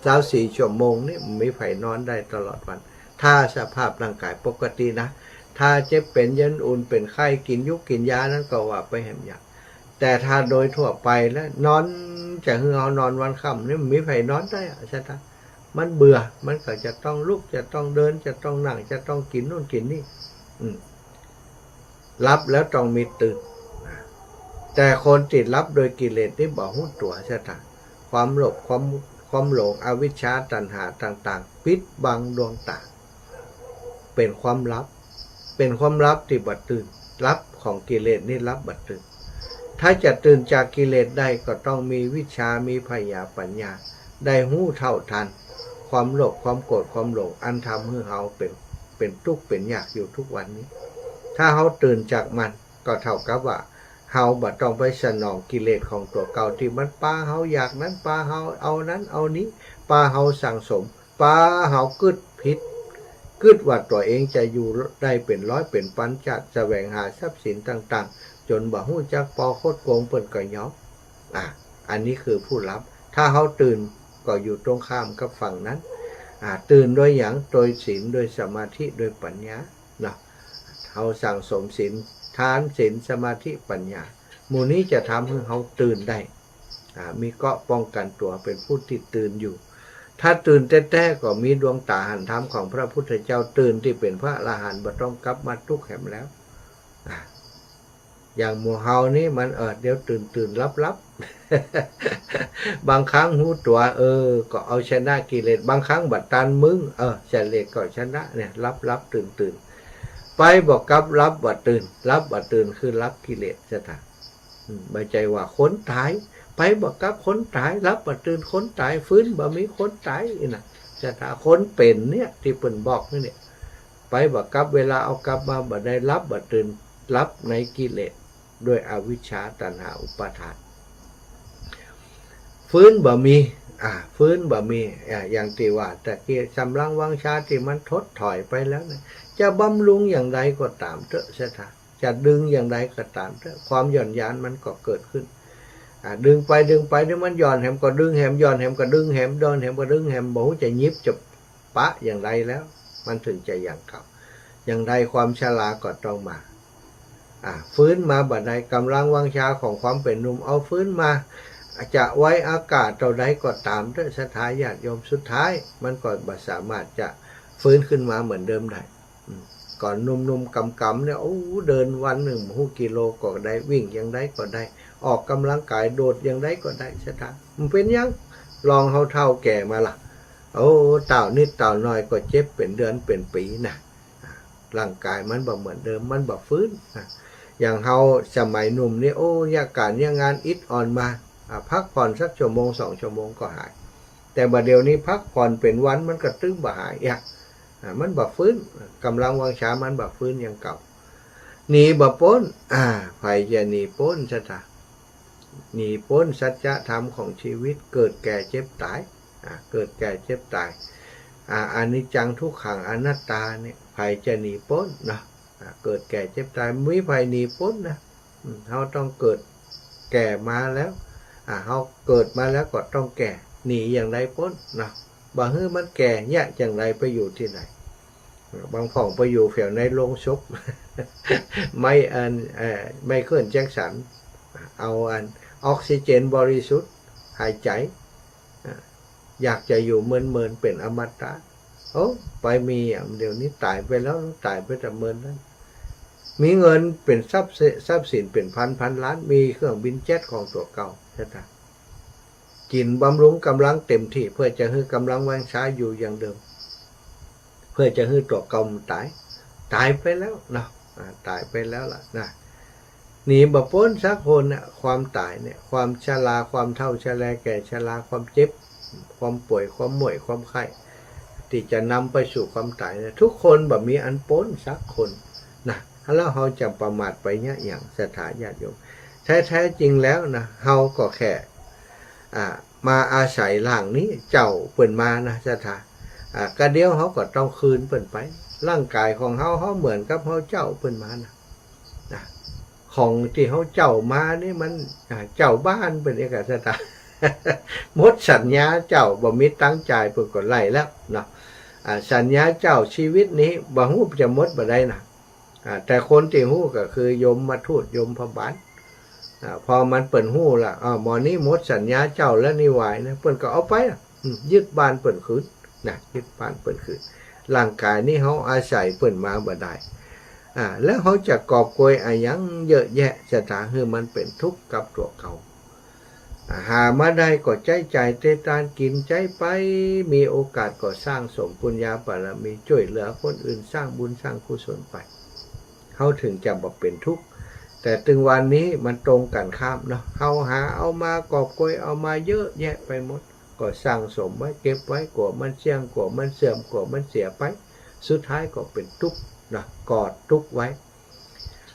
ซาวสี่ชั่วโมงนี่ บ่มีใผนอนได้ตลอดวัน ถ้าสภาพร่างกายปกตินะ ถ้าเจ็บเป๋นเย็นอุ่น เป๋นไข้ กิ๋นยุกกิ๋นยานั้นก็ว่าไปแหมอย่าง แต่ถ้าโดยทั่วไปแล้ว นอน จะหื้อเฮานอนวันค่ำนี่ บ่มีใผนอนได้อะศรัทธา มันเบื่อ มันก็จะต้องลุก จะต้องเดิน จะต้องนั่ง จะต้องกิ๋นนู่นกิ๋นนี่ อืม หลับแล้วต้องมีตื่น แต่คนตี้หลับโดยกิเลสนี่บ่ฮู้ตั๋วศรัทธา ความโลภ ความ ความหลง อวิชชา ตัณหาต่างๆ ปิดบังดวงต๋า เป๋นความหลับ เป๋นความหลับตี้บ่ตื่น หลับของกิเลสนี่หลับบ่ตื่น ถ้าจะตื่นจากกิเลสได้ก็ต้องมีวิชชา มีผญาปัญญา ได้ฮู้เท่าทัน ความโลภ ความโกรธ ความหลง อันทำหื้อเฮาเป๋น เป๋นตุ๊กข์เป๋นยากอยู่ทุกวันนี้ ถ้าเฮาตื่นจากมัน ก็เท่ากับว่าเฮาบ่ต้องไปสนองกิเลสของตั๋วเก่าตี้มันปาเฮาอยากนั้น ปาเฮาเอานั้นเอานี้ ปาเฮาสั่งสม ปาเฮากึ๊ดผิด กึ๊ดว่าตั๋วเองจะอยู่ได้เป๋นร้อยเป๋นปันชาติ แสวงหาทรัพย์สินต่างๆ จ๋นบ่ฮู้จักปอ คดโกงเปิ้นก็ยอม อ่ะ อันนี้คือผู้หลับ ถ้าเฮาตื่นก็อยู่ตรงข้ามกับฝั่งนั้น อ่ะ ตื่นโดยหยัง โดยศีล โดยสมาธิ โดยปัญญาเนาะ เฮาสั่งสมศีล ทาน ศีล สมาธิ ปัญญา หมู่นี้จะทำหื้อเฮาตื่นได้ อ่า มีเกราะป้องกันตั๋ว เป๋นผู้ตี้ตื่นอยู่ ถ้าตื่นแต๊ๆ ก็มีดวงต๋าหันธรรมของพระพุทธเจ้า ตื่นตี้เป๋นพระอรหันต์ บ่ต้องกลับมาตุ๊กข์แหมแล้ว อ่า อย่างหมู่เฮานี่มัน เออ เดี๋ยวตื่นๆ หลับๆ บางครั้งฮู้ตั๋ว เออ ก็เอาชนะกิเลส บางครั้งบ่ตันมึง เออ กิเลสก็ชนะเนี่ย หลับๆ ตื่นๆ ไปบ่กลับ หลับบ่ตื่น หลับบ่ตื่นคือหลับกิเลส ศรัทธา อืม บ่ใจ้ว่าคนต๋าย ไปบ่กลับคนต๋าย หลับบ่ตื่นคนต๋าย ฟื้นบ่มีคนต๋าย อี้นะ ศรัทธา คนเป๋นเนี่ย ตี้เปิ้นบอกนี่เนี่ย ไปบ่กลับ เวลาเอากลับมาบ่ได้ หลับบ่ตื่น หลับในกิเลส ด้วยอวิชชา ตัณหา อุปาทาน ฟื้นบ่มี อ่า ฟื้นบ่มี อ่า อย่างตี้ว่าตะกี้ ก๋ำลังวังชาตี้มันถดถอยไปแล้วเนี่ย จะบำรุงอย่างใดก็ต๋ามเต๊อะ ศรัทธา จะดึงอย่างใดก็ต๋ามเต๊อะ ความหย่อนยานมันก็เกิดขึ้น อ่า ดึงไปดึงไป เดี๋ยวมันหย่อนแหมก็ดึงแหม หย่อนแหมก็ดึงแหม หย่อนแหมก็ดึงแหม บ่ฮู้จะหยิบจะปะอย่างใดแล้ว มันถึงจะอย่างเก่า อย่างใดความชราก็ต้องมา อ่า ฟื้นมาบ่ได้ ก๋ำลังวังชาของความเป๋นหนุ่มเอาฟื้นมา จะไวอากาศเต้าใดก็ต๋ามเต๊อะ ศรัทธาญาติโยม สุดท้ายมันก็บ่สามารถจะฟื้นขึ้นมาเหมือนเดิมได้ อืม ก่อนหนุ่มๆ ก๋ำๆ เนี่ย โอ้ เดินวันนึ่งบ่ฮู้กี่โลก็ได้ วิ่งอย่างใดก็ได้ ออกก๋ำลังก๋าย โดดอย่างใดก็ได้ ศรัทธา มันเป๋นหยัง ลองเฮาเฒ่าแก่มาล่ะ โอ้ เต้านิดเต้าน้อยก็เจ็บเป๋นเดือนเป๋นปี๋นะ อ่า ร่างก๋ายมันบ่เหมือนเดิม มันบ่ฟื้นนะ อย่างเฮาสมัยหนุ่มนี่ โอ้ เยียะก๋านเยียะงานอิดอ่อนมา อ่า พักผ่อนสักชั่วโมงสองชั่วโมงก็หาย แต่บ่าเดี่ยวนี้พักผ่อนเป๋นวันมันก็ตึงบ่หายอะ อ่า มันบ่ฟื้น ก๋ำลังวังชามันบ่ฟื้นอย่างเก่า หนีบ่ป๊น อ่า ใผจะหนีป๊น ศรัทธา หนีป๊นสัจธรรมของชีวิต เกิดแก่เจ็บต๋าย อ่า เกิดแก่เจ็บต๋าย อ่า อนิจจังทุกขังอนัตตาเนี่ย ใผจะหนีป๊นเนาะ อ่า เกิดแก่เจ็บต๋าย บ่มีใผหนีป๊นนะ อืม เฮาต้องเกิดแก่มาแล้ว อ่า เฮาเกิดมาแล้วก็ต้องแก่ หนีอย่างใดป๊นเนาะ บ่หื้อมันแก่ เยียะอย่างใด ไปอยู่ตี้ไหน บางพ่องไปอยู่แถวในโลงศพ ไมเคิล เอ่อ ไมเคิลแจ็คสัน เอาอันออกซิเจนบริสุทธิ์หายใจ๋ อ่ะ อยากจะอยู่เมินๆ เป๋นอมตะ โอ้ ไปมีอะ เดี๋ยวนี้ต๋ายไปแล้ว ต๋ายไปแต่เมินนั้น มีเงินเป๋นทรัพย์สิ ทรัพย์สินเป๋นพันๆ ล้าน มีเครื่องบินเจ็ตของตั๋วเก่า ศรัทธา กิ๋นบำรุงก๋ำลังเต๋มตี้ เปื้อจะหื้อก๋ำลังวังชาอยู่อย่างเดิม เปื้อจะหื้อตั๋วเก่าบ่ต๋าย ต๋ายไปแล้วเนาะ อ่า ต๋ายไปแล้วล่ะนะ หนีบ่ป๊นสักคนน่ะ ความต๋ายเนี่ย ความชรา ความเฒ่าชราแก่ชรา ความเจ็บ ความป่วย ความม่วย ความไข้ ตี้จะนำไปสู่ความต๋ายเนี่ย ทุกคนบ่มีอันป๊นสักคนนะ แล้วเฮาจะประมาทไปเยียะหยัง ศรัทธาญาติโยม แท้ๆ จริงแล้วนะ เฮาก็แค่ อ่า มาอาศัยร่างนี้ เจ้าเปิ้นมานะ ศรัทธา อ่า กะเดี๋ยวเฮาก็ต้องคืนเปิ้นไป ร่างก๋ายของเฮา เฮาเหมือนกับเฮาเจ้าเปิ้นมานะ นะ ของตี้เฮาเจ้ามานี่มัน อ่า เจ้าบ้านเปิ้นเอกะ ศรัทธา หมดสัญญาเจ้า บ่มีตังค์จ่ายเปิ้นก็ไล่แล้วเนาะ อ่า สัญญาเจ้าชีวิตนี้ บ่ฮู้จะหมดบ่ได้นะ อ่า แต่คนตี้ฮู้ก็คือโยมมาทูต โยมพบาล อ่า พอมันเปิ้นฮู้ละ อ้าว หม่องนี้หมดสัญญาเจ้าแล้วนี่หวายนะ เปิ้นก็เอาไปละ อืม ยึดบ้านเปิ้นคืนนะ ยึดบ้านเปิ้นคืน ร่างก๋ายนี้เฮาอาศัยเปิ้นมาบ่ได้ อ่า แล้วเฮาจะกอบโกยอะหยังเยอะแยะ ศรัทธา หื้อมันเป๋นทุกข์กับตั๋วเก่า อ่า หามาได้ก็ใจ๊จ่ายเตตาน กิ๋นใจ๊ไป มีโอกาสก็สร้างสมปุญญาบารมี จ้วยเหลือคนอื่น สร้างบุญสร้างกุศลไป เฮาถึงจะบ่เป๋นทุกข์ แต่ตึงวันนี้มันตรงกั๋นข้ามเนาะ เฮาหาเอามา กอบโกยเอามาเยอะแยะไปหมด ก็สั่งสมไว้ เก็บไว้ กั๋วมันเสี้ยง กั๋วมันเสื่อม กั๋วมันเสียไป สุดท้ายก็เป๋นตุ๊กข์เนาะ ก่อตุ๊กข์ไว้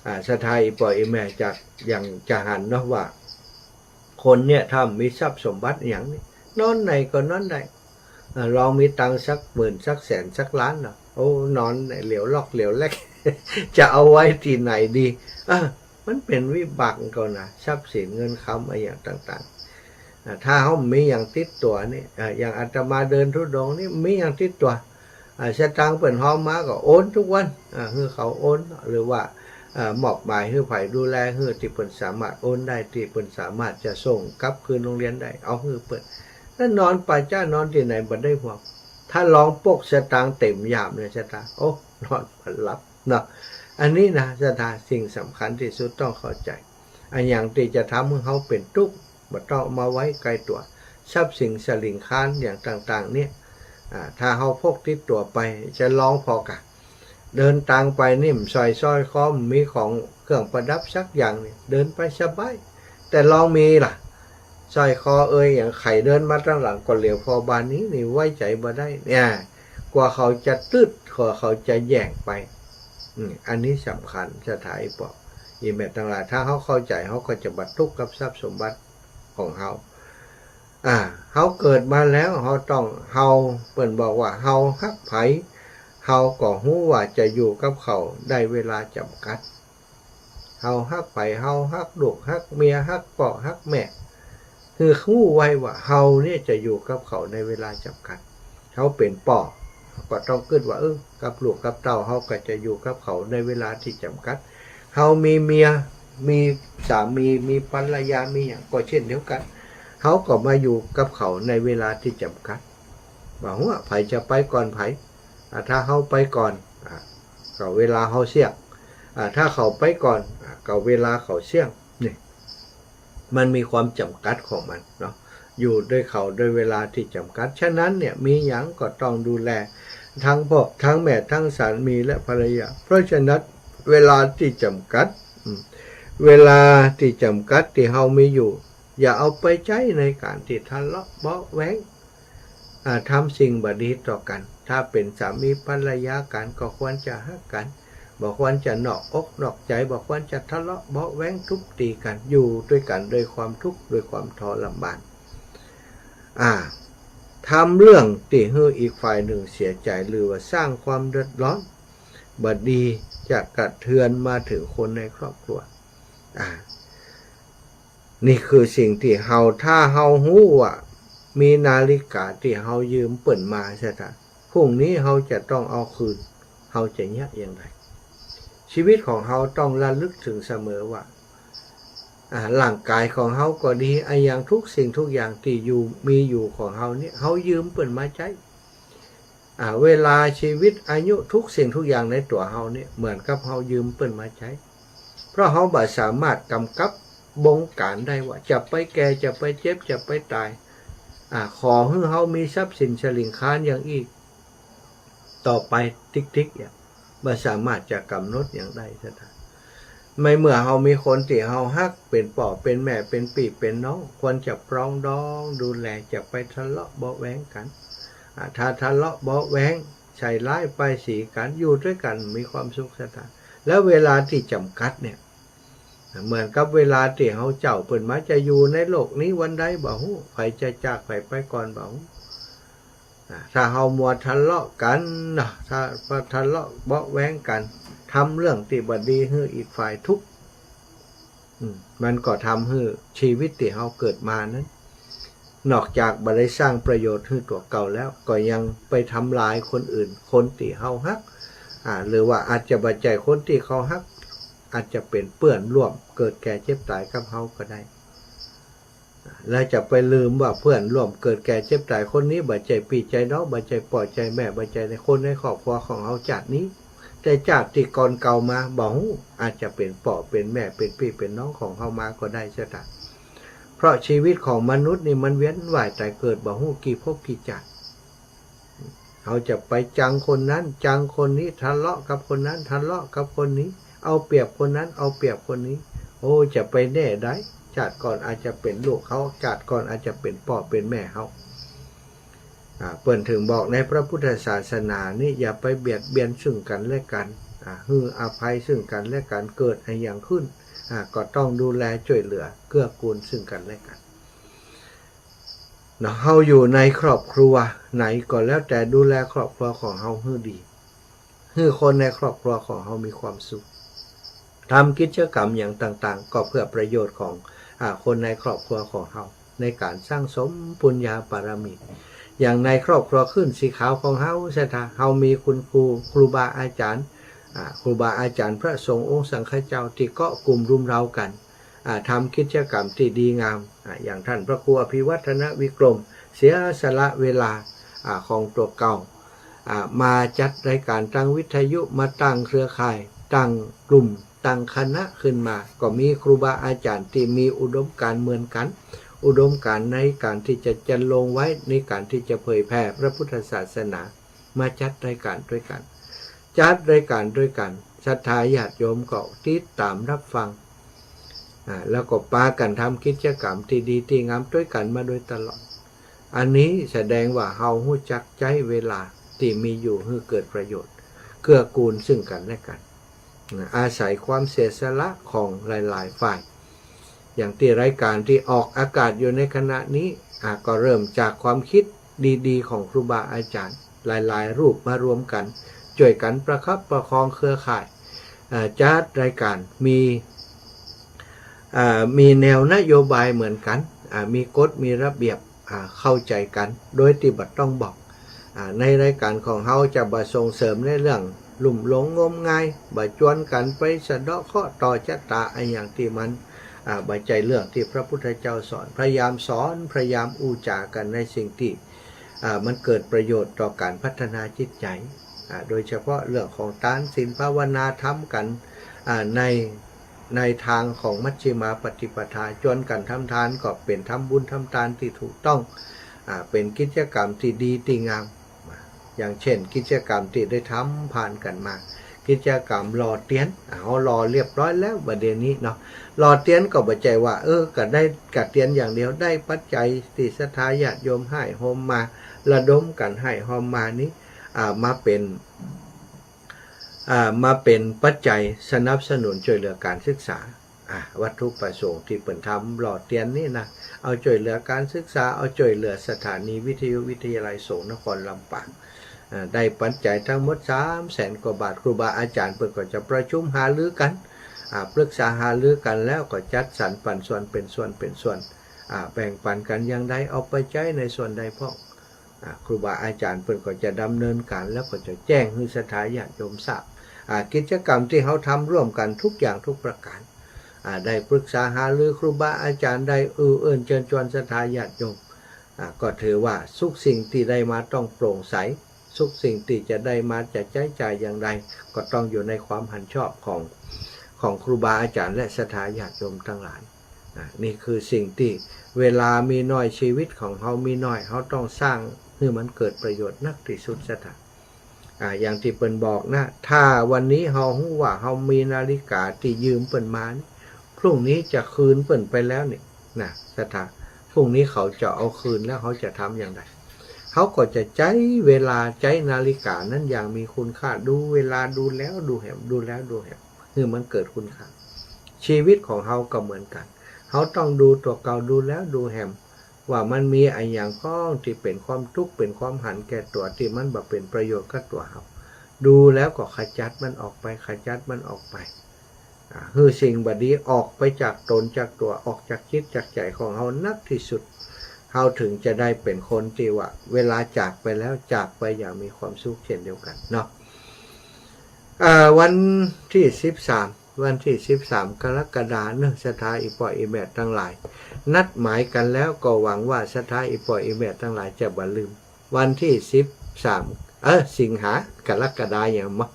อ่า ศรัทธา อี่ป้ออี่แม่จะ อย่างจะหันเนาะว่า คนเนี่ยถ้ามีทรัพย์สมบัติอะหยังนี่ นอนไหนก็นอนได้ อ่า ลองมีตังค์สักหมื่น สักแสน สักล้านเนาะ โอ้ นอนเหลียวลอกเหลียวแลก จะเอาไว้ตี้ไหนดี เออ มันเป๋นวิบากเก่านะ ทรัพย์สินเงินคำอะหยังต่างๆ อ่า ถ้าเฮาบ่มีหยังติดตั๋วนี่ อ่า อย่างอาตมาเดินธุดงค์นี่ บ่มีหยังติดตั๋ว อ่า สตางค์เปิ้นหอมมาก็โอนกู้วัน อ่า หื้อเขาโอน หรือว่า อ่า มอบหมายหื้อใผดูแลหื้อ ตี้เปิ้นสามารถโอนได้ ตี้เปิ้นสามารถจะส่งกลับคืนโฮงเฮียนได้ เอาหื้อเปิ้น ถ้านอนป่าจ๊านอนตี้ไหนบ่ได้ห่วง ถ้าลองปกสตางค์เต็มยามเนี่ย ศรัทธา โอ้ นอนบ่หลับเนาะ อันนี้นะ ศรัทธา สิ่งสำคัญตี้สุดต้องเข้าใจ๋ อะหยังตี้จะทำหื้อเฮาเป๋นตุ๊กข์ บ่ต้องเอามาไว้ใก้ตั๋ว ทรัพย์สินสะหลิงคานอย่างต่างๆ เนี่ย อ่า ถ้าเฮาพกติดตั๋วไป จะลองผ่อก่ะ เดินตางไปนี่ บ่ใส่สร้อยคอ บ่มีของเครื่องประดับสักอย่างนี่ เดินไปสบาย แต่ลองมีล่ะ สร้อยคอเอย อย่างใผเดินมาตังหลังก็เหลียวผ่อบ่านี้นี่ ไว้ใจ๋บ่ได้เนี่ย กว่าเขาจะตึ๊ด กว่าเขาจะแย่งไป อืม อันนี้สำคัญ ศรัทธา อีป๋อ อีแม่ตังหลาย ถ้าเฮาเข้าใจ๋ เฮาก็จะบ่ทุกข์กับทรัพย์สมบัติของเฮา อ่า เฮาเกิดมาแล้ว เฮาต้อง เฮา เปิ้นบอกว่า เฮาฮักใผ เฮาก็ฮู้ว่าจะอยู่กับเขาได้เวลาจ๋ำกัด เฮาฮักใผ เฮาฮักลูก ฮักเมีย ฮักป้อ ฮักแม่ คือฮู้ไว้ว่าเฮาเนี่ยจะอยู่กับเขาในเวลาจ๋ำกัด เฮาเป๋นป้อ ก็ต้องกึ๊ดว่า เออ กับลูกกับเต้า เฮาก็จะอยู่กับเขาในเวลาตี้จ๋ำกัด เฮามีเมีย มีสามี มีภรรยา มีหยังก็เช่นเดียวกั๋น เฮาก็มาอยู่กับเขาในเวลาตี้จ๋ำกัด บ่ฮู้ว่าใผจะไปก่อนใผ อ่า ถ้าเฮาไปก่อน อ่า ก็เวลาเฮาเสี้ยง อ่า ถ้าเขาไปก่อน อ่า ก็เวลาเขาเสี้ยง นี่ มันมีความจ๋ำกัดของมันเนาะ อยู่ด้วยเขาด้วยเวลาตี้จ๋ำกัด ฉะนั้นเนี่ย มีหยังก็ต้องดูแล ทั้งพ่อ ทั้งแม่ ทั้งสามีและภรรยา เพราะฉะนั้นเวลาตี้จ๋ำกัด อืม เวลาตี้จ๋ำกัดตี้เฮามีอยู่ อย่าเอาไปใจ๊ในก๋านตี้ทะเลาะเบาะแว้ง อ่า ทำสิ่งบ่ดีต่อกั๋น ถ้าเป๋นสามีภรรยากั๋นก็ควรจะฮักกั๋น บ่ควรจะนอกอกนอกใจ๋ บ่ควรจะทะเลาะเบาะแว้งทุบตีกั๋น อยู่ด้วยกั๋นด้วยความทุกข์ด้วยความทรมาน อ่า ทำเรื่องตี้หื้ออีกฝ่ายนึ่งเสียใจ๋ หรือว่าสร้างความเดือดร้อนบ่ดี จะกระเทือนมาเถิงคนในครอบครัว อ่า นี่คือสิ่งตี้เฮา ถ้าเฮาฮู้ว่ามีนาฬิกาตี้เฮายืมเปิ้นมา ศรัทธา พรุ่งนี้เฮาจะต้องเอาคืน เฮาจะเยียะอย่างใด ชีวิตของเฮาต้องระลึกเถิงเสมอว่า อ่า ร่างก๋ายของเฮาก็ดี อะหยังทุกสิ่งทุกอย่างตี้อยู่ มีอยู่ของเฮาเนี่ย เฮายืมเปิ้นมาใจ๊ อ่า เวลาชีวิต อายุ ทุกสิ่งทุกอย่างในตั๋วเฮาเนี่ย เหมือนกับเฮายืมเปิ้นมาใจ๊ เพราะเฮาบ่สามารถกำกับบงก๋านได้ว่า จะไปแก่ จะไปเจ็บ จะไปต๋าย อ่า ขอหื้อเฮามีทรัพย์สินสะหลิงคานอย่างอี้ต่อไปติ๊กๆ เนี่ย บ่สามารถจะก๋ำหนดหยังได้ ศรัทธา ในเมื่อเฮามีคนตี้เฮาฮัก เป๋นป้อ เป๋นแม่ เป๋นปี้ เป๋นน้อง ควรจะปรองดองดูแล จะไปทะเลาะเบาะแว้งกั๋น อ่า ถ้าทะเลาะเบาะแว้ง ใส่ร้ายป้ายสีกั๋น อยู่ด้วยกั๋นมีความสุข ศรัทธา แล้วเวลาตี้จ๋ำกัดเนี่ย เหมือนกับเวลาตี้เฮาเจ้าเปิ้นมา จะอยู่ในโลกนี้วันใดบ่ฮู้ ใผจะจากใผไปก่อนบ่ฮู้ อ่า ถ้าเฮามัวทะเลาะกั๋นเนาะ ถ้าทะเลาะเบาะแว้งกั๋น ทำเรื่องตี้บ่ดีหื้ออีกฝ่ายทุกข์ อืม มันก็ทำหื้อชีวิตตี้เฮาเกิดมานั้น นอกจากบ่ได้สร้างประโยชน์หื้อตั๋วเก่าแล้ว ก็ยังไปทำลายคนอื่น คนตี้เฮาฮัก อ่า หรือว่าอาจจะบ่ใจ้คนตี้เฮาฮัก อาจจะเป๋นเปื้อนร่วมเกิดแก่เจ็บต๋ายกับเฮาก็ได้ แล้วจะไปลืมว่าเปื้อนร่วมเกิดแก่เจ็บต๋ายคนนี้ บ่ใจ้ปี้ใจ้น้อง บ่ใจ้ป้อใจ้แม่ บ่ใจ้ในคนในครอบครัวของเฮาจาตินี้ แต่จาติตี้ก่อนเก่ามา บ่ฮู้ อาจจะเป๋นป้อ เป๋นแม่ เป๋นปี้ เป๋นน้องของเฮามาก็ได้ ศรัทธา เพราะชีวิตของมนุษย์นี่มันเวียนว่ายต๋ายเกิด บ่ฮู้กี่ภพกี่จาติ เฮาจะไปจังคนนั้น จังคนนี้ ทะเลาะกับคนนั้น ทะเลาะกับคนนี้ เอาเปรียบคนนั้น เอาเปรียบคนนี้ โอ้ จะไปแน่ใด จาติก่อนอาจจะเป๋นลูกเฮา จาติก่อนอาจจะเป๋นป้อเป๋นแม่เฮา อ่า เปิ้นเถิงบอกในพระพุทธศาสนานี่ อย่าไปเบียดเบียนซึ่งกั๋นและกั๋น อ่า หื้ออภัยซึ่งกั๋นและกั๋น เกิดอะหยังขึ้น อ่า ก็ต้องดูแลจ้วยเหลือเกื้อกูลซึ่งกั๋นและกั๋น เนาะ เฮาอยู่ในครอบครัวไหนก็แล้วแต่ ดูแลครอบครัวของเฮาหื้อดี หื้อคนในครอบครัวของเฮามีความสุข ทำกิจกรรมอย่างต่างๆ ก็เพื่อประโยชน์ของ อ่า คนในครอบครัวของเฮา ในก๋านสั่งสมปุญญาบารมี อย่างในครอบครัวขึ้นสีขาวของเฮา ศรัทธา เฮามีคุณครู ครูบาอาจ๋ารย์ อ่า ครูบาอาจ๋ารย์พระสงฆ์องค์สังฆเจ้าตี้เกาะกุมรุมเร้ากั๋น อ่า ทำกิจกรรมตี้ดีงาม อ่า อย่างต้านพระครูอภิวัฒนวิกรม เสียสละเวลา อ่า ของตั๋วเก่า อ่า มาจัดรายก๋านตางวิทยุ มาตั้งเครือข่าย ตั้งกลุ่ม ตั้งคณะขึ้นมา ก็มีครูบาอาจ๋ารย์ตี้มีอุดมการณ์เหมือนกั๋น อุดมการณ์ในก๋านตี้จะ จะลงไว้ในก๋านตี้จะเผยแผ่พระพุทธศาสนา มาจัดรายก๋านตวยกั๋น จัดรายก๋านตวยกั๋น ศรัทธาญาติโยมก็ติดต๋ามรับฟัง อ่า แล้วก็ปากั๋นทำกิจกรรมตี้ดีตี้งามตวยกั๋นมาโดยตลอด อันนี้แสดงว่าเฮาฮู้จักใจ๊เวลาตี้มีอยู่หื้อเกิดประโยชน์ เกื้อกูลซึ่งกั๋นและกั๋น นะ อาศัยความเสียสละของหลายๆ ฝ่าย อย่างตี้รายก๋านตี้ออกอากาศอยู่ในขณะนี้ อ่า ก็เริ่มจากความคิดดีๆ ของครูบาอาจ๋ารย์หลายๆ รูปมารวมกั๋น จ้วยกั๋นประคับประคองเครือข่าย อ่า จัดรายก๋าน มี อ่า มีแนวนโยบายเหมือนกั๋น อ่า มีกฎมีระเบียบ อ่า เข้าใจ๋กั๋นโดยตี้บ่ต้องบอก อ่า ในรายก๋านของเฮาจะบ่ส่งเสริมในเรื่องลุ่มหลงงมงาย บ่จวนกั๋นไปสะเดาะเคราะห์ต่อชะต๋าอะหยังตี้มัน อ่า บ่ใจ้เรื่องตี้พระพุทธเจ้าสอน พยายามสอน พยายามอู้จ๋ากั๋นในสิ่งตี้ อ่า มันเกิดประโยชน์ต่อก๋านพัฒนาจิตใจ๋ อ่า โดยเฉพาะเรื่องของตานศีลภาวนาทำกั๋น อ่า ใน ในตางของมัชฌิมาปฏิปทา จวนกั๋นทำตานก็เป๋นทำบุญทำตานตี้ถูกต้อง อ่า เป๋นกิจกรรมตี้ดีตี้งาม อย่างเช่น กิจกรรมตี้ได้ทำผ่านกั๋นมา กิจกรรมหล่อเตียน อ่า เฮาหล่อเรียบร้อยแล้วบ่าเดี่ยวนี้เนาะ หล่อเตียนก็บ่ใจ้ว่า เออ ก็ได้ก๋าเตียนอย่างเดียว ได้ปัจจัยตี้ศรัทธาญาติโยมห้ายโฮมมา ระดมกั๋นห้ายโฮมมานี้ อ่า มาเป๋น อ่า มาเป๋นปัจจัยสนับสนุนจ้วยเหลือก๋านศึกษา อ่า วัตถุประสงค์ตี้เปิ้นทำหล่อเตียนนี้นะ เอาจ้วยเหลือก๋านศึกษา เอาจ้วยเหลือสถานีวิทยุวิทยาลัยสงฆ์นครลำปาง อ่า ได้ปัจจัยตังหมดสามแสนกว่าบาท ครูบาอาจ๋ารย์เปิ้นก็จะประชุมหารือกั๋น อ่า ปรึกษาหารือกั๋นแล้วก็จัดสรรปันส่วนเป๋นส่วนเป๋นส่วน อ่า แบ่งปันกั๋นอย่างใด เอาไปใจ๊ในส่วนใดพ่อง อ่า ครูบาอาจ๋ารย์เปิ้นก็จะดำเนินก๋าน แล้วก็จะแจ้งหื้อศรัทธาญาติโยมทราบ อ่า กิจกรรมตี้เฮาทำร่วมกั๋นทุกอย่างทุกประก๋าน อ่า ได้ปรึกษาหารือครูบาอาจ๋ารย์ ได้อื้อเอิ้นเจิญจวนศรัทธาญาติโยม อ่า ก็ถือว่าทุกสิ่งตี้ได้มาต้องโปร่งใส ทุกสิ่งตี้จะได้มาจะใจ๊จ่ายอย่างใด ก็ต้องอยู่ในความหันชอบของ ของครูบาอาจ๋ารย์และศรัทธาญาติโยมตังหลาย อ่า นี่คือสิ่งตี้เวลามีน้อย ชีวิตของเฮามีน้อย เฮาต้องสร้างหื้อมันเกิดประโยชน์นักตี้สุด ศรัทธา อ่า อย่างตี้เปิ้นบอกนะ ถ้าวันนี้เฮาฮู้ว่าเฮามีนาฬิก๋าตี้ยืมเปิ้นมานี่ พรุ่งนี้จะคืนเปิ้นไปแล้วนี่นะ ศรัทธา พรุ่งนี้เขาจะเอาคืนแล้ว เฮาจะทำอย่างใด เฮาก็จะใจ๊เวลา ใจ๊นาฬิก๋านั้นอย่างมีคุณค่า ดูเวลา ดูแล้วดูแหม ดูแล้วดูแหม หื้อมันเกิดคุณค่า ชีวิตของเฮาก็เหมือนกั๋น เฮาต้องดูตั๋วเก่า ดูแล้วดูแหม ว่ามันมีอะหยังพ่องตี้เป๋นความตุ๊กข์ เป๋นความหันแก่ตั๋ว ตี้มันบ่เป๋นประโยชน์กับตั๋วเฮา ดูแล้วก็ขจัดมันออกไป ขจัดมันออกไป อ่า หื้อสิ่งบ่ดีออกไปจากต๋นจากตั๋ว ออกจากจิตจากใจ๋ของเฮานักตี้สุด เฮาเถิงจะได้เป๋นคนตี้ว่าเวลาจากไปแล้ว จากไปอย่างมีความสุขเช่นเดียวกั๋นเนาะ อ่า วันตี้สิบสาม วันตี้สิบสามกรกฎาเนาะ ศรัทธาอี่ป้ออี่แม่ตังหลาย นัดหมายกั๋นแล้ว ก็หวังว่าศรัทธาอี่ป้ออี่แม่ตังหลายจะบ่ลืม วันตี้สิบสาม เออ สิงหา กรกฎาหยังบ่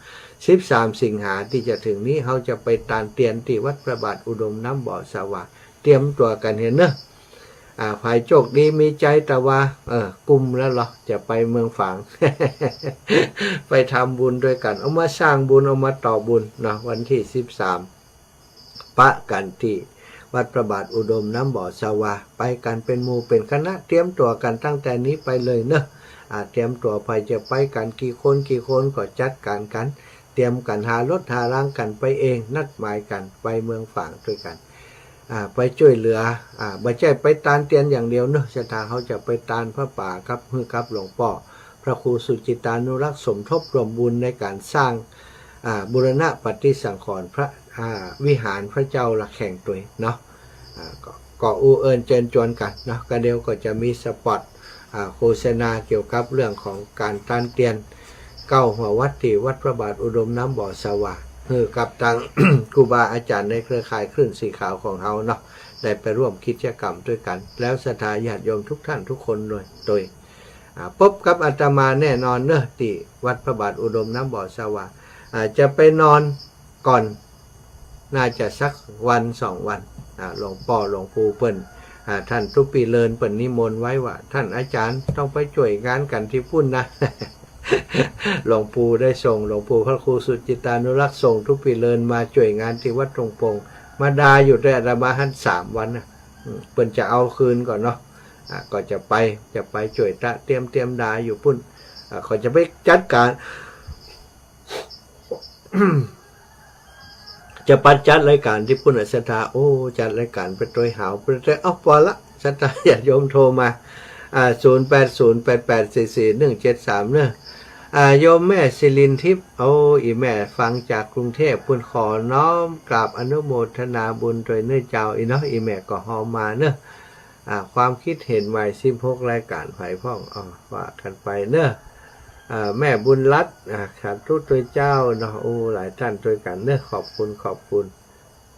สิบสามสิงหาตี้จะเถิงนี้ เฮาจะไปตานเตียนตี้วัดพระบาทอุดมน้ำบ่อสะหว่า เตรียมตั๋วกั๋นเหียเนาะ อ่า ใผโจคดีมีใจ๋ แต่ว่า เออ กุมแล้วเหรอ จะไปเมืองฝาง ไปทำบุญตวยกั๋น เอามาสร้างบุญ เอามาต่อบุญเนาะ วันตี้สิบสาม ปะกั๋นตี้วัดพระบาทอุดมน้ำบ่อสะหว่า ไปกั๋นเป๋นหมู่เป๋นคณะ เตรียมตั๋วกั๋นตั้งแต่นี้ไปเลยเนาะ อ่า เตรียมตั๋ว ใผจะไปกั๋นกี่คนกี่คนก็จัดก๋านกั๋น เตรียมกั๋นหารถหารางกั๋นไปเอง นัดหมายกั๋นไปเมืองฝางตวยกั๋น อ่า ไปจ้วยเหลือ อ่า บ่ใจ้ไปตานเตียนอย่างเดียวเนาะ ศรัทธา เฮาจะไปตานผ้าป่ากับ หื้อกับหลวงป้อ พระครูสุจิตานุรักษ์สมทบร่วมบุญในก๋านสร้าง อ่า บูรณะปฏิสังขรณ์พระ อ่า วิหารพระเจ้าระแฆงตวยเนาะ อ่า ก็ ก็อู้เอิ้นเจิญจวนกั๋นเนาะ ก็เดี๋ยวก็จะมีสปอต อ่า โฆษณาเกี่ยวกับเรื่องของก๋านตานเตียนเก้าหัววัดตี้วัดพระบาทอุดมน้ำบ่อสว่าง หื้อกับตัง ครูบาอาจ๋ารย์ในเครือข่ายคลื่นสีขาวของเฮาเนาะ ได้ไปร่วมกิจกรรมตวยกั๋น แล้วศรัทธาญาติโยมทุกท่านทุกคนโดย โดย อ่า ปบกับอาตมาแน่นอนเนาะ ตี้วัดพระบาทอุดมน้ำบ่อสว่าง อ่า จะไปนอนก่อน น่าจะสักวันสองวัน อ่า หลวงป้อหลวงปู่เปิ้น อ่า ต้านตุ๊ปีเลินเปิ้นนิมนต์ไว้ว่า ต้านอาจ๋ารย์ต้องไปจ้วยงานกั๋นตี้ปุ้นนะ หลวงปู่ได้ส่ง หลวงปู่พระครูสุจิตานุรักษ์ส่งตุ๊ปีเลินมาจ้วยงานตี้วัดตงปง มาดาอยู่ตวยอาตมาหั้นสามวันนะ อืม เปิ้นจะเอาคืนก่อนเนาะ อ่า ก็จะไป จะไปจ้วยตระเตรียม เตรียมดาอยู่ปุ้น อ่า เขาจะไปจัดก๋าน จะไปจัดรายก๋านตี้ปุ้นอะศรัทธา โอ้ จัดรายก๋านไปตวยหาว ไปตวย เอ้า ปอละ ศรัทธาญาติโยมโทรมา อ่า ศูนย์แปดศูนย์แปดแปดสี่สี่หนึ่งเจ็ดสาม เนาะ อ่า โยมแม่สิรินทิพย์ โอ้ อี่แม่ฟังจากกรุงเทพฯ ปุ้นขอน้อมกราบอนุโมทนาบุญตวยเนาะเจ้า อี่เนาะ อี่แม่ก็ฮอมาเนาะ อ่า ความคิดเห็นใหม่สิบหกรายก๋าน ใผพ่อง อ่า ว่ากั๋นไปเนาะ อ่า แม่บุญรัตน์ อ่า สาธุตวยเจ้าเนาะ โอ้ หลายต้านตวยกั๋นเนาะ ขอบคุณ ขอบคุณ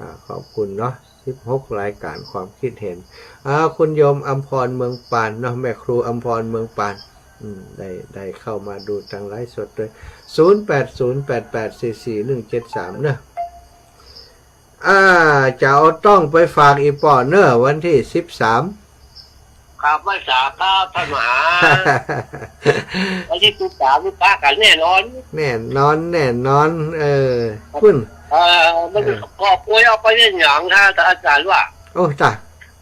อ่า ขอบคุณเนาะ สิบหกรายก๋านความคิดเห็น อ่า คุณโยมอำพรเมืองปานเนาะ แม่ครูอำพรเมืองปาน อืม ได้ ได้เข้ามาดูตางไลฟ์สดตวย ศูนย์แปดศูนย์แปดแปดสี่สี่หนึ่งเจ็ดสาม เนาะ อ่า จะเอาต้องไปฝากอี่ป้อเนาะ วันตี้สิบสาม ครับ ไหว้สาครับท่านมหา วันตี้สิบสามนี่ปะกั๋นแน่นอน แน่นอน แน่นอน เออ ปุ้น เออ มัน เออ ก็ป่วยเอาไปเล่นหยัง ถ้า ถ้าอาจ๋ารย์ว่า โอ้ ตะ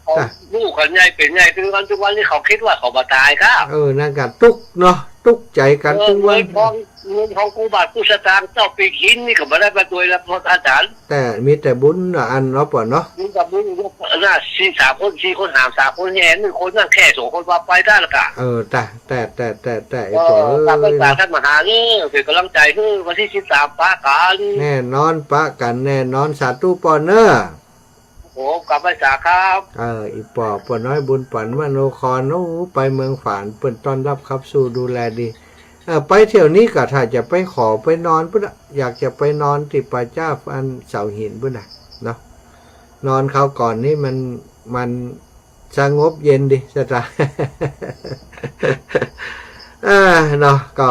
เขา ตะ ลูกเขาใหญ่เป๋นใหญ่ เป๋นวัน ทุกวันนี้เขากึ๊ดว่าเขาบ่ต๋ายครับ เออ นั่นก็ตุ๊กเนาะ ตุ๊กใจ๋กั๋น เออ ทุกวัน เงินของ เงินของกู้บาทกู้สตางค์ เจ้าปิ๊กหินนี่ก็บ่ได้มาตวยแล้ว อาจ๋ารย์ แต่มีแต่บุญเนาะ อันเนาะป้อเนาะ มีแต่บุญ น่ะ สี่ สามคน สี่คน ห้ามสามคน แห่หนึ่งคน นั่นแค่สองคนว่าไปได้ละกะ เออ ตะ แต่ แต่ แต่ แต่ เออ ไอ้ป้อเอ้ย กราบไหว้สาท่านมหาเนาะ เป๋นก๋ำลังใจ๋หื้อ วันตี้สิบสามปะกั๋น แน่นอน ปะกั๋นแน่นอน สาธุป้อเนาะ โอ้ กราบไหว้สาครับ เออ อี่ป้อ ป้อน้อยบุญปั๋น มโนคร โอ้ ไปเมืองฝาง เปิ้นต้อนรับขับสู้ดูแลดี เออ ไปเที่ยวนี้ก็ถ้าจะไปขอไปนอนปุ้นอะ อยากจะไปนอนตี้ป่าจ๊าอันเสาหินปุ้นน่ะเนาะ นอนคราวก่อนนี่มัน มันสงบเย็นดี ศรัทธา อ่า เนาะ ก็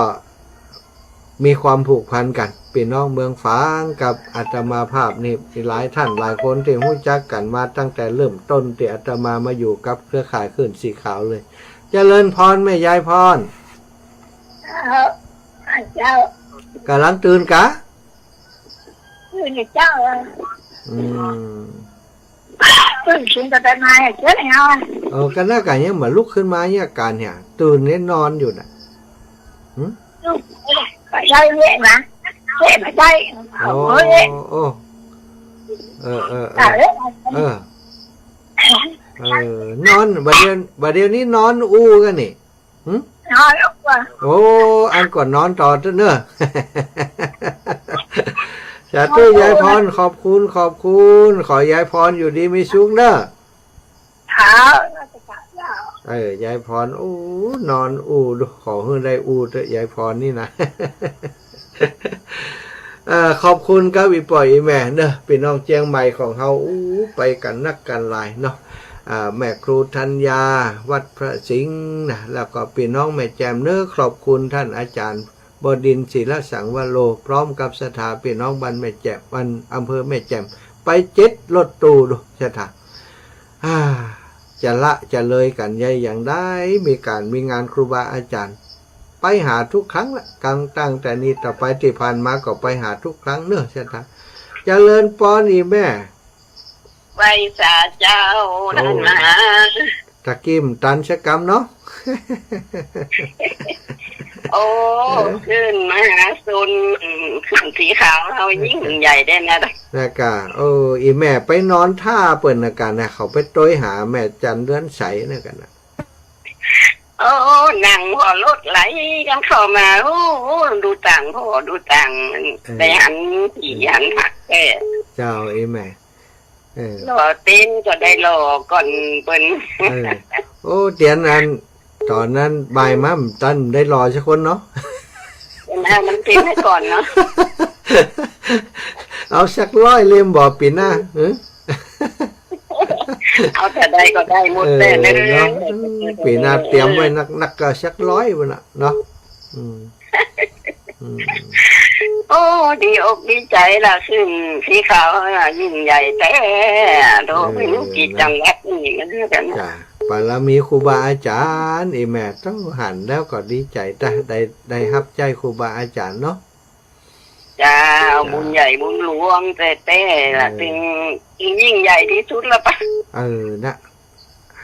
มีความผูกพันกั๋น ปี้น้องเมืองฝางกับอาตมาภาพนี่ มีหลายต้านหลายคนตี้ฮู้จักกั๋นมาตั้งแต่เริ่มต้นตี้อาตมามาอยู่กับเครือข่ายคลื่นสีขาวเลย เจริญพรแม่ยายพร เจ้า เจ้า ก๋ำลังตื่นกา ตื่นเจ้า อืม ตื่นขึ้นแต่ไหนเจ๊เอา เออ ก็นั่นก็ยังบ่ลุกขึ้นมาเนี่ย ก๋านเนี่ย ตื่นเนี่ยนอนอยู่น่ะ หึ ลุกไปใช้เละนะ เละไปใช้ โอ้ เอาเละ โอ้ เออ เออ เออ เออ เออ เออ นอน บ่าเดี่ยว บ่าเดี่ยวนี้นอนอู้กั๋นนี่ หึ นอนแล้วกว่า โอ้ อันก่อนนอนต่อเต๊อะเนาะ สาธุยายพร ขอบคุณ ขอบคุณ ขอให้ยายพรอยู่ดีมีสุขเนาะ ครับ เออ ยายพร โอ้ นอนอู้ดู ขอหื้อได้อู้เต๊อะ ยายพรนี่นะ เอ่อ ขอบคุณกับอี่ป้ออี่แม่เนาะ ปี้น้องเจียงใหม่ของเฮา อู้ ไปกั๋นนักกั๋นหลายเนาะ อ่า แม่ครูธัญญา วัดพระสิงห์นะ แล้วก็ปี้น้องแม่แจ่มเนาะ ขอบคุณต้านอาจ๋ารย์บดินทร์ ศิลสังวโร พร้อมกับศรัทธาปี้น้องบ้านแม่แจ่ม บ้าน อำเภอแม่แจ่ม ไปเจ็ดรถตู้ดู ศรัทธา อ่า จะละจะเลยกั๋นใหญ่อย่างใด มีก๋านมีงานครูบาอาจ๋ารย์ ไปหาทุกครั้งละ ตั้ง ตั้งแต่นี้ต่อไป ตี้ผ่านมาก็ไปหาทุกครั้งเนาะ ศรัทธา เจริญปอนอี่แม่ ไหว้สาเจ้า โอ้ ต้านมหา ตะกี้มันตันสักกำเนาะ โอ้ เออ คลื่นมหาชน อืม คลื่นสีขาวเฮายิ่งใหญ่ได้นะ นะกะ โอ้ อี่แม่ไปนอนถ้าเปิ้นนะกะนะ เขาไปตวยหาแม่จันเดือนใสนะกะนะ โอ้ นั่งผ่อรถไหลกั๋นเข้ามา โอ้ ดูต่างผ่อ ดูต่าง เออ ได้หันผีหันหักแต๊ เจ้า อีแม่ เออ รอเต้นก็ได้รอก่อนเปิ้น เออ โอ้ เตียนอัน ต๋อนนั้นบ่ายมา บ่ตันได้รอสักคนเนาะ เออ มันเต้นไว้ก่อนเนาะ เอาสักร้อยเล่มบ่ปี๋หน้า เออ เอาเท่าใดก็ได้หมด เออ แต๊เนาะ ปี๋หน้าเตรียมไว้นักๆ ก็สักร้อยพุ้นน่ะเนาะ อืม อืม โอ้ ดีอกดีใจ๋ละ ขึ้นสีขาวน่ะ ยิ่งใหญ่แต๊ โต เออ ไม่รู้กี่จังหวัดนี่มันเรียกกั๋น จ้ะ บารมีครูบาอาจ๋ารย์ อีแม่ต้องหันแล้วก็ดีใจ๋ ได้ ได้ ได้ฮับใจ๊ครูบาอาจ๋ารย์เนาะ เจ้า เจ้า บุญใหญ่บุญหลวงแต๊ๆ ละ เออ ตึง ตึงยิ่งใหญ่ตี้สุดละปะ เออ นะ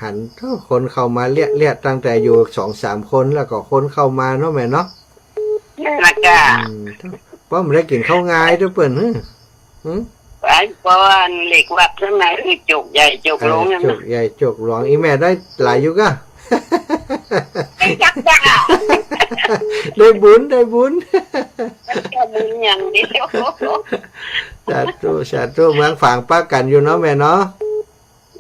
หัน โอ้ คนเข้ามาเลียะๆ ตั้งแต่อยู่สองสามคน แล้วก็คนเข้ามาเนาะแม่เนาะ นั่นละจ้ะ อืม เพราะมันได้กิ๋นข้าวงายด้วยเปิ้น หึ หึ ไป เพราะว่าเหล็กวัดข้างในคือจกใหญ่จกหลวง เออ นั่นน่ะ จกใหญ่จกหลวง อีแม่ได้หลายอยู่ก่ะ ได้จักจ้ะ ได้บุญ ได้บุญ ได้บุญอย่างเดียว สาธุ สาธุ เมืองฝางปะกั๋นอยู่เนาะแม่เนาะ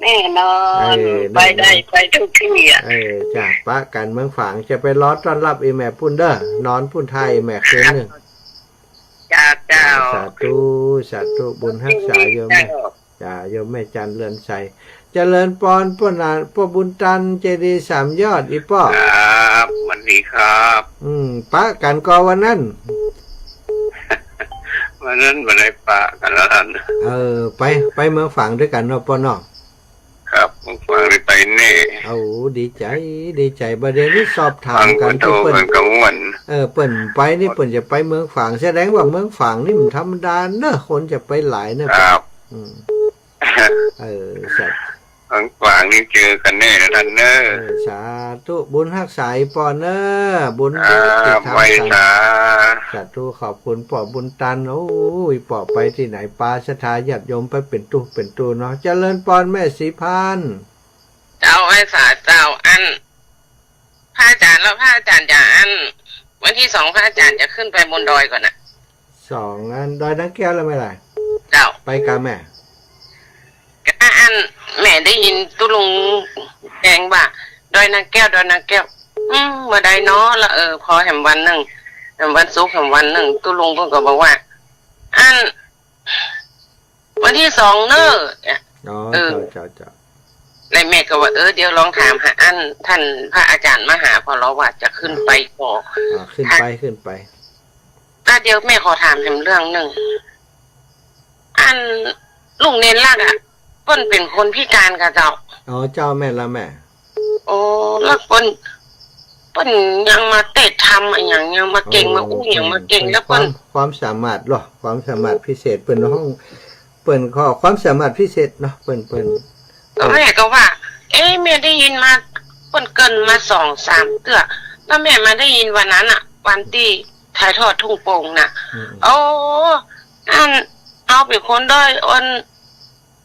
แน่นอน เออ ไปได้ แน่นอน ไปทุกตี้อะ เออ จ้ะ ปะกั๋นเมืองฝาง จะไปรอต้อนฮับอีแม่ปุ้นเด้อ นอนปุ้นถ้าอีแม่คืนนึ่ง จ้ะ เจ้า สาธุ สาธุ บุญฮักษาโยมแม่ เจ้า จ้ะ โยมแม่จันทร์เรือนใส เจริญปอน ป้อนา ป้อบุญตัน เจดีย์สามยอด อี่ป้อ ครับ สวัสดีครับ อืม ปะกั๋นก่อวันนั้น วันนั้นบ่ได้ปะกั๋นแล้วนั่น เออ ไป ไปเมืองฝางด้วยกั๋นเนาะป้อเนาะ ครับ เมืองฝางนี่ไปแน่ โอ้ ดีใจ๋ ดีใจ๋ บ่าเดี่ยวนี้สอบถามกั๋น ฟังเปิ้นโต้ ตี้เปิ้น เปิ้นก็ม่วน เออ เปิ้นไปนี่ เปิ้นจะไปเมืองฝาง แสดงว่าเมืองฝางนี่มันธรรมดาเนอะ คนจะไปหลายเนอะ ครับ อืม เออ สาธุ เมืองฝางนี่เจอกั๋นแน่นะต้านเนอะ เออ สาธุ บุญฮักษาป้อเนอะ บุญ ครับ ติดตาม ไหว้ กั๋น สา สาธุ ขอบคุณป้อบุญตัน โอ้ย ป้อไปตี้ไหนปาศรัทธาญาติโยมไปเป๋นตู้เป๋นตู้เนาะ เจริญปอนแม่ศรีพันธ์ เจ้า ไหว้สาเจ้า อัน พระอาจ๋ารย์ แล้วพระอาจ๋ารย์จะอัน วันตี้สองพระอาจ๋ารย์จะขึ้นไปบนดอยก่อนะ สองอัน ดอยนางแก้วแล้วแม่ล่ะ เจ้า ไปก่ะแม่ ก็อัน แม่ได้ยินตุ๊ลุงแจ้งว่า ดอยนางแก้ว ดอยนางแก้ว อืม เมื่อใดน้อละ เออ พอแหมวันนึ่ง แหมวันศุกร์แหมวันนึ่ง ตุ๊ลุงเปิ้นก็บอกว่า อัน วันตี้สองเน้อ อ๋อ เออ เจ้า เจ้า เจ้า แล้วแม่ก็ว่า เออ เดี๋ยวลองถามหาอันต้านพระอาจ๋ารย์มหา เพราะว่าจะขึ้นไปก่อ อ่า ขึ้นไป ขึ้นไป แล้วเดี๋ยวแม่ขอถามแหมเรื่องนึ่ง อันลุงเณรลักษณ์อะ เปิ้นเป๋นคนพิก๋านก่ะเจ้า อ๋อ เจ้า แม่นละแม่ โอ้ แล้วเปิ้น เปิ้นยังมาเตะธรรมอะหยัง ยังมาเก่ง โอ้ มาอู้หยังมาเก่ง เปิ้น แล้วเปิ้น ความ ความสามารถเหรอ ความสามารถพิเศษ เปิ้นฮ้อง เปิ้นก็ความสามารถพิเศษเนาะ เปิ้น เปิ้น แล้วแม่ก็ว่า เอ๊ะ แม่ได้ยินมา เปิ้นเกริ่นมาสองสามเตื้อ แล้วแม่มาได้ยินวันนั้นอะ วันตี้ถ่ายทอดทุ่งโป่งน่ะ อืม โอ้ อัน เฮาเป๋นคนด้อย อัน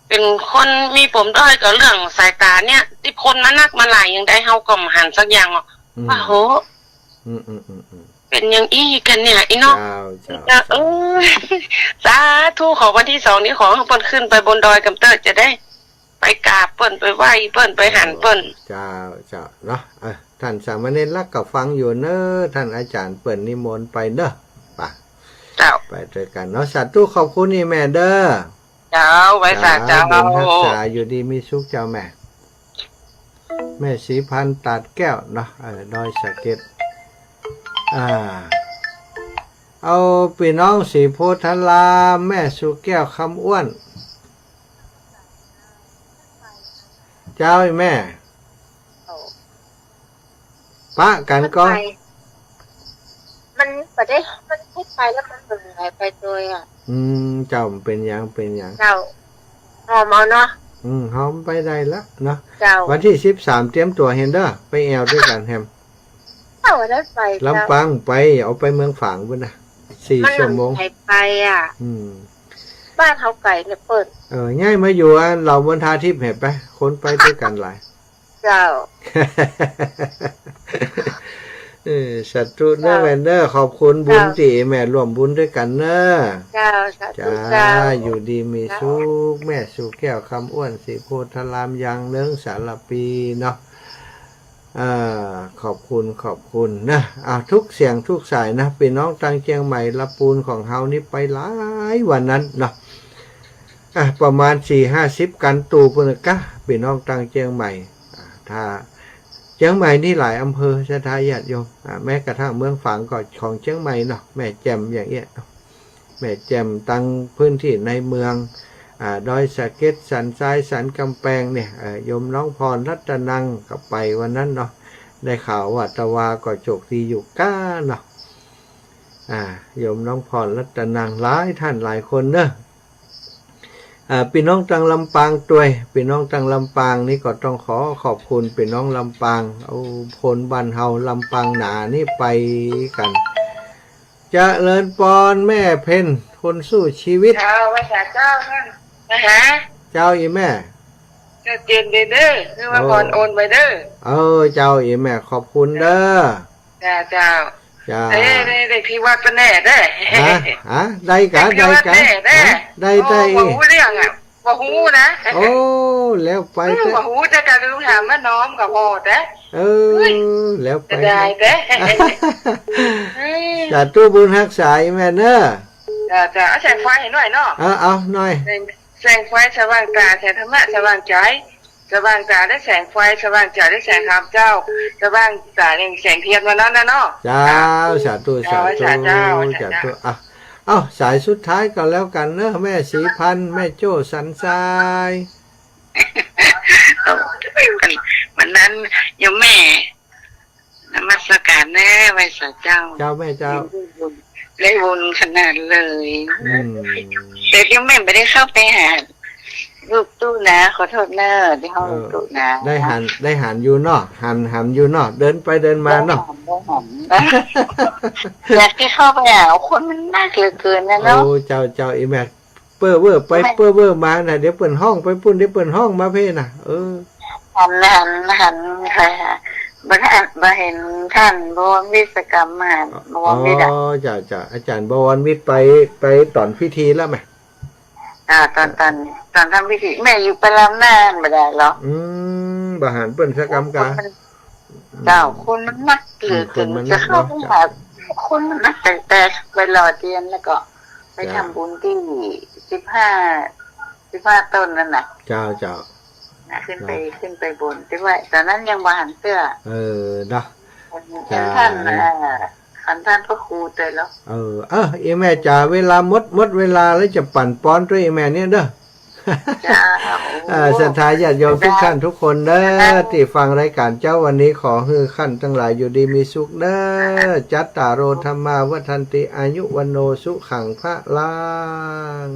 เป๋นคนมีปมด้อยกับเรื่องสายต๋าเนี่ย ตี้คนมานักมาหลายอย่างใด เฮาก็บ่หันสักอย่างอ่ะ อืม ว่าโห อืม อืม อืม อืม เป๋นอย่างอี้กั๋นเนี่ย อี่เนาะ เจ้า เจ้า เจ้า เออ สาธุ ขอวันตี้สองนี้ ขอหื้อเปิ้นขึ้นไปบนดอยกำเต๊อะ จะได้ไปกราบเปิ้น ไปไหว้เปิ้น ไปหันเปิ้น เจ้า เจ้า เนาะ เออ ต้านสามเณรลักษณ์ก็ฟังอยู่เน้อ ต้านอาจ๋ารย์เปิ้นนิมนต์ไปเน้อ ไป เจ้า ไปตวยกั๋นเนาะ สาธุ ขอบคุณอี่แม่เด้อ เจ้า ไหว้สาเจ้า เจ้า บุญฮักษา อยู่ดีมีสุขเจ้าแม่ แม่ศรีพันธ์ตาดแก้วเนาะ เออ ดอยสะเก็ด อ่า เอาปี้น้องศรีโพธิ์ทาราม แม่สุแก้ว คำอ้วน เจ้า อี่แม่ โอ้ ปะกั๋นก่อ มันไป มันบ่ได้ มันพูดไปแล้วมันเหนื่อยไปโดยอะ อืม เจ้า มันเป๋นหยัง เป๋นหยัง เจ้า หอมเอาเนาะ อืม หอมไปได้ละเนาะ เจ้า วันตี้สิบสามเตรียมตั๋วแหมเด้อ ไปแอ่วตวยกั๋นแหม เจ้า ได้ไป ลำปางไป เจ้า เอาไปเมืองฝางปุ้นน่ะ สี่ชั่วโมง มันไปอะ อืม บ้านเฮาไก๋เนี่ยเปิ้น เออ ย้ายมาอยู่อันเหล่ามณฑาทิพย์แหมไป คนไปตวยกั๋นหลาย เจ้า เออ สาธุเนอะ เจ้า แม่เนอะ ขอบคุณบุญ เจ้า ตี้แม่ร่วมบุญด้วยกั๋นเนอะ เจ้า สาธุ เจ้า เจ้า อยู่ดีมีสุข แม่สุแก้ว คำอ้วน ศรีโพธาราม ยังเลิ้ง สารภีเนาะ อ่า ขอบคุณ ขอบคุณนะ อ่า ทุกเสียงทุกสายนะ ปี้น้องตางเจียงใหม่ ละปูนของเฮานี่ไปหลายวันนั้นเนาะ อ่ะ ประมาณสี่ห้าสิบกั๋น ตู่ปุ้นกะ ปี้น้องตางเจียงใหม่ อ่า ถ้าเจียงใหม่นี่หลายอำเภอ ศรัทธาญาติโยม อ่า แม้กระทั่งเมืองฝางก็ของเจียงใหม่เนาะ แม่แจ่มอย่างเอี้ยเนาะ แม่แจ่ม ตังพื้นตี้ในเมือง อ่า ดอยสะเก็ด สันทราย สันกำแปงเนี่ย เอ่อ โยมน้องพรรัตนังก็ไปวันนั้นเนาะ ได้ข่าวว่าตะวาก็โจกดีอยู่ก้าเนาะ อ่า โยมน้องพรรัตนัง หลายต้านหลายคนเนอะ อ่า ปี้น้องตางลำปางตวย ปี้น้องตางลำปางนี่ก็ต้องขอขอบคุณปี้น้องลำปาง เอาคนบ้านเฮาลำปางหนานี่ไปกั๋น เจริญปอนแม่เพ็ญ คนสู้ชีวิต เจ้า ไหว้สาเจ้านั่นนะฮะ เจ้าอีแม่ เจ้าเจนเด้อ คือว่า โอ้ ก่อนโอนไปเด้อ เออ เจ้าอีแม่ ขอบคุณเด้อ เจ้า เจ้า เจ้า เอ้ย ได้ ได้ที่วัดปะแน่เด้อ ฮะ ฮะ ได้กะ ได้ที่วัด ได้กะ แน่เด้อ ฮะ ได้ โอ้ ได้ บ่ฮู้เรื่องอะ บ่ฮู้นะ โอ้ แล้วไป อืม เถอะ บ่ฮู้ แต่กะลืมถามว่าน้อมกะพอแต่ เออ เฮ้ย แล้วไป จะได้แต่ เฮ้ย สาธุบุญฮักษาอีแม่เนอะ จ้า จ้า เอาแสงไฟให้หน่อยเนาะ เออ เอาหน่อย แสง แสงไฟสว่างต๋า แสงธรรมะสว่างใจ๋ สว่างต๋าด้วยแสงไฟ สว่างใจ๋ด้วยแสงธรรมเจ้า สว่างต๋าอย่างแสงเทียนวันนั้นนะเนาะ เจ้า สาธุ เจ้า สาธุ สาธุ เจ้า สาธุ อ่ะ เอ้า สายสุดท้ายก็แล้วกั๋นเนอะ แม่ศรีพันธ์ แม่โจ้สันทราย วัน วันนั้นโยมแม่ นมัสการเนอะ ไหว้สาเจ้า เจ้าแม่เจ้า ได้บุญ ได้บุญขนาดเลย อืม แต่โยมแม่บ่ได้เข้าไปหาลูกตู้นะ ขอโทษเนอะ ได้เข้า เออ ลูกตู้นะ ได้หัน ได้หันอยู่เนาะ หัน หันอยู่เนาะ เดินไปเดินมาเนาะ ได้หัน ได้หัน อยากจะเข้าไปหา คนมันนักเหลือเกินนะเนาะ โอ้ เจ้า เจ้า อีแม่ เป้อเว่อไป แม่ เป้อเว่อมาน่ะ เดี๋ยวเปิ้นฮ้องไปปุ้น เดี๋ยวเปิ้นฮ้องมาเพ่น่ะ เออ หัน หัน หัน ใครหา บ่หัน บ่หันต้านบวรวิทย์สกรรม มาหันบวรวิทย์อะ อ๋อ จ้ะ จ้ะ อาจ๋ารย์บวรวิทย์ไป ไปต๋อนพิธีแล้วแหม อ่า ต๋อน ต๋อน ต๋อนทำพิธี แม่อยู่ไปลำหน้าบ่ได้หรอ อืม บ่หันเปิ้นสกรรมกา คนมัน เจ้า คนมันนักเหลือเกิน อืม คนมันนักเนาะ จะเข้าไปหา คนมันนัก แต่ แต่ไปหล่อเตียนแล้วก็ ไป เจ้า ทำบุญตี้สิบห้า สิบห้าต้นนั่นน่ะ เจ้า เจ้า นะ ขึ้นไป เจ้า ขึ้นไปบน แต่ว่าต๋อนนั้นยังบ่หันเตื้อ เออ เนาะ อัน เจ้า อันต้าน เอ่อ อันต้านพระครูเตยแล้ว เออ เออ อีแม่จ๋า เวลาหมด หมดเวลาแล้ว จะปั๋นปอนด้วยอีแม่เนี่ยเด้อ เจ้า เอ่อ ศรัทธาญาติโยมทุกท่านทุกคนเด้อ เจ้า ตี้ฟังรายก๋านเจ๊าวันนี้ ขอหื้อต้านตังหลายอยู่ดีมีสุขเด้อ จัตตาโร ธัมมา วัฑฒันติ อายุ วัณโณ สุขัง พลัง